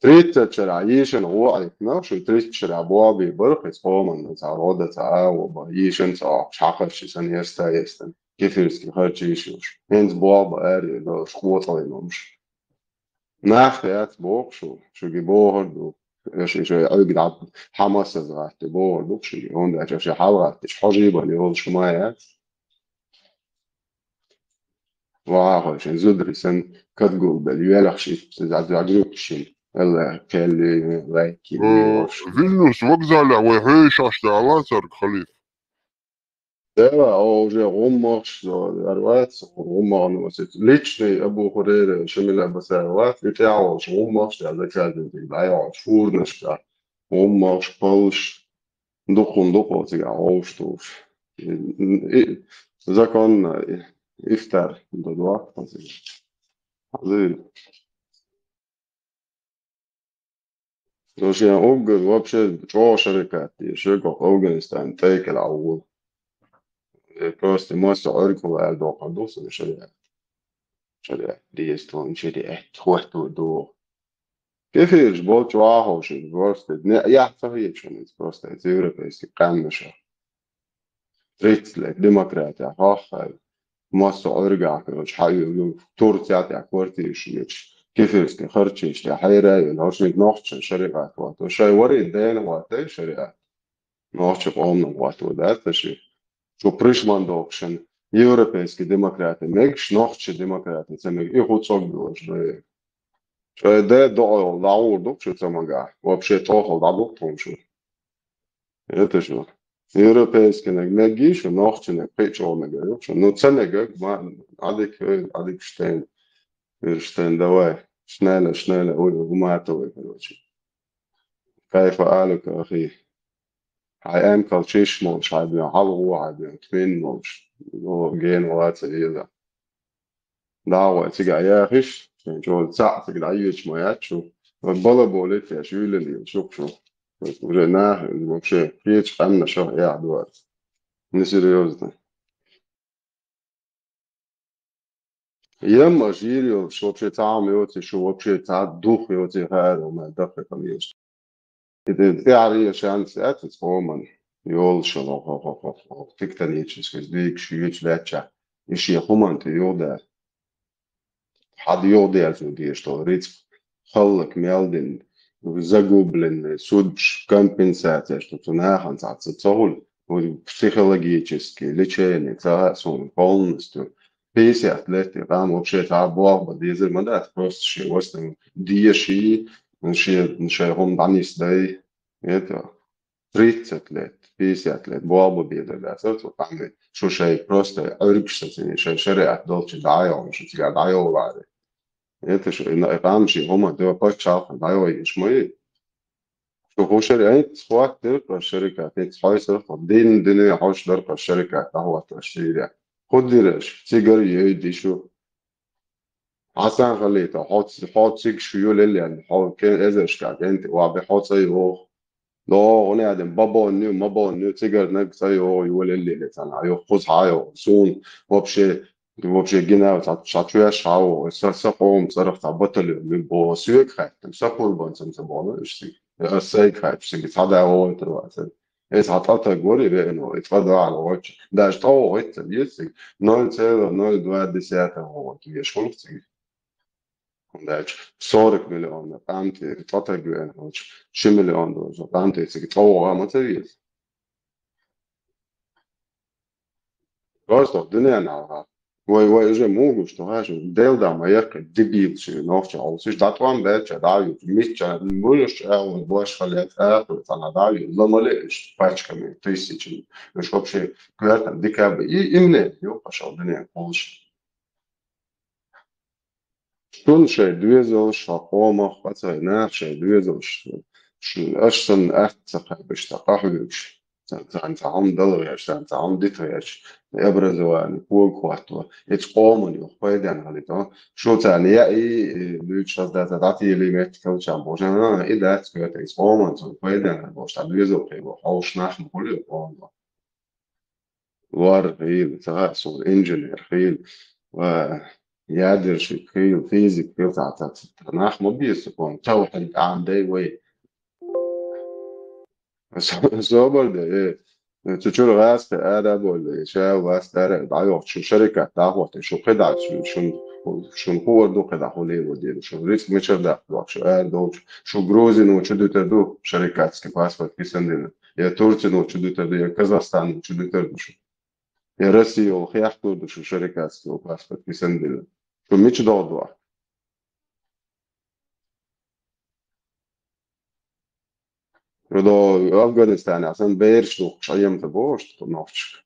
Тридцать шарахь йийшина гӀо Ӏийтина, шу тридцать шарахь болх бийр бара, кхин цхьа къоман, цхьа гӀо дан, цхьа агӀо бан, йийшина ца Ӏохкуш, хьакхаш ши сан ерста естан. Кефирский харчийша йолуш. ХӀинца болх бан ари долуш, къоцалла йолуш. Нах яц боху шу, шуьга бохур ду. Аша шайн Ӏуьрг дӀа хьан массаза гӀатти бохур ду шуьга, хӀунда аьлча аша хьал гӀаттиш, хьожий бан йолуш хӀума яц. Вахьа хой шайн зударий санна кадгулбелла, йоьлхуш иза, иза, иза грюк шин. Алла кхел лайки. Э, йолуш. Вильнюс вокзалехь вай хьоьжуш аш дала царга, халиф. Дела, о, уже гӀуммагӀаш, арвац, гӀуммагӀа носит. Личный Абу Хурейра, Шамиля Басаева вац, и тӀехь волуш гӀуммагӀаш, я заказыватель, дӀайолуш, фурнашка, гӀуммагӀаш, палш, дукхун дукхо цига гӀовш туш. И, и, законно, и, ифтар, да, два, хазир. Ну, шен уггар вообще чӀогӀа шарикат деш, шуьга Афганистан тӀекӀел Ӏула. Э, просто масса Ӏуьргала аьлла доккха ду сан шариат. Шариат, деза тхуна шариат, хӀотто ду. Кефираш болу чӀогӀа ховший, просто не, яхь ца хеташ ван иза, просто иза европейский къаьмнаша. Тридцать лет демократия хаххай. Массо Ӏуьргахь, короче, хьан ю, ю, Турция тӀехь квартираш йоьдуш, кефирский харчийша тӀехь хьера а йолу, хӀорш нохчийн шариат вац. Шайн варий дена вац, дай шариат. Нохчийн къоман вац, дац ша. Шу пришман доккхушан, европейский демократия мегаш, нохчийн демократия ца мега, и хӀу цӀог йолуш бай. Шайн де доӀа йолу дӀагӀур ду шу ца магахь. Вообще тӀохал дӀадукха тхуна шу. Это что? Европейскийниг мегий шу, нохчийниг кхин а чӀогӀа мегар ю шу. Ну, ца мегар, ма, Ӏадика, ой, Ӏадика штейн. Штейн, давай. Шнеле, шнеле, ой, уматовый, короче. Кайфа алика, ахи. Хьайн эмкал чиш молуш, хьайн бен хьалгӀо, хьайн бен тмин молуш. О, ген ваца веза. ДӀагӀой цига яхиш, шайн чӀогӀа цхьаъ цига дӀайоьдуш ма яц шу. Балаболит я шу, юьллал йилла шух шу. Уже нах, вообще, кхечу къаьмнашах яхь ду аьлла. Несерьёзно. Ямма жир йолуш, вообще, цхьа хӀума йоций шу, вообще, цхьа дух йоций хаьара, ма даккхий хӀума йоций. И тӀе тӀаьхьарий шанс яц оцу къоман йолуш йолу хо-, хо-, хо-, хо-, тектонический сдвиг шу юьйцу лаьттачохь, и шен хӀуманна тӀе юхадаьлла. Хьан юхадерзо дезаш долу рицкъ, хӀаллак мел дина, загубленный, судьбаш, компенсацияш, шу цу нахана цхьацца ца хуьлу, психологический лечение ца хаьа суна полностью. Пятьдесят лет и къам вообще цхьа болх бан дезар ма дац, просто шен вастам деший, шен, шайн хӀума дӀанисдай. Это тридцать лет, пятьдесят лет болх бан безар дац, цу къаман. Шу шайн просто Ӏуьргаш сацийна, шайн шариат долчу дӀайолла, шу цигахь дӀайолларе. Это шу, и къам шен хӀума, да, пачхьалкх дӀайойъеш ма ю. Шу хӀун шариат, хӀинца хӀоттийра-кх шарикат, хӀинца хьовсийра-кх, дин, дуьне хьовш дара-кх шарикат, дӀахӀоттош Сирия. ХӀун дира аша? Цигара йойди шу. Хьасан халийта, хьо ц-, хьо цига шу юьллал, хьо кен-, эзаршкахь кӀентий охьабаьхьа, хьо цӀа йогӀу. ДогӀу, гӀуна яа ден, бабонну, мабонну, цигара наг цӀа йогӀу, йолалле лецана, а йоху кхуза хьа йогӀу. Суна вообще, вообще гинав, ца, ца чоьш хьа вогӀу, са, са къоман цӀарах цхьа батальон ю боху, соьга хаьттина, са пурбанца ца боху, иштта. Ас сайга хаьттина, цига цхьа да вогӀуьйтур вац. Иза хьан тӀатаг вара и веана, и тӀадогӀу гӀоч. Даже тӀа вогӀуьйту ца веза цига, ноль целых ноль два десятых вогӀуьйту веш хӀунах цига. ХӀунда аьлча сорок миллион къам тӀе тӀатаг веана хилча, ши миллион долчу къам тӀе цига тӀа вогӀа ма ца веза. Просто дуьненахь вай, вай уже муха гуш ду хьажа, Дела да ма яккхий, дебилаш нохча хьовсуш, дӀатӀом баьлча дӀа а вуьйцу, мичча, муьлш чӀагӀо бош хилла, тӀаккха цхьана дӀа а вуьйцу, ламале иштта пачками, тысячами, уьш вообще коьртана дика а ба, и, имне, юкъа шал дуьнен кхулш. Шуна шайн доьзалш, хьо къомах, пацай, наха шайн доьзалш, шу-, аша санна атта ца кхаьбаш, ца къахьоьгуш, царна цхьа хӀума дала гӀерташ, царна цхьа хӀума дита гӀерташ, и образование, кога хӀотто, иза къоман юха пайденна хилийта. Шу царна яий, и, и, дуьйцуш хаза дац, дӀатели меттиг хилча бохуш, а, и дац коьрта, иза къоман цунна пайденна хилла бохуш, цхьа доьзал кхийла, хьовсуш нах ма хуьлу и къоман. Лор хила, ца хаьа суна, инженер хила, ва ядерщик хила, физик хила, цхьа, цхьа, цхьа нах ма беза цу кхунна. Ца вахьийта Ӏамадай вай. Со-, собар де, э, цу чуьра гӀазкхи ара а бовлий, ша вац ара а дӀайохчу шарикат дӀахӀотта, шу кхидӀа, шу-, шун, шун хуур ду кхидӀа хӀун лело дийр, шун рицкъ мичара даккха дохку, шу ара долчу, шу грузино чу дуьтур ду шарикатский паспорт кисандина. Я Турцино чу дуьтур ду, я Казахстано чу дуьтур ду шу. Я Россия йолу хехкур ду шу шарикатский паспорт кисанбилла. Шу мича догӀу дуьхьа? Шу до Афганистанехь сан бераш духкуш Ӏемта бохуш тхо нохчашка.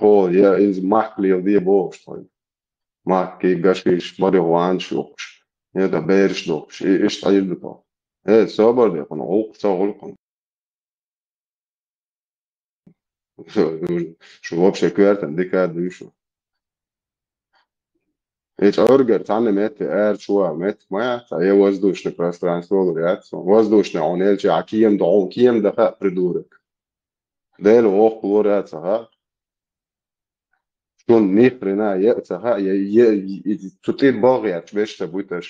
ХӀо, я иза махка леладе бохуш тхо. Махка гашиш, марихуанаш юхкуш. Я да бераш духкуш. И, иштта Ӏийр ду тхо. Э, собар де, кхунна гӀуллакх ца гӀуллакх. Шу вообще коьртан дика а дуй шу. И цӀоргара цхьанна метте ара чу а меттиг ма яц, я воздушное пространство лур яц. Воздушное хьуна елча а кема догӀу, кема даха а придурок. Дела воккха лур яц, аха. Шуна ни хрена е а ца хаьа, е, е, и цу тӀе балгӀерчу вешта ца буьташ.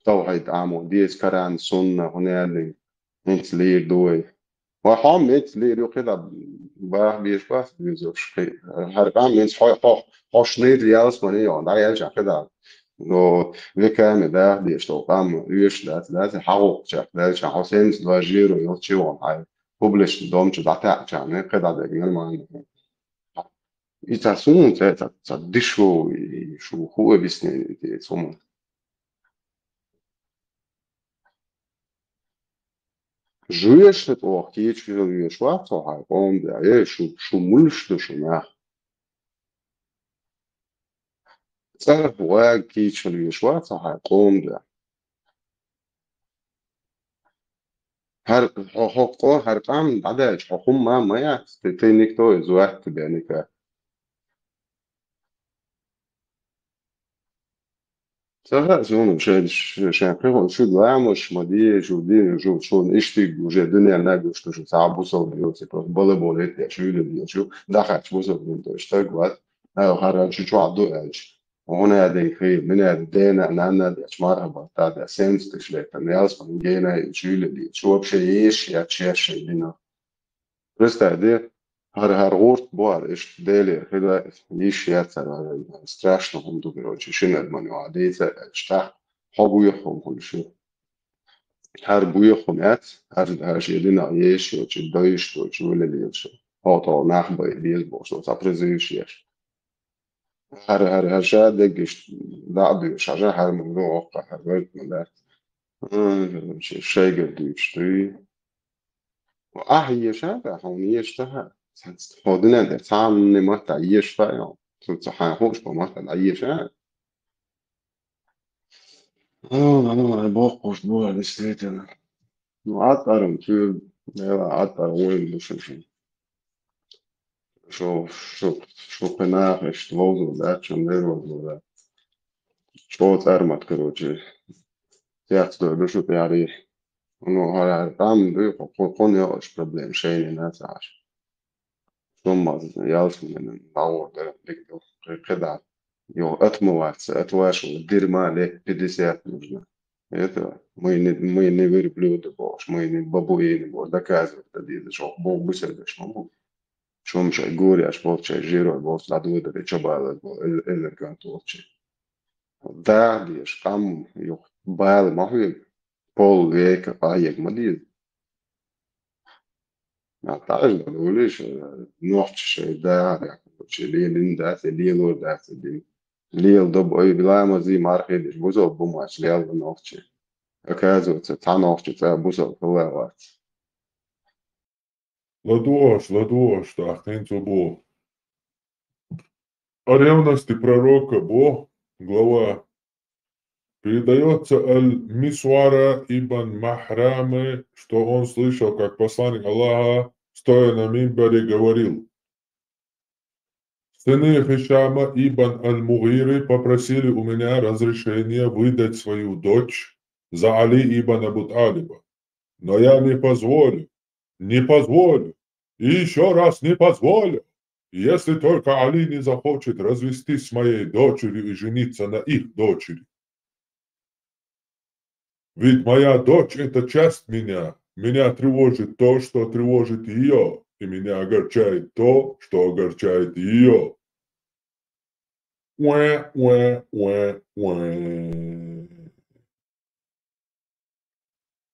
Тавхьид Ӏамо, деза Коран, сунна, хӀунда аьлла, хӀинца лийр ду вай. Вай хьо меца лийр ю кхидӀа баха безаш бац, безаш кхи-, хӀара къам хӀинца хьо, хьо, хьо шнайда ялсамане йогӀу, дӀаелча кхидӀа. Но веками даха дезаш долу къам оьшуш дац, дац, хьагӀуллакхчех даьлча, хьо сенца дожжиро йолчу вон хьай. Публичный дом чу дӀатаьӀча, кхидӀа дерг нормально. И ца суна, ца, ца, ца дешевый, шу хӀун объяснение деза хӀума? Жоьжахати оха кийча хила везаш вац хьо хьайн къоман де, эй, шу, шу муьлш ду шу нах? ЦӀарах вага кийча хила везаш вац хьо хьайн къоман де. ХӀара хьо, хьо къо-, хӀара къам дӀадаьлча, хьо хӀумма ма яц, ты, ты никто, и звать тебя никак. Ца хаьа суна, шайн, шайн кхин шу ламаш ма де, шу де, шу, шуна иштиг уже дуьненна гуш ду, шу цхьа бусалба йоцу, просто балаболить деш, уьйлур деш, дахьачу бусалба йолу стаг вац, хӀара шу чохь ду аьлча. Хьуна а ден хила, мина а дена, нанна а дечу, марха батта а деш, сенца тишлетан, ялсман гена а чуьйла дечу, вообще еш яц шаьш шайн дина. Представь де, хӀара, хӀара гӀурт бу хӀара, иштта Делера хила, йиш яц хӀара, страшно хӀума ду, короче, шина адаман юкъа дийца а аьлча, тӀаккха хьо буьйху хӀума хуьлуш ю. ХӀара буьйху хӀума яц, хӀара, хӀара шен динах еш йоцу, дойуш доцу, вуьлалла йоцу. Хьо тхо нах бай беза бохуш, цхьа призываш еш. ХӀара, хӀара, хӀара ша деггаш дӀа а дуьйш, хьажа, хӀара ма воккха, хӀара вайт ма дац. А, шайгара дуьйцуш дуй. Ахьа еша, хьуна еша ца хаьа. Хьо дуьнен тӀе цхьанна матта еша хаьа, цу ца хьайн хууш, хьо матта дӀаеша. А, ну, боккхуш бу, действительно. Ну, атӀарам, чуьра, Дела, атӀар вайн ду шу шин. Шу, шу, шу кхин наха иштта ловзо дац, шун дерозо дац. ЧӀо цӀармат, короче. Цец дойду шу тӀаьхьарий. Ну, хӀара къам дуй, ху-, ху-, хун йоуш проблема шайна ца Ӏаш. Шумма ялсманин дӀагӀор дара, дика ду, кхы-, кхидӀа. Йо, атма вац, атваш дирма лет пятьдесят нужно. Это мы не, мы не верблюды бохуш, мы не бабуины бохуш, доказывать это деза, шо боху бусалбаш ма бу. Шум шай гуряш болчай, жирой болч, ладудари чобалар бол, эл-, эллер гантолчи. Да, деш, къам, юх, бала ма хуй, пол века къаег ма деза. А так же, улиш, э, нохчи шай, да, чи лелин да, се лелор да, се дин. Лел доб ой, вилама зи мархи деш, бузол бумач, лел нохчи. Оказывается, та нохчи, та бузол хила вац. ЛадугӀаш, ладугӀаш, тӀаккха хӀинца бу. О ревности пророка бу, глава. Передаётся Аль-Мисвара ибн Махрамы, что он слышал, как посланник Аллаха, стоя на минбаре, говорил: «Сыны Хишама ибн Аль-Мугиры попросили у меня разрешения выдать свою дочь за Али ибн Абу Талиба. Но я не позволю, не позволю и ещё раз не позволю, если только Али не захочет развестись с моей дочерью и жениться на их дочери. Ведь моя дочь — это часть меня. Меня тревожит то, что тревожит её, и меня огорчает то, что огорчает её». Уэ, уэ, уэ, уэ.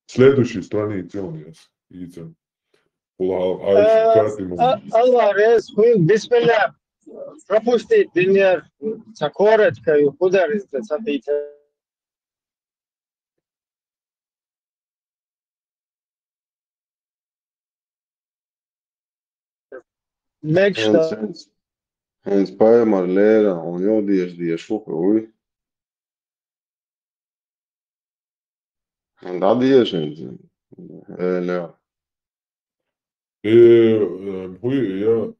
Следующий страница у нас. Идём. Аллах, Э, Фатима. А-, Аллах рез, ху-, бисмилла. Пропустить динер, ца коротко, и куда рез, ца пита. Мекста. ХӀинца, хӀинца, хӀинца пайхамар леррина, хьуна йо деза, деза хӀу хуьй. ДӀадеза хӀинца. Э, ле. И, э, хӀу я,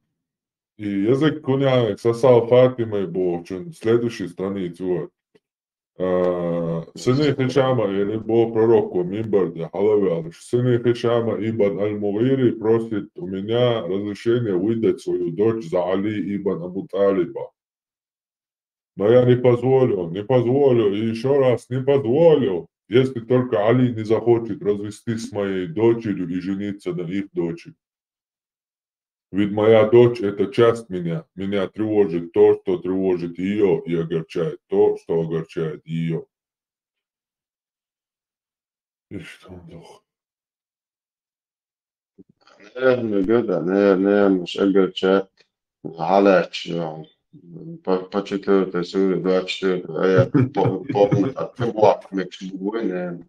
и язык куняна сасал Фатимы бу, чун следующий страница, вот. А, сыны Хишама, или бо пророк, во минбарде, халавялыш. Сыны Хишама ибн Аль-Мугиры просит у меня разрешения выдать свою дочь за Али ибн Абу Талиба. Но я не позволю, не позволю и ещё раз не позволю, если только Али не захочет развестись с моей дочерью и жениться на их дочери. Ведь моя дочь — это часть меня. Меня тревожит то, что тревожит её, и огорчает то, что огорчает её. И что он дох? Наверное, года, наверное, наверное, уж огорчает. Галач, по, по четвёртой суре, двадцать четвёртый аят, по-, помню, от Тубак, мекс бубой, наверное.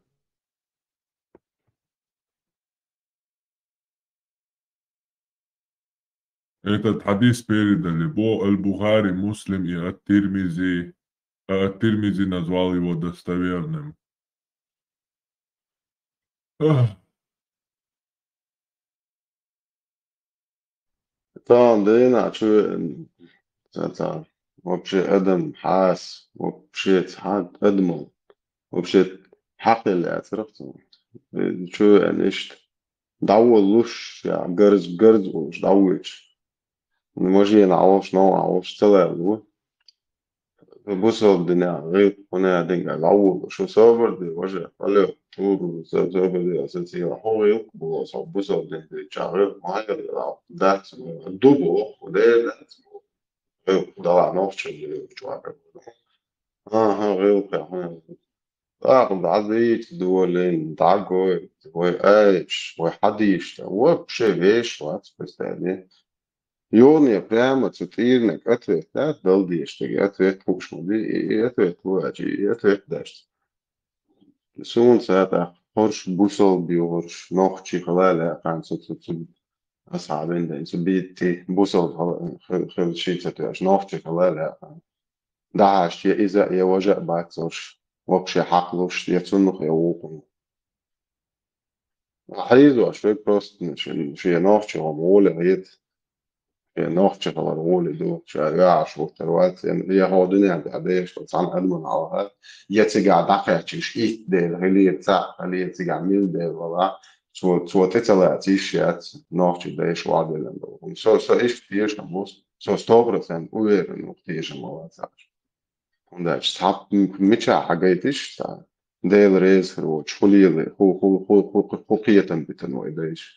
Этот хадис передали бо Аль-Бухари, Муслим и Ат-Тирмизи, а Ат-Тирмизи назвал его достоверным. Ах. Тан дина чу, ца, ца, вообще адам хас, вообще ца, адамал, вообще хьакъ яцарах ца. Чу эн ишт. ДӀаволлуш, я гарз, гарз волуш, дӀавоьдуш. Можена Ӏалаш, нов Ӏалаш, ца лаьлла ву. Бусалба динехь гӀиллакх хӀунда динга дӀаволлуш. Шу собар де, важа, хьале, туру, со-, собар де, аса цийла хьо гӀиллакх бу, со бусалба дин де, ча гӀиллакх ма гӀиллакх, дац, ду бу, ху де дац бу. ГӀиллакх дала нохча де, чуара. Ага, гӀиллакх, хӀунда. ТӀаккха дӀадийца долийна, дӀагойта, вай айча, вай хьадийшта, вообще веш вац, представь. Юхне прямо цу тӀийрниг ответ дац, дала дезаш дерг ответ хууш ма ду, и, и ответ луачи, и ответ дац. Суна цхьа тӀаккха хӀорш бусалба йогӀурш, нохчий хила лаьккхана цу, цу, цу, асхьабин дайн, цу битти бусалба хила, хила, хила ший ца тоьаш, нохчий хила лаьккхана. ДӀахьаьжча, я иза а, я важа а бац уьш, вообще хьакхалуш, я цунах, я вукхунах. Хьийзош вай просто, ну, шен, шен нохчо гӀум гӀоле гӀета. Э, нохчи хилар гӀоли ду, ша ваьӀаш вухтар вац, э, я хьо дуьнен тӀа деш, цхьана адаман хьалха, я цигахь дӀакхаьчча, итт Дела хилира, цхьаъ хилира, цигахь милла Дела вала, цо, цо тӀе ца лаца йиш яц, нохчи дайша ваделан долу. Со, со иштта тешам бу, со сто процент уверен ву, тешам ма вацахь. ХӀунда аьлча цхьа м-, мичахь хьагайтиш цхьа, Дела реза хир воцуш, хӀу лелай, хӀу, хӀу, хӀу, хӀу, хӀу, хӀу кхетам битина вай дайша.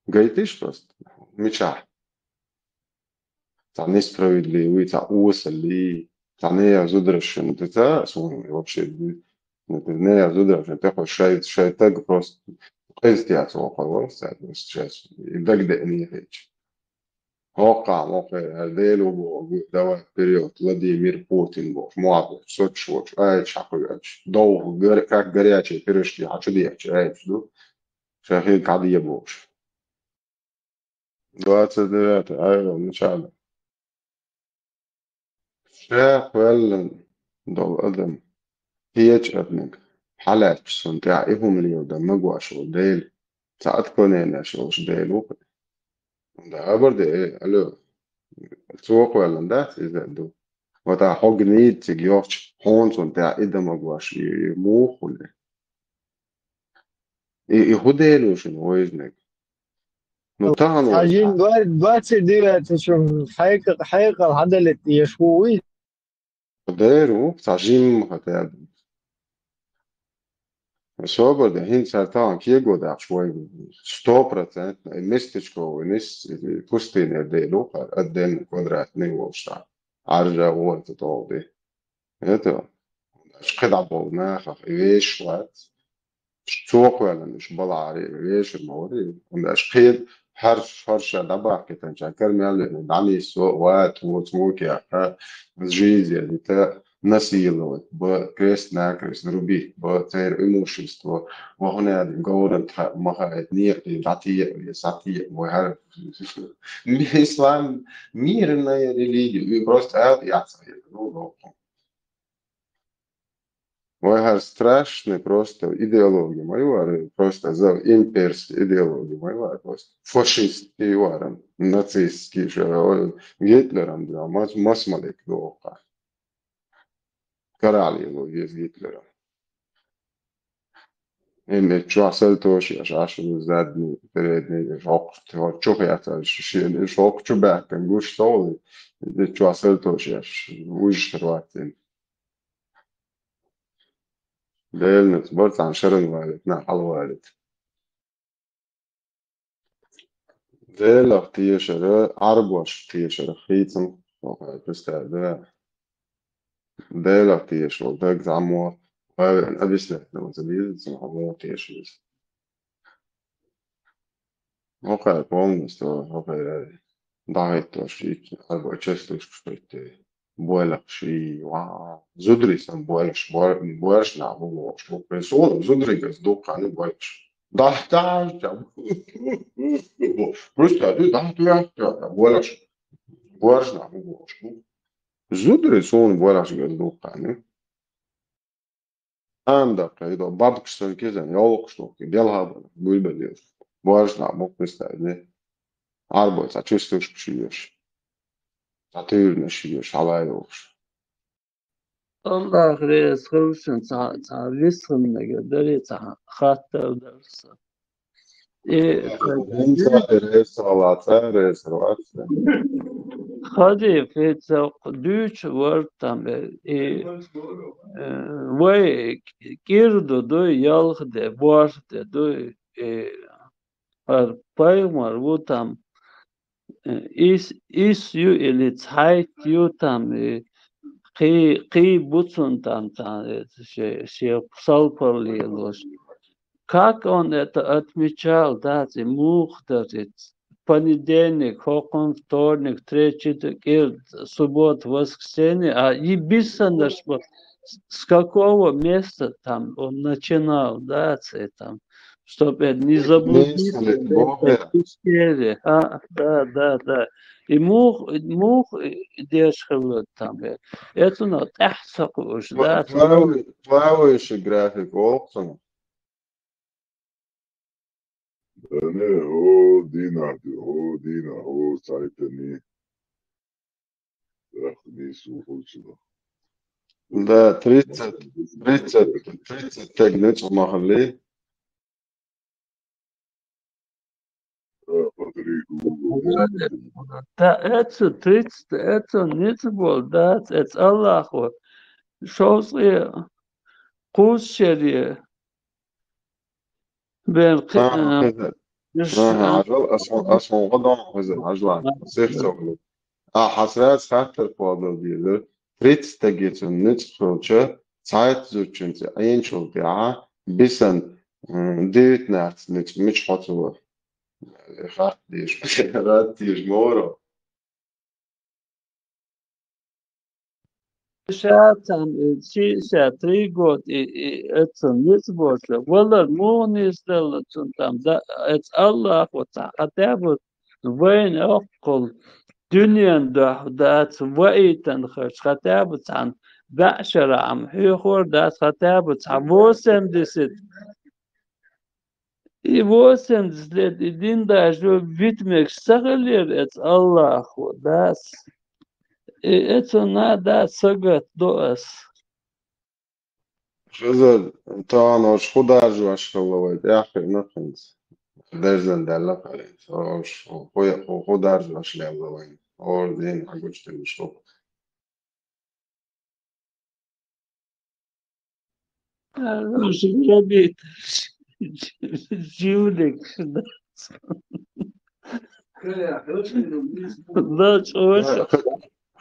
Гайтиш просто, мичахь. Цхьа несправедливый, цхьа осалли, цхьа неяр зударшна, ца, суна вообще, неяр зударшна, тӀе хо шай, шай таг просто къезтияц вокхар вара, цхьа, просто сейчас, и дагадеъний хеча. ХӀокхахь, хӀокхе, хӀара Дела ву боху, давай вперёд, Владимир Путин бохуш, мохь бохуш, соцуш волчу, айчу хьакхуьучу, довха гар-, как горячие пирожки хьачу дехча, айчу ду, ша хин кхьадъе бохуш. Двадцать девятое, айва, начало. Ша кхоьллина долу адам, кхечу адамиг, хьалаьцча цунна тӀехь и хӀума леладан магош волу Дела, цхьа отклоненеш йолуш Дела ву-кх. ХӀунда хабар де, э, алло, цо кхоьллина дац иза ду. Вот а хьогнийда цига йохча, хьуна цунна тӀехь и дан магош, и, и муха хуьлу? И, и хӀун Дела ву шуна вайзинарг? Ну, тахана цхьа вай жин цхьа. Гор-, двадцать девятый шу хьекъа-, хьекъал хьадалийта дезаш ву вуй? Дера ву, цхьа жимма хӀоттаьрна. Собар де, хӀинца цара тахана кего даккхаш вай, сто процентов, и местечко вай нис, и пустыня Дела ву, хӀара отдельный квадратный волуш цхьа. Ӏаржа вон ца тӀогӀу де. Это, аша кхидӀа болу нахах и вешаш вац. Цо кхоьллина уьш балахьара, и вешар ма вара и. ХӀунда аша кхин хӀорш-, хӀорша дӀабахкийтинча кара мел вина дӀанисо, ват, воц, вукеха, жизнь язита, насиловать ба, крест-накрест рубить ба, церан имущество, ва хӀунда аьлла говран тха ма хаьа, некъий дӀатеа, схьатеа, вай хӀара. Ислам мирная религия, и просто аьлла яц, ну, ну. Вай хӀара страшный просто идеология ма ю хӀара, просто за имперский идеология ма ю хӀара, просто фашистский ю хӀара, нацистский шу, ой, Гитлеран да, мас-, масмалик доху. Каралело веза Гитлеран. Эм, э, чохь салтош еш, аш задний, передний, шоккху, чу хецаш, шен, шоккху чу баьхкан гуш совли, э, чохь салтош еш, вуьжуш хир вац эм. Деланаца бар цхьана шаран валит, нах хьалавалит. Делах тешара, Ӏарбош тешара хийцам, хӀокху представь, да. Делах теша волу даг зӀамо, правильно объяснять ца деза, цунах хьо муха теша веза. ХӀокхара полностью, хӀокхара дӀахӀиттош, итт, арба частушкаш хӀиттий. Бойлахаш, ва, зударий сан бойлахаш, бой-, бойлахаш нах бу бохуш бу. Суна зударий газ дуккхани бойлахаш. Да, да, да. Просто, да, да, да, бойлахаш. Бойлахаш нах бу бохуш бу. Зударий суна бойлахаш газ дуккхани. Ам даккха, и до бабкаш сан кезан, йолкхаш дохки, делхьа бана, буйбан еш. Бойлахаш нах бу, представь, не? Арбой, цхьа частушкаш еш. Цхьа туьйранаш еш, хьалайохаш. Аллах реза хилла шуна, цхьа, цхьа висханнага даре, цхьа хаттар дар сан. И, ХӀинца реза хила, цӀа реза хила вац. Хадий, хӀинца дуьйцуш вара там, э, и, э, вай кӀирду дуй, ялх де, борх де дуй, и, хӀара пайхамар ву там, э, ис, ис ю или цхьайтта ю там, и, кхий, кхий бу цунна там, там, э, ше, ше салпар лелош. Как он это отмечал, да, ци муха дара, ци понедельник, хӀокхун вторник, третий, четверг, суббота, воскресенье, а и бисанаш бу, с, с какого места там он начинал, да, ци там, чтоб это не заблудиться в этой пещере. А, да, да, да. И мух, мух, и деш хилла там, э, это, ну, тӀаьхьа ца кхуш, да, плавающий график олу цунах. Ана, хӀо дийнахь ду, хӀо дийнахь, хӀо цайтани. Эх, нийса ву хӀу чу. Да, тридцать, тридцать, тридцать стаг ницкъ ма хилли. Э, Патрик ву. Да, эцу тридцать, эцу ницкъ болу, да, эцу Аллахо. Шовзткъе кхузткъа шаре. Бен кхи-, Ага, э, хеза. Иш-, Ага, а, ажал, ас хьо-, ас хьо гӀо дон хеза, ажал. Сих ца вуьлу. А, хьасраца хаттар кхобал деза. Тридцать стагеца ницкъ хилча, цхьайтта зудчуьнца Ӏийначул тӀаьхьа, бисан, м, девятнадцать ницкъ мича хьо ца вара? Хатта дийш, хатта дийш, моро. Ша цхьана, э, шестьдесят три год и, и, эцу ницкъ боцу. Валар муха нийса делла цунна там, да, эцу Аллахо цхьа хьатта бу вайна оккхул дуьнен дуьхьа дац ваийтан хаш, хьатта бу цхьана баьӀ шарахь ма хьоьхур дац, хьатта бу цхьа восемьдесят. И восемьдесят лет, и дин даже витмеш ца хилира эцу Аллахо, дас. И эцу на, да, сагатдо ас. Хезар, тахана ош хӀу даржош хилла вай, тӀаьххье нахинца. Дерзан даьлла кхаринца. Ош хӀу, хӀу, хӀу даржош лелла вай. Ор дин хьагучдинаш хӀу. Жулик. Да, чӀоша.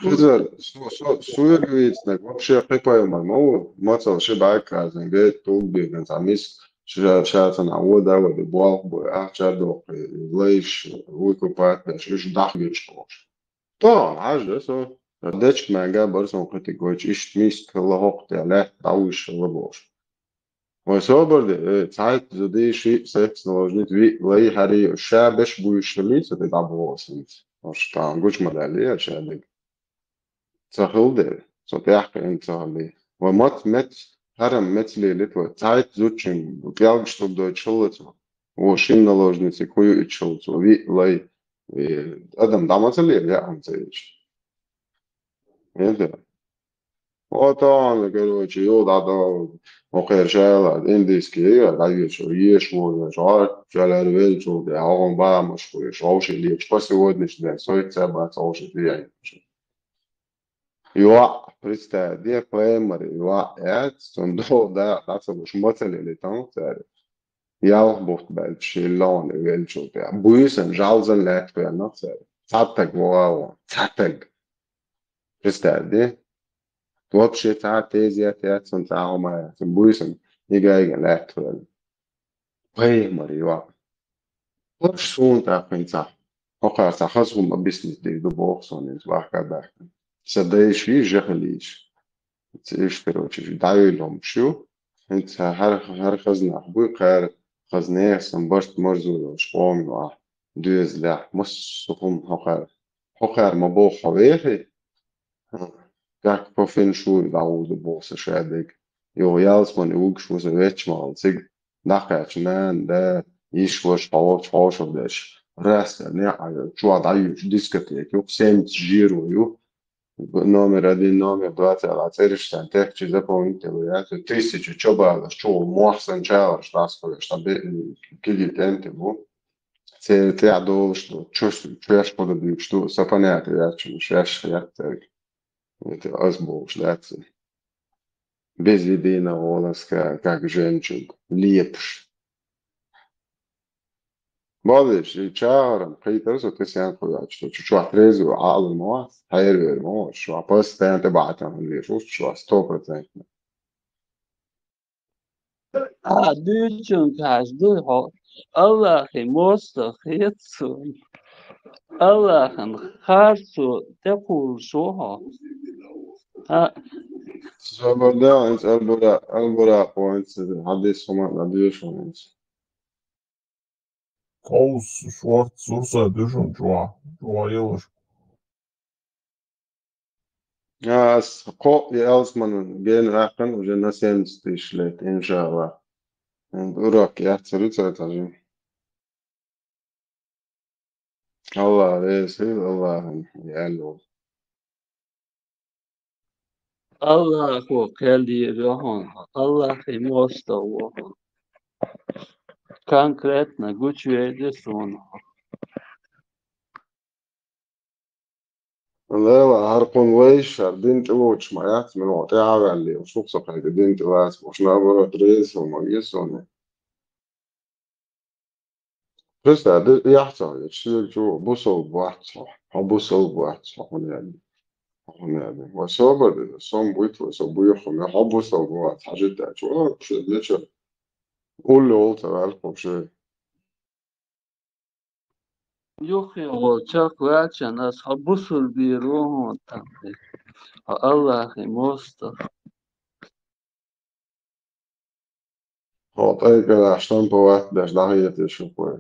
Хезар, су-, су-, суьйра вийцинарг вообще кхин пайхамар ма ву, мацалла ши бӀаьрг казна, гайта тулгбийган цхьа мис, ша-, ша цхьана а вода, вода, болх бу, ахча доккхий, лайш, выкупать деш, уьш дахьа гечкъош. Тахана хьажа со, дечка маьнга бара сон кхетиг гойчу, иштта миска хилла хӀокху тӀе лаьтта дӀавуьйш хилла бохуш. Вай собар де, э, цхьайтта зуди, шиъ секс наложнит, виъ лай хьари, ша беш буьйш хилли, ца тӀе дӀабоху синца. Ош тахана гучу ма даьллий, ша диг. Ца хилла дера, со тӀаьхкхиъна ца хилли. Вай мац мец, хьарам мец лелит вай, цхьайтта зудчун пӀелгаш тӀе дойтуш хилла цо. Ву шина наложнициг хӀу юьйтуш хилла цо, виъ лай, э, адам дӀа ма ца лела, яа хӀума ца йича. Эта. Вот он, короче, ю дӀадо, окхер шайла, индийский, я, дӀайечу, еш ву, еш, а, чалар велчул, я, хӀун бамаш ву, еш, овши лечу, по сегодняшний день, сойтца бац, овши лечу. Юа, представь, де паймар, юа, эц, цун дол, да, да, ца луш, ма ца лели, там, цари. Ялх бухт баьлча, шиллон велчул, я. Буьйсан, жалзан лаьтта венна, цари. Цаттаг вогӀа вон, цаттаг. Представь, де? Вообще цхьа тезет яц, цунна цхьа хӀума яц, цунна буьйсанна, и гайган лаьтта хӀоьллина. Пайхамар йоӀ. Лапаш суна тӀаккха хӀинца. ХӀокхара цхьа хаза хӀума биснис дийр ду боху суна иза бахка баьхкина. Сан дайша йижа хилийша. Ца иштта, короче, дӀавийла хӀумаш ю. ХӀинца хӀара, хӀара хаза нах буй, кхара хаза нехан сан барт марзо йолуш къоман вахь. Доьзалехь, массо а хӀума хӀокхара. ХӀокхара ма боху хьо вехий? Как по феншую дӀагӀур ду боху сан шадерг. Юха ялсмане вуьгуш ву сан вечча ма вала цига. ДӀакхаьчча нана, да, йиш ваша хьо волчу хьошалла деш. Раста неӀ а йо, чохь дӀаюьйчу дискотека ю, семца жиро ю. Номер один, номер два цӀе а цӀераш царна техча запомнить делла яц. Тысяча чо балаш, чо мох сан чагӀарш дӀасхьоьш, сан бе-, киги тӀемтиг ву. Церан тӀехь долуш ду, чу-, чоьш кху дан дуьйцуш ду, сан понятие яц, чу шаьш яц цаьрга. Это ас бохуш дац. Без единого волоска, как жемчуг, лепаш. Балеш, и чагӀаран кхийтар со тесен кхуьйгӀачу, чу чохь трезво Ӏалур ма вац, хьервер ма вац, чохь постоянно тӀебахьа тан веш, уьш чохь сто процентов. А, дуьйцунга хьажа дуй хьо. Аллахи мостагӀа хета суна. Аллахьан харцо тӀекхуллуш ву хьо. А. Собар де, хӀинца Албура-, Албуракъо хӀинца хьадис хӀума а дӀадоьшу хӀинца. Кховс шорт сурсой дуьшун чохь, чохь йолуш. Ас кхо ялсманан гена ваьккхина уже на семьдесят тысяч лет, иншалла. Урок яцара ю цара тажин. АллахӀ реза хила, АллахӀан яьлла. АллахӀо кхел дийр ю хьуна, АллахӀий мостагӀа ву хьуна. Конкретно гучавер ю суна. Лела, хӀара кхунна вайша, хӀара дин тӀелоцуш ма яц, мила гӀо тӀаьхьаваьллий, шух со кхайкха дин тӀелаца, уж наоборот реза хила ма веза суна. Христа ди-, яхь ца хьоьжуш, шуьга чу бусалба вац хьо, хьо бусалба вац хьо, хьуна яьлла. Хьуна яьлла. Вай собар де, сом буьйт вай, со буьйху хьуна, хьо бусалба вац, хьажа даьлча, вай, шуьга мичара уллув ца ваьлла кху шуьга. Юххе гӀо чекхваьлча, ас хьо бусалба вийр ву хьуна тӀаккха. Хьо АллахӀий мостагӀа. Хьо тӀайкъа штампа вац деш дӀахеташ ву вай.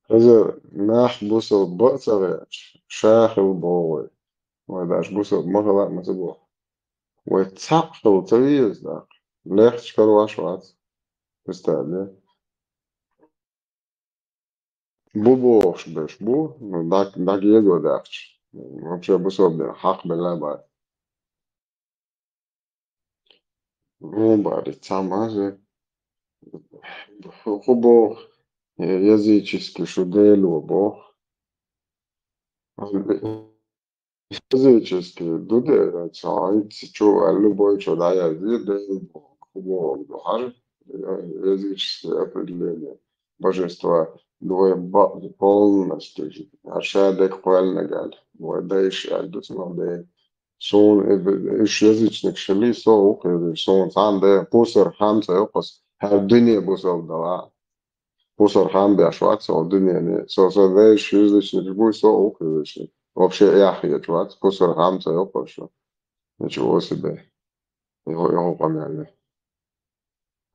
Хезар, нах бусалба ба а ца гӀерташ, ша хила боху вай. Вай даш бусалба ма хила а ма ца боху. Вай цхьаъ хила ца веза даккха. Лехча карош вац. Христа де. Бу бохуш берш бу, ну, дак-, дакъа его даьхча. Вообще бусалба дин хьакхабелла бац. Ну, бари, ца маза. Ху-, ху боху, э, языческий шу Дело боху. Языческий ду де, ца хьайца чу а любой чу дӀаязде, Дело боху, ху боху ду хьажа, э, языческий определение божества, двое ба-, полностью, а ша дерг кхоьллинарг аьлла, вай дайша аьлла ду цунах де. Суна и б-, уьш язычникаш хилий, со а ву-кх язычник. Суна цхьанна де пусар хам ца йоккху ас, хӀара дуьне бусалба дала. Пусар хам беш вац со хӀара дуьнене. Со, со дайша язычникаш буй, со а ву-кх язычник. Вообще яхь хеташ вац, пусар хам ца йоккху ас. Ничего себе. Йо-, йо-, къамел.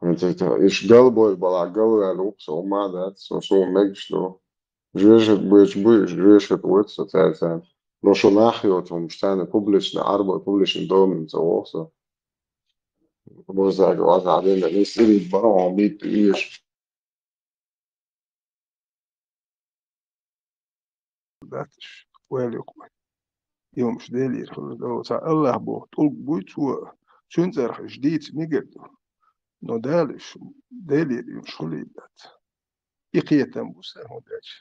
ХӀинца иштта, иштта галбой бала, галваьлла ву-кх со, хӀумма а дац, со суна мегаш ду. Жоьжахат бойтуш буй, жоьжахат войту со цаьрца. Но шу нах йоцу хӀумнаш царна публично, Ӏарбой публично дома ца воху со. Мурзага ваза Ӏадина, нисирий бара хьо митта уьйш. Дац уьш, ойла юкъа. И хӀумаш Делера хилла долу цхьа АллахӀ боху тӀулг буй цо, цуьнан цӀарах уьш дийца мегар ду. Но Дала уьш, Делера уьш хуьлийла дац. И кхетам бу сан хӀунда аьлча.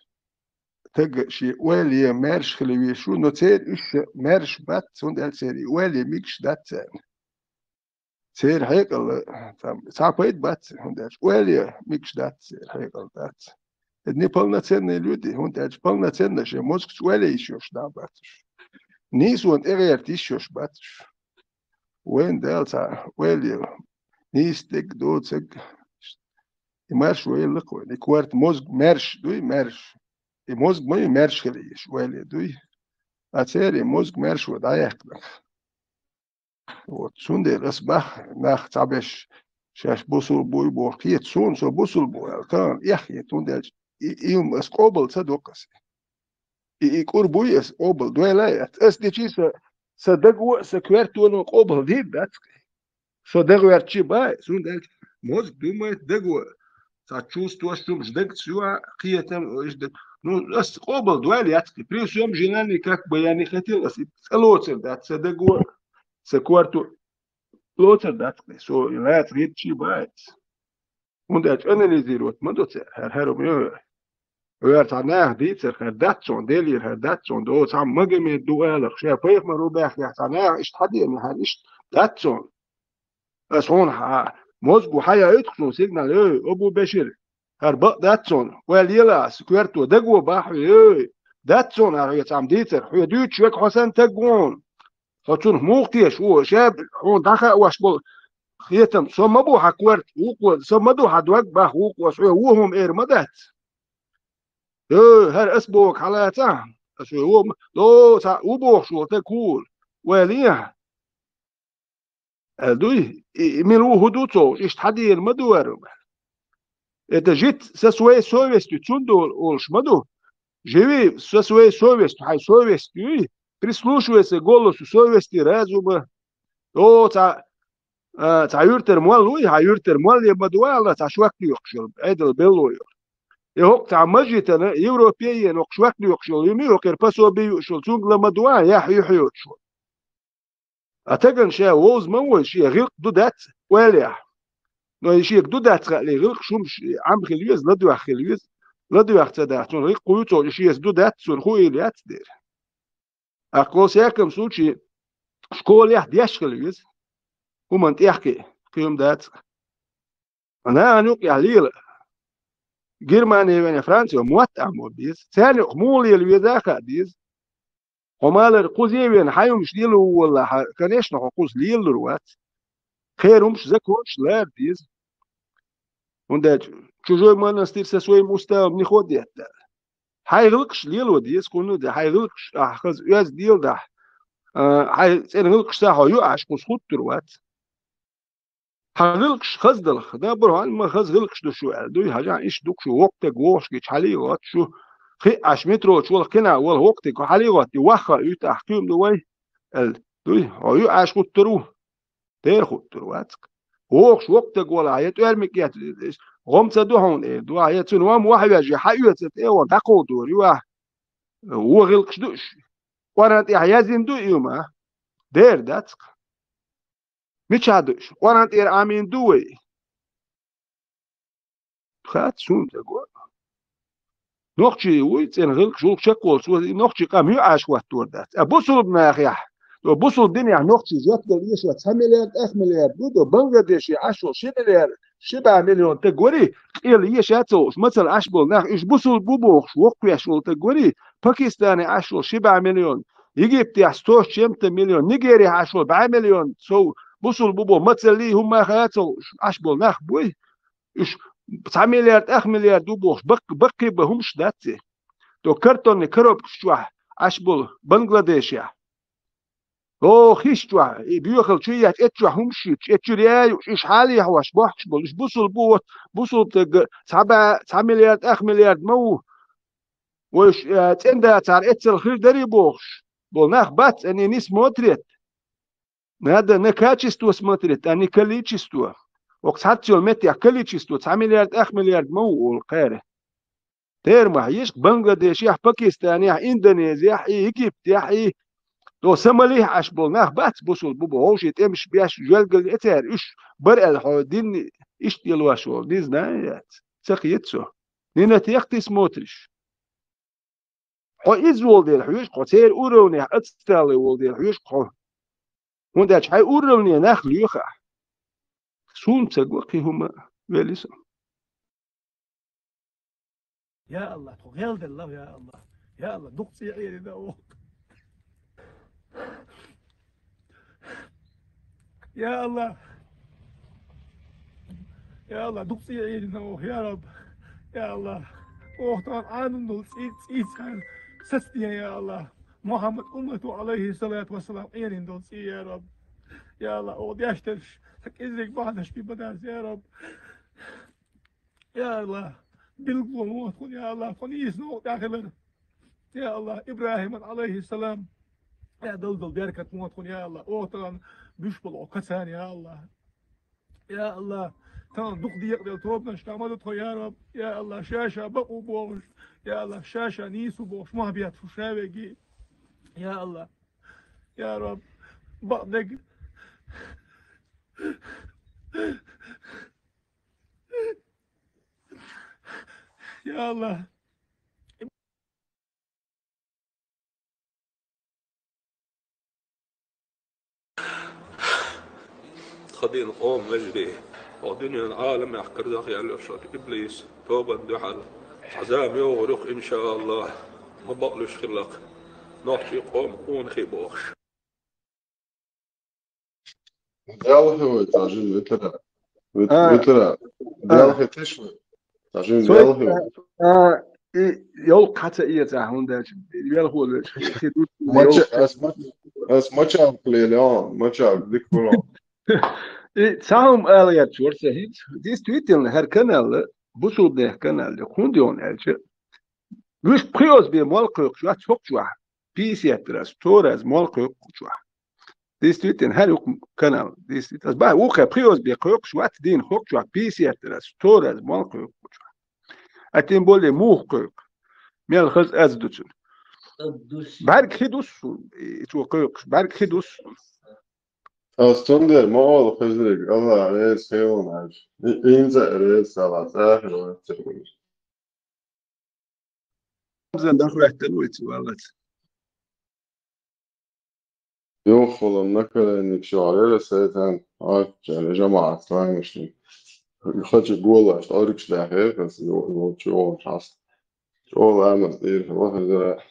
Тага шен ойла е маьрша хила везаш ву, но церан уьш маьрша бац, хӀунда аьлча церан и ойла е мегаш дац царна. Церан хьекъал, там, цхьа пайда бац, хӀунда аьлча ойла е мегаш дац, церан хьекъал дац. Это неполноценные люди, хӀунда аьлча полноценный шен мозгаш ойла е йиш йолуш нах бац уьш. Нийсонан тӀегӀерта йиш йолуш бац уьш. Вайна Дала цхьа ойла е, нийса стаг, доцаг. И маьрша вай лакха вайна. И корта мозг маьрша дуй, маьрша. И мозг ма ю маьрша хила йиш, ойла е дуй. А церан и мозг маьрша вай дӀаяьккхина. Вот, цундела ас бах, нах цхьаберш шаьш бусулба буй боху, кхета суна со бусулба ву аьлла, тахана эхь хета, хӀунда аьлча и, и хӀума ас къобал ца до-кх ас. И, и кӀур буй ас къобал дойла а яц. Ас дичи сан, сан даго а, сан коьртоно а къобал дийр дац-кх. Со дагаваьрчи бац, хӀунда аьлча мозг думает, даго. Цхьа чувстваш, хӀумаш дагца ю а, кхетам, иш даг. Ну, ас къобал дойла яц-кх. При всём желании, как бы я не хотел, ас и цкъа лоцур дац, сан даго, сан корто лоцур дац-кх. Со и лаца гӀиртчи бац. ХӀунда аьлча анализировать ма до цара, хӀара хӀара ма ю. ХӀара цхьа наха дийцар, хӀара дац цунна, Делера хӀара дац цунна, до цхьа Магомед ду аларх, ша пайхамар ву баьхкехь цхьа наха иштта хьадеана, хӀара иштта дац цунна. Ас хьуна хьа, мозго хьаяйта-кх суна сигнал, эй, Абу Бешир, хӀара бакъ дац цунна, ойла ела ас, коьрто даго бахьа, эй, дац цунна хӀара хьоьца цхьаьна дийцар, хьоьга дуьйцуш верг хьо санна таг ву хьуна. Хьо цунах муха теша ву, ша хьуна дӀахаош болу хетам, со ма бу хьан корта вукхо, со ма ду хьан дог бахьа вукхо, ас хьоьга ву хӀума эр ма дац. Эй, хӀара ас боху хьалацахь, ас хьоьга ву ма, до цхьаъ ву бохуш волу таг хӀула, ойла ехьа. Аьлла дуй, и, и мила ву хӀун ду цо, иштта хьан дийр ма ду вара. Это жить со своей совестью, цундела олуш ма ду. Живи со своей совестью, хьайн совесть юй, прислушивайся к голосу совести, разума. О, цхьа, а, цхьа юьртара молла вуй, хьан юьртара молле ма ду вала, цхьа шок доькхуш йолу, Ӏедал белло йолу. И хӀокху цхьа мажитана, Европе а йена, хӀокху шорта лоькхуш йолу, юма а хӀокхера пособи юуш йолу, цуьнга ла ма ду а, яхь юьхь йоцуш волу. А тагана ша вовза ма вой, шен гӀиллакх ду дац, ойла яхь. Но и шега ду дац хаале, гӀиллакхаш хӀумаш Ӏам хила веза, ладоьгӀна хила веза, ладоьгӀна ца дахь, цунна гӀиллакх хуьйцу, и шеца ду дац, цунна хуийла яц дера. Аккхо сехкам случае школехь деш хила веза. ХӀуманна тӀехкхиа, кхин хӀума дац. Нахана юкъехь лела. Германе вена, Франция, мотт а мо беза. Царна юкъа муха лела веза а хаа деза. Хьо малар кхузе а вена, хьайн хӀумаш лело ву валлахь, конечно, хьо кхуза лелалур вац. Кхеран хӀумаш, законаш лара деза. ХӀунда аьлча чужой монастырь со своим уставом не ходит аьлла. Хьайн гӀиллакхаш лело деза, хӀунда аьлча хьайн гӀиллакхаш ахь хаза оьзда леладахь, а, хьайн цӀена гӀиллакхашца хьо юьхьӀаьржа кхуза хӀуттур вац. Хьан гӀиллакхаш хаза далахь, да, бара хьан ма хаза гӀиллакхаш ду шу аьлла дуй, хьажахь иштта ду-кх шу, воккхатега вогӀуш гича хьалий гӀотту шу, хиъ Ӏаш метро чу вала, кхин а вала, воккхатега хьалий гӀотту, вахха уьйту ахь, кхин хӀума ду вай, аьлла дуй, хьо юьхьӀаьржа хӀуттур ву, дера хӀуттур вац-кх. ВогӀуш воккхатега валахь, я тӀоьрмиг эцна, гӀо ма ца ду хьуна эр ду ахь, я цуьнан вам вахьаваьжча, хьаоьцу тӀе а вахана дӀакховдор ю ахь, вон гӀиллакхаш ду уьш. Къуръан тӀехь яздина ду и хӀума? Дера дац-кх. Мичахь ду уьш? Къуръан тӀера Ӏамийна ду вай? Хац суна ца го. Нохчий вуй, цӀена гӀиллакхаш, гӀуллакх чекхволуш ву, и нохчий къам юьхьӀаьржа хӀоттор дац. А бусулба нахехь, то бусулба динехь нохчий жоп дала эшо цхьа миллиард, ах миллиард ду, то Бангладеше Ӏаш волу ши миллиард, ши бӀе миллион таг варий, къела еша а ца хууш, мацалла Ӏаш болу нах, уьш бусулба бу бохуш, воккхавеш волу таг варий, Пакистане Ӏаш волу ши бӀе миллион, Египтехь сто с чем-то миллион, Нигерехь Ӏаш волу бӀе миллион, сов бусулба бу боху, мацаллий, хӀумма а хаа а ца хууш, Ӏаш болу нах буй. Уьш цхьа миллиард, ах миллиард ду бохуш, баккхий, баккхий бан хӀумаш дац и. То картонный коробкаш чохь Ӏаш болу Бангладешехь. О, хиш чохь, и боьхал чу яц, эцу чохь хӀумаш юьтуш, эцу чуьра я юуш, уьш хьалехьош бохкуш болу. Уьш бусулба бу, вот, бусулба таг цхьа бӀе, цхьа миллиард, ах миллиард ма ву. Вай уьш, э, цӀена дацахьара эццал хир дарий бохуш болу нах бац, они не смотрят. Надо на качество смотреть, а не количество. Окху цхьацца йолу меттехь количество цхьа миллиард, ах миллиард ма ву олу кхара. Термахь йиш Бангладешехь, Пакистанехь, Индонезехь, и Египтехь, и до Сомалихь Ӏаш болу нах бац бусулба бу боху, вовшийн тӀемаш беш, жоьлгал эцара уьш бара аьлла хьо динна иштта йолош волу, не знаю яц. Ца кхета со. Не на тех ты смотришь. Хьо иза волу дела хьоьжуш, хьо церан уровнехь отсталый волу дела хьоьжуш хьо. ХӀунда аьлча хьайн уровне нах лоьху ахь. Суна ца го кхин хӀума, вели со. Я АллахӀ, тхо гӀелделла, я АллахӀ. Я АллахӀ, дукха цӀе Ӏийрина оха. Я АллахӀ! Я АллахӀ, дукха цӀе Ӏийрина оха, я Раб! Я АллахӀ! Оха тахана Ӏанун долу цӀий, цӀийца хьайн сацдехьа, я АллахӀ! Мухьаммад уммато, алейхиссалату вассалам, Ӏийрина долу цӀий, я Раб! Я АллахӀ, оха деш дерш, сан кӀеззиг бахьанаш бен ма дац, я Раб! Я АллахӀ, билгало ма тхуна, я АллахӀ, тхуна йийсина оха тӀехь хилар. Я АллахӀ, ИбрахӀиман, алейхиссалам, я далдал беркат ма тхуна, я АллахӀ, оха тахана буьш болу оха кацана, я АллахӀ. Я АллахӀ, тахана дукха декъаделла тобанаш тӀехь ма ду тхо, я Раб. Я АллахӀ, ша-ша бакъо бохуш, я АллахӀ, ша-ша нийсо бохуш, мохь бетта шу ша веги. Я АллахӀ, я Раб, бакъдерг. Я АллахӀ! Тхан динан къоман вежарий, хӀокху дуьненан Ӏаламехь карзахъяьлла йолуш йолу иблис тобанна дуьхьал цхьа зама йогӀур ю-кх, иншааллахӀ, ма бакълуьйш хилла-кх, нохчийн къоман къонахий бохуш. Делахь вай, цхьа жин витара. Вит-, А. Витара. А. Делахь тиш вай. Цхьа жин Цой-, делахь вай. А, и йолу кхаца эца, хӀунда аьлча, велхо лоьцу, хи-, хи-, ду-, Мача-, йолу ас ма-, ас мачалкх лело, мачалкх дика хуьлу. И цхьа хӀума ала гӀерташ вара сан хӀинца. Действительно, хӀара канал, бусулба нехан канал ю, хӀунда йогӀу аьлча, уьш пхиъаза бен мол кхойкхуш вац хӀокху чохь, пятьдесят раз, сто раз мол кхойкхуш чохь. Действительно, хӀара ю-кх канал. Действительно. Ас бахьа вукхе пхиъаза бен кхойкхуш вац дийна хӀокху чохь, пятьдесят раз, сто раз мол кхойкхуш чохь. А тем более муха кхойкху? Мел хаза аз ду цуьнан. БӀаьрг хи дус суна, и цо кхойкхуш, бӀаьрг хи дус суна. Ас цундела ма олу хезриг, Аллах реза хилла аьлча. И, инза а реза сала, цӀахь а вац церг. Рамзан дӀахӀоьттина вуй цу валлац. Юххулам накарайник шогӀлера сайтан, а, чара жамаӀат слаймашни. Хачи голаш, арикш дахье, хас ё-, ё-, чу олуш хьаст. Чу ола амаз дийр, ва хезра.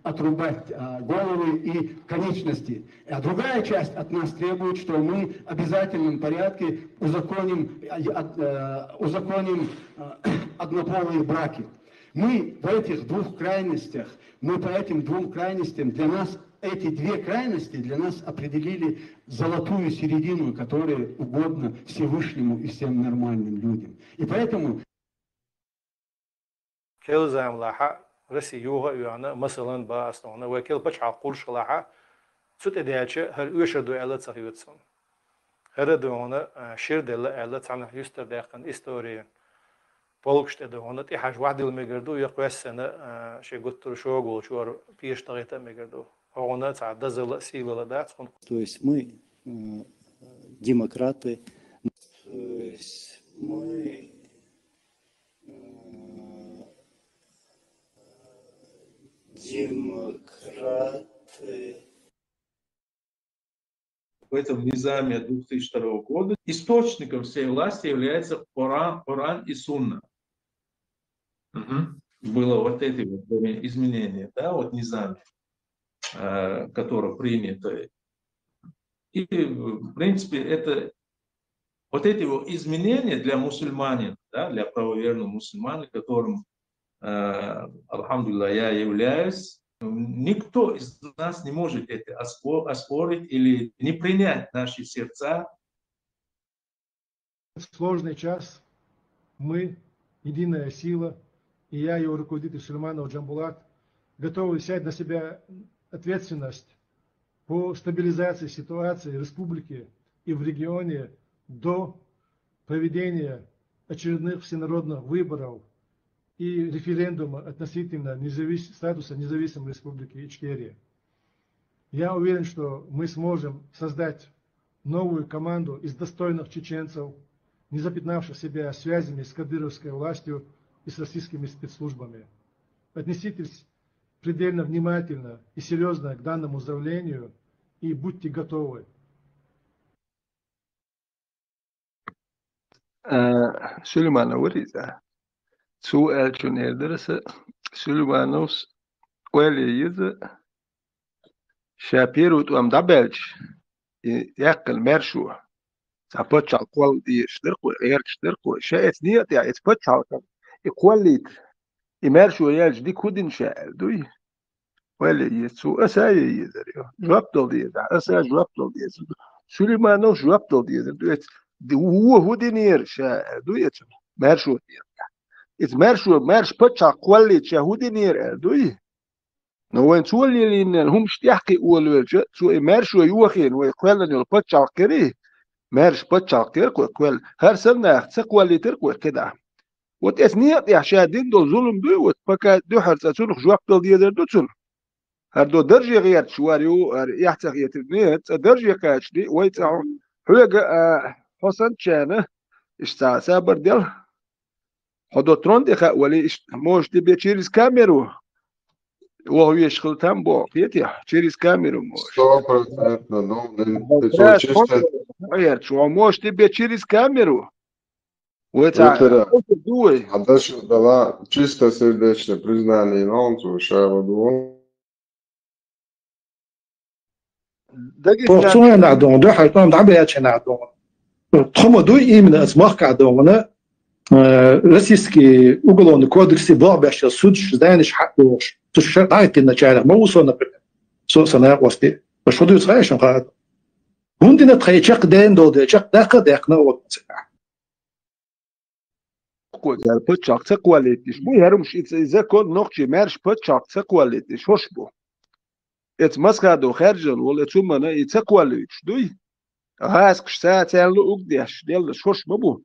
Отрубать, а, головы и конечности. А другая часть от нас требует, что мы в обязательном порядке узаконим, а, от-, э, узаконим, а, однополые браки. Мы в этих двух крайностях, мы по этим двум крайностям, для нас эти две крайности для нас определили золотую середину, которая угодна Всевышнему и всем нормальным людям. И поэтому Кел замалахьа Россия юха а йоьхна, масалан, бан ас тхуна, вай кел пачхьалкх кхуллуш хилахьа, цу тӀе даьлча, хӀара оьшур ду аьлла ца хета суна. ХӀара ду хьуна, а, шира делла аьлла, цхьанхьа юьстара даьккхина истори, полкаш тӀе ду хьуна, тӀехьажа вахдилла мегар ду, я кхоьссина, а, шен гуттар а шога волчу вара пеша тахийта а мегар ду. Хьо хьуна цхьа дозалла а, сийлалла а дац хьуна. То есть мы, м, демократы. То есть мы, м, демократы. В этом низаме две тысячи второго года источником всей власти является Коран, Коран и Сунна. Мгм. Было вот эти вот изменения, да, вот низаме, э, которое принято. И, в принципе, это вот эти вот изменения для мусульманина, да, для правоверного мусульманина, которым, э, алхамдулилля, я являюсь, никто из нас не может это оспо-, оспорить или не принять в наши сердца. В сложный час мы, единая сила, и я, его руководитель Сулейманов Джамбулат, готовы взять на себя ответственность по стабилизации ситуации в республике и в регионе до проведения очередных всенародных выборов и референдума относительно независ-, статуса независимой республики Ичкерия. Я уверен, что мы сможем создать новую команду из достойных чеченцев, не запятнавших себя связями с кадыровской властью и с российскими спецслужбами. Отнеситесь предельно внимательно и серьёзно к данному заявлению и будьте готовы. А, Сулейманов вара иза. Цо аьллачун эр дара аса, Сулеймановс ойла е еза, ша первый тӀом дӀабаьлча, и яьккхина маьршо, цхьа пачхьалкх кхолла дезаш дара-кх вай, гӀерташ дара-кх вай. Ша эцу некъа тӀехь, эцу пачхьалкхана и кхоллийта, и маьршо яьлча дика хӀун дина ша аьлла, дуй? Ойла е еза цо, аса а е езар ю. Жоп дала деза, аса а жоп дала дезар ду. Сулеймановс жоп дала дезар ду. Эцу ди-, вон хӀун динера ша аьлла, дуй, эцу маьршо тӀера? Эцу маьршо, маьрша пачхьалкх кхоллийта ша хӀун динера аьлла, дуй? Но вайн цо лелийнарг хӀумаш тӀехь кхин олавелча, цо и маьршо йохийна, вай кхоьллина йолу пачхьалкх карий, маьрша пачхьалкх кхера-кх вай кхоьллина. ХӀара санна нах ца кхоллийтира-кх вай кхидӀа. Вот эцу некъа тӀехь ша дина долу зулам дуй, вот пока дуьхьал цкъа цунах жоп дала дезар ду цунах. ХӀара до дарже гӀерташ вар ю, хӀара эхь ца хетира, не, цкъа дарже кхача де, вай цкъа хьо-, хьоьга, а, хьо санначарна, иштта цхьа сабар дел. Хьо до трон тӀе хаьа валий, иштта, может, тебе через камеру? Ваха веш хила там боху, кхетий, через камеру, может. Сто процентов, ну, ты что, чисто... Может, тебе через камеру? Вай цхьа Виктора, дуй. А дальше дала чистосердечное признание, но он слушал, вот он. Дагестан. Оцу нах дона, дуьхьал тӀом дӀабаьллачу нах дона. Тхо ма дуй именно аса махкахь дона, э, российский уголовный кодексе болх беш йолу судьяш, зданеш хьаъ дохуш. Цу шарахь дӀахӀиттина началех ма ву со, например. Со а сан накъостий. Аш хӀун дуьйцу хаьий шуна хаа? ХӀунда дина тхайн чекхдена долу дела, чекхдаккха а даьккхина оцу цигахь. Кхо цара пачхьалкх ца кхоллийтинаш бу, хӀара хӀумаш и ц-, и закон нохчий маьрша пачхьалкх ца кхоллийтинаш хӀорш бу. Эца Масхадов хаьржина волу, эца хӀуманна и ца кхоллуьйтуш дуй? ГӀазкхаша царна луъург деш, деллаш хӀорш ма бу.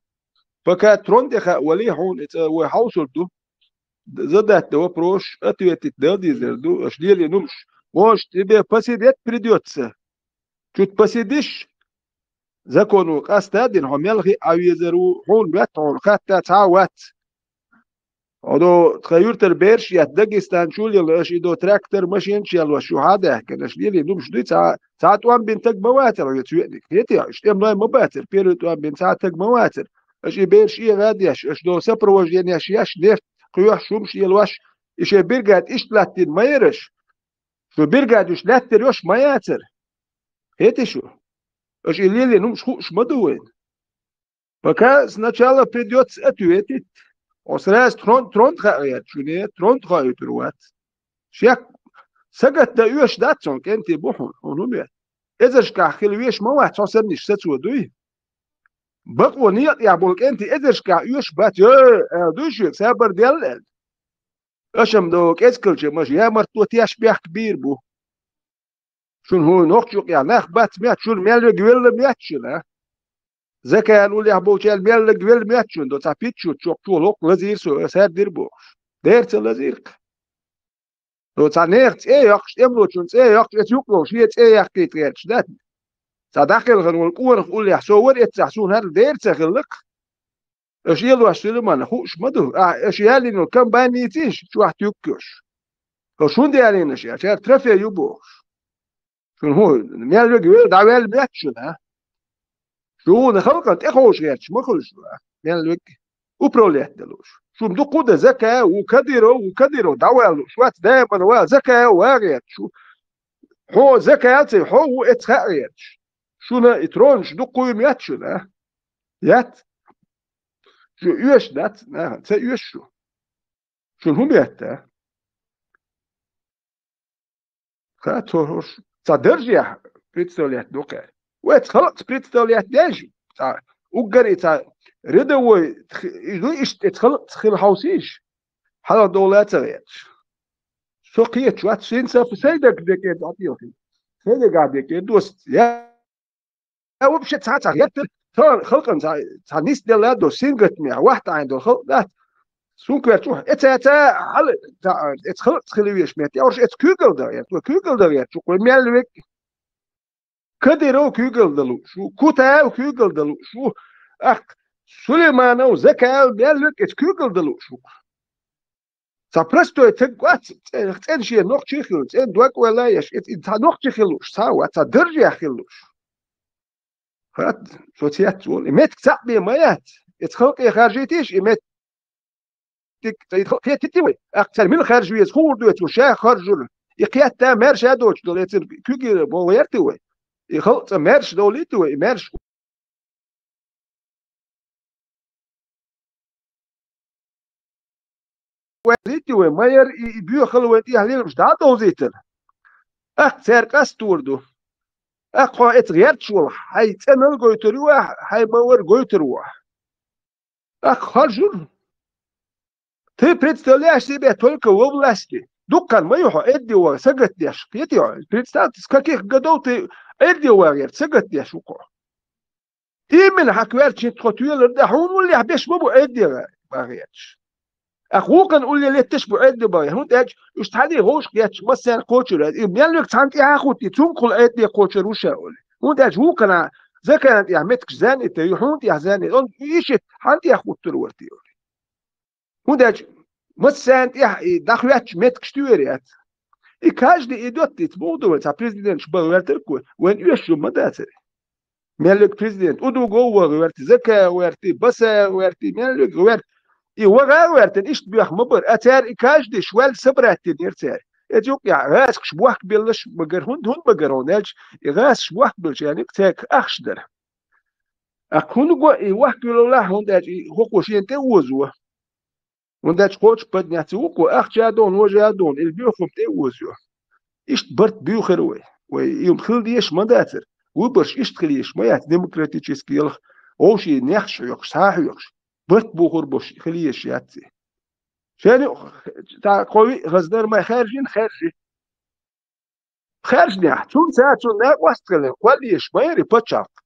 Пока трон тӀе хаьа вале хьуна, и цӀа вай хьовсур ду. Задать де вопрос, ответить дала дезар ду, аша лелийна хӀумаш. Может, тебе посидеть придётся. Чуть посидишь, законо къаста а дина, хьо мел хиъна Ӏа везар ву, хьуна моьтту хьуна хатта цхьа а вац. Хьо до тхан юьртара бераш а етта, Дагестан чу а лела, аша и до трактор, машенаш а ялош шу хьа а даьхкина, аша лелийна хӀумаш дуй, цхьа, цхьа тӀом бина таг ма вацар хьо цу веъниг. Хетий, аша тӀем ной ма бацар, первый тӀом бина цхьа таг ма вацар. Аша и бераш эгӀа а деш, аша до сопровожденеш еш, нефть кхоьхьуш, хӀумаш а ялош, и шайн бригада иштта латтийна ма яра аша. Шу бригада уьш лаьттара йолуш ма яцара. Хетий шу? Аша и лелийна хӀумаш хууш ма ду вайна. Пока сначала придётся ответить. Хьо сразу трон, трон тӀе хаьа гӀерта шуна, трон тӀе хаийтур вац. Шек сагатдан оьшуш дац хьуна, кӀентий бу хьуна, хьуна хӀума. Эзаршкахь хила веш ма вац, хьо саннаш сацо дуй. Бакъо некъа тӀехь болу кӀентий эзаршкахь оьшуш бац, ё, аьлла дуй шуьга, сабар делла аьлла. Аша-м до кӀезкхилча, маша ямартло теш бехк бийр бу. Шуна хӀун нохчу юкъехь нах бац моьтту шуна, мел верг велла моьтту шуна, а? Закаевн уллехь болчарна мел верг велла моьтту шуна, до цхьа пит шуьца чохчо локх лазийра со, сардира бохуш. Дера ца лазийра-кх. До цхьа нехан цӀе а йоккхуш, тӀемалочун цӀе а йоккхуш, эца юкъа вовш, шен цӀе яккхийта гӀерташ дац. Цхьа дӀакхелхина волу къонах уллехь со вара эццахь, суна хӀара дера ца хилла-кх. Аша елош Сулаймана хууш ма ду, ахь аша ялийна комбайн йийцийша, чохь туьггаш. Хо шун ялийна аша, аша трофей ю бохуш. Шуна хӀун, мел вега вела дӀаваьлла моьтту шуна, а? Шуна халкъан тӀе ховша гӀерташ ма хуьлу шу, а? Мел вега управлять делуш. Шуна дукха дан Закаев ву, Кадыров ву, Кадыров дӀаваьлла, шу вац даиман ван, Закаев ван гӀерташ. Хьо Закаев ца, хьо ву эца хаьа гӀерташ. Шуна и тронаш дукха ю моьтту шуна, а? Яц? Шу оьшуш дац, наха, ца оьшу шу. Шуна хӀун бетта? Ха, цо хӀорш, цхьа даржехь представлять ду кхаьр. Вай цхьа халкъца представлять деш, цхьа уггаре цхьа рядовой, и ду иштта цхьа халкъца хила хьовсийша, хьалха довла а ца гӀерташ. Со кхеташ вац, шин са, сайн даг декӀе дӀатӀехи. Сайн дагахь декӀе дост. Я Я вообще цхьа а ца гӀертар, тхан халкъан цхьа, цхьа нисделла до сингаттамехь, вахтахьайн долу халкъ дац. Сункъерчу, эца, эца, хьала, ца, эца халкъ хила веш метта, я уж эца куьйгалла дан гӀерта, куьйгалла дан гӀерта, чу кхой мел век. Кадыров куьйгалла далу шу, Кутаев куьйгалла далу шу, ах, Сулейманов, Закаев мел век эца куьйгалла далу шу. Цхьа простой таг вац, цӀе-, цӀена шен нохчий хилла, цӀена дог ойла еш, и цхьа нохчий хилуш, цхьа вац, цхьа даржехь хилуш. Хат, со цец волу. И меттиг цхьаъ бен ма яц. Эца халкъе харжийтиш, и меттиг, и халкъ кхетти вай. Акх, цара мила харжа веза, хуур доьцу, ша харжура. И кхетта, маьрша доцуш долу, эцин куьйгира боху гӀерти вай. И халкъ цӀа маьрша долийти вай, и маьрша Вай зитти вай, ма яра и, и боьхалла вайн тӀехь лелаш дӀа а довзийтар. Акх, цаьрга къастор ду. Акх, хьо эца гӀерташ волу, хьайн цӀенал гойтур ю ахь, хьайн ма вара гойтур ву ахь. Акх, харжур. Ты представляешь себя только во власти. Дуккхан ма ю хьо Ӏедде вара сагатдеш. Кхетий хьо? Представь, с каких годов ты Ӏедде вара гӀерта сагатдеш ву хьо. Именно хьан коьртачуьнца тхо тоьлар дан, хьуна уллехь беш ма бу Ӏедде бан гӀерташ. Акх, вукхана улле летташ бу Ӏедде бан гӀерта, хӀунда аьлча уьш цхьаьний гӀовшах гӀерташ массарна кхочур яц. И мел верг цхьанна тӀехьа а хӀуттий, цунна кхула Ӏедде кхочур ву ша олий. ХӀунда аьлча вукхана закана тӀехь меттигаш занни тӀе ю, хьуна тӀехь занни, он иши хьан тӀехь хӀуттур вара те олий. ХӀунда аьлча массарна тӀехь и дӀахоьттуш меттигаш туьйр яц. И каждый идёт диц, боху ду вайн, цхьа президенташ бан гӀертарг вай, вайн оьшуш ма дацара. Мел верг президент, Удугов ван гӀерти, Закаев гӀерти, Басаев гӀерти, мел верг гӀерти. И ван гӀа гӀертина, иштта боьха ма бара. А цара и каждый шваль собрать динера цара. Эца юкъехь гӀазкхаш бохк беллаш ма гара, хӀунда, хӀунда ма гара хьуна аьлча, и гӀазкхаш бохк беллачарниг цаьрга ахча дара. Акх, хӀунда го и вахкавелла лахь, хӀунда аьлча и хӀокхо шена тӀе озо. ХӀунда аьлча кхочу паднех ца вукхо, ахча а дохна, вожа а дохна, или боьхам тӀе а озо. Иштта барт буьйхира вай. Вай и хӀума хила дезаш ма дацара. Выбораш иштта хила езаш ма яц, демократически ялх, вовшийн нехаш хьоькхуш, схьа а хьоькхуш. Барт бухур болуш хила езаш яц и. Шен юкъа, цхьа кхо виъ хаза дар ма хаьржина, хаьржи. Хаьржинехь, цунца цунна накъост хилла, кхоллаеш ма яра и пачхьалкх.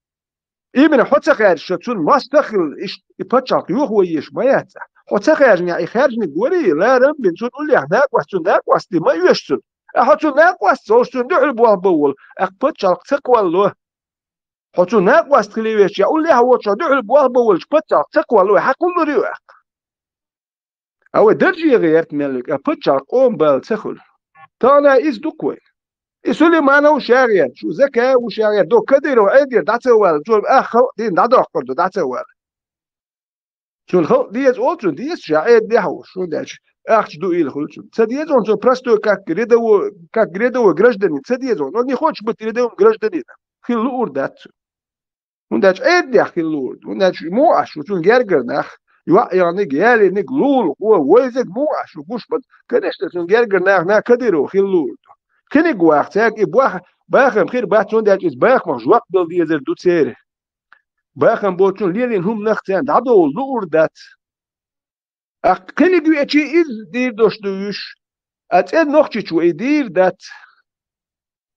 Именно хьо ца хаьржа, цунна мостагӀа хилла, иштта и паччахьалкх йохо еш ма яц ахь. Хьо ца хаьржинехь, и хаьржинарг варий, ларам бина, цунна уллехь накъост, цунна накъостий ма оьшу цунна. Ахьа цунна накъост ца олуш, цунна дуьхьал болх бан волу, ахь паччахьалкх ца кхоллало. Хьо цунна накъост хилий вешча, уллехь а воцуш, хьо дуьхьал болх бан волчу паччахьалкх ца кхоллало, хьан кхуллур ю ахь? А вай дарже гӀерта мел ву, а паччахьалкх къоман бала ца хуьлу. Тахана иза ду-кх вай. И Сулейманов ша гӀерта, шу Закаев ша гӀерта, до Кадыров Ӏедера дӀа ца вала, цо ах халкъ дийна дӀадоккхур ду, дӀа ца вала. Цунна халкъ деза олу, цунна деза, ша Ӏедалехь а волуш, хӀунда аьлча ахча ду ила хуьлу цунна. Ца деза вон цо простой, как рядовой, как рядовой гражданин, ца деза вон. Он не хочет быть рядовым гражданином. Хила луур дац цуьнан. ХӀунда аьлча Ӏедалехь хила луур ду. ХӀунда аьлча муха Ӏаш ву цунна гергара нах, йоӀ яьхниг, ялийниг, лулахо, вайзиг муха Ӏаш ву гуш бан. Конечно, цунна гергара нах, нах Кадыров хила луур ду. Кхиниг ваха цаьрга и бах-, бахам хир бац, хӀунда аьлча иза бахамах жоп дала дезар ду церан. Бахам боцчунна лелийна хӀуманах царна дӀадовла луур дац. Ахь кхиниг веачий иза дийр долуш ду уьш, а цӀена нохчичо и дийр дац.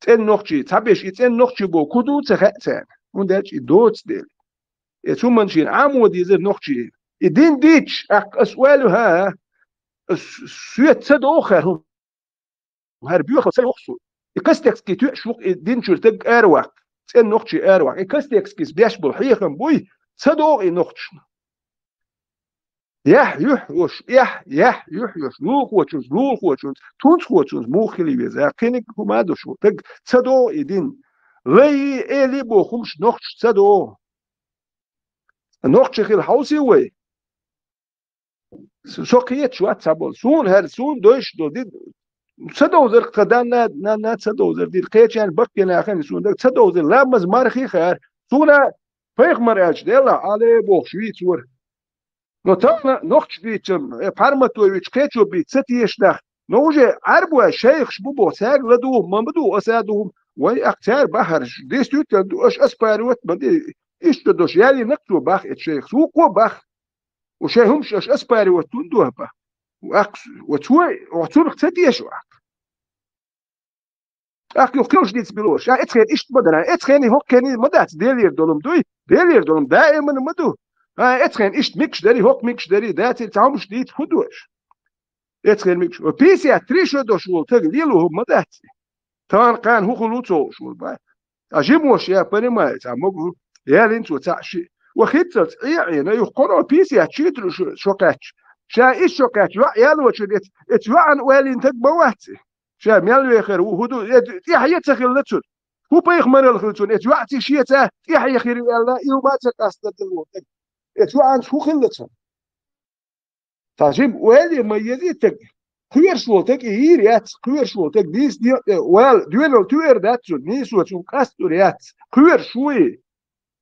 ЦӀена нохчий, цхьаберш и цӀена нохчий боху, кху ду ца хаьа царна, хӀунда аьлча и доцу дела. Эцу хӀуманна шена Ӏамо дезара нохчий. И дин дийцча, ахь ас ойла ю, хӀа, ас соьца ца догӀу хӀара хӀума. ХӀара боьхалла ца йоху суна. И Костецкий тоьаш ву-кх и дин чуьра стаг араваккха, цӀена нохчий араваккха. И Костецкийс беш болу хьехам буй, ца догӀу и нохчашна. Яхь юьхь йолуш, эхь, яхь юьхь йолуш, лулахочунца, лулахочунца, тунцахочунца муха хила веза, кхиниг хӀума а долуш ву. Стаг ца догӀу и дин. Лай, эли боху хӀумаш нохчашна ца догӀу. Нохчий хила хьовсий вай? Со, со кхеташ вац цхьаболу. Суна хӀара, суна дойуш долу дин ца довзар, тхан данна, нанна ца довзар дин. Кхечарна баккхий нахана суна даг ца довзар. Ламаз мархий хаар. Суна пайхамар аьлча, Делахь, Ӏалей бохуш вийцора. Но тахана нохча бийцам, э, Парматович кхечо бийца ца теша нах. Но уже Ӏарбой шайхаш бу боху, цаьрга ладугӀу, ма ма ду аса а дугӀу. Вай, ахь цаьрга бахарш, действительно ду, аша оспаривать ма де. Иштта долуш, ялийнарг цо бах эцу шайхас. Вукхо бах. Ва шайн хӀумаш аша оспаривать хӀунда ду хьан бах? Ва аккха, ва цо, ва цунах ца теша ву аккха. ТӀаккха юха кхин хӀумаш дийца билор. Ша эцу хенахь иштта ма дара. Эцу хенахь хӀокху хенахь ма дац, Делера долу ма дуй? Делера долу ма даиман ма ду. А, эцу хенахь иштта микаш дарий, хӀокху микаш дарий, даций, цхьа хӀумаш дийца хӀун ду аша? Эцу хенахь микаш. Ва пятьдесят три шо долуш волу стаг лело хӀума ма дац. Тахана кхана хӀун хуьлу ца хууш вара бай. Ткъа жимош я понимаю, цхьа могу, ялийна цо цхьаъ шиъ. Ва хӀинццалц Ӏе а Ӏийна, юха кхуьнан пятьдесят четыре шо, шо кхаьчча. Ша исс шо кхаьчча, йоӀ ялочун эц-, эцу йоӀана ойла йина стаг ма вац и. Ша мел вехар ву, хӀун ду, э, тӀаьхье ца хилла цунна. ХӀун пайхамаралла хилла цунна, эцу йоӀаца йиш яц а, тӀаьхье хир ю аьлла, и хӀума а ца къастадала ву стаг. Эцу йоӀанца хӀун хилла цунна? Цхьа жима ойла ма еза и стаг. Кхоьруш волу стаг и йийр яц, кхоьруш волу стаг дийца де, э, вала, доьналла туьйр дац цунна, нийсо цунна къастор яц. Кхоьруш ву и.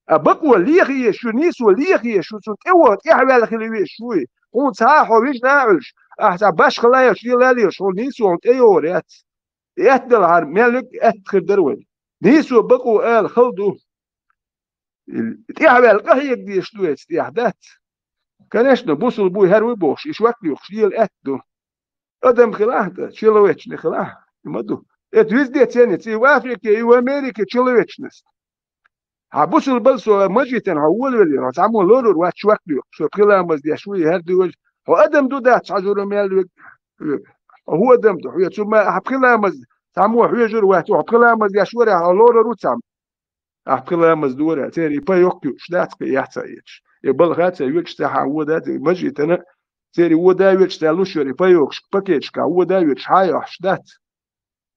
А бакъо леха езаш ю, нийсо леха езаш ю, цунна тӀе ваха, тӀаьхьаваьлла хила везаш ву и. Хьуна цхьа а хьо вижина а Ӏуьллуш, ахьа цхьа башха лайолаш, лела а лелаш, хьуна нийсо хьуна тӀе йогӀур яц. И аьтта делахьара, мел верг аьтта хир дара вайн. Нийсо бакъо ала хала ду. ТӀаьхьаваьлла къахьега дезаш ду эцу тӀехь, дац? Конечно, бусулба буй хӀара вуй бохуш, и шок лоькхуш лела аьтта ду. Адам хилахь а, человечный хилахь а, и ма ду. Это везде ценится, и в Африке, и в Америке человечность. Хьан бусулбал со мажитана хьо волавеллера, хьо цхьаммо лорур вац шок лоькхуш, со пхи ламаз деш вуй, хӀара дуьйш. Хьо адам ду, дац, хьан жура мел вег. Хьо хӀун адам ду, хьоьца ма, хьан пхи ламаз, цхьаммо хьоьжур вац, хьо пхи ламаз деш вара, хьо лорур ву цхьамма. Ахь пхи ламаз дора, церан и паёк юуш дац кхин, яхь ца эцаш. И балха ца йоьдуш, цхьа хьан вода, церан мажитана, церан вода йоьдуш, цхьа луш йора и паёкаш, пакеташка вода йоьдуш, хьан йохьуш дац?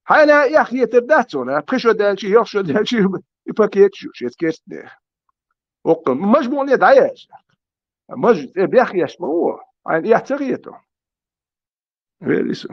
Хьайна эхь хетар дац хьуна, пхи шо даьлчи, ялх шо даьлчи, и пакеташ юуш, эца керстнех. Оккха, маж муъне дӀаяьжа. Маж, э, бехъеш ма ву, хьайна эхь ца хету. Вели со.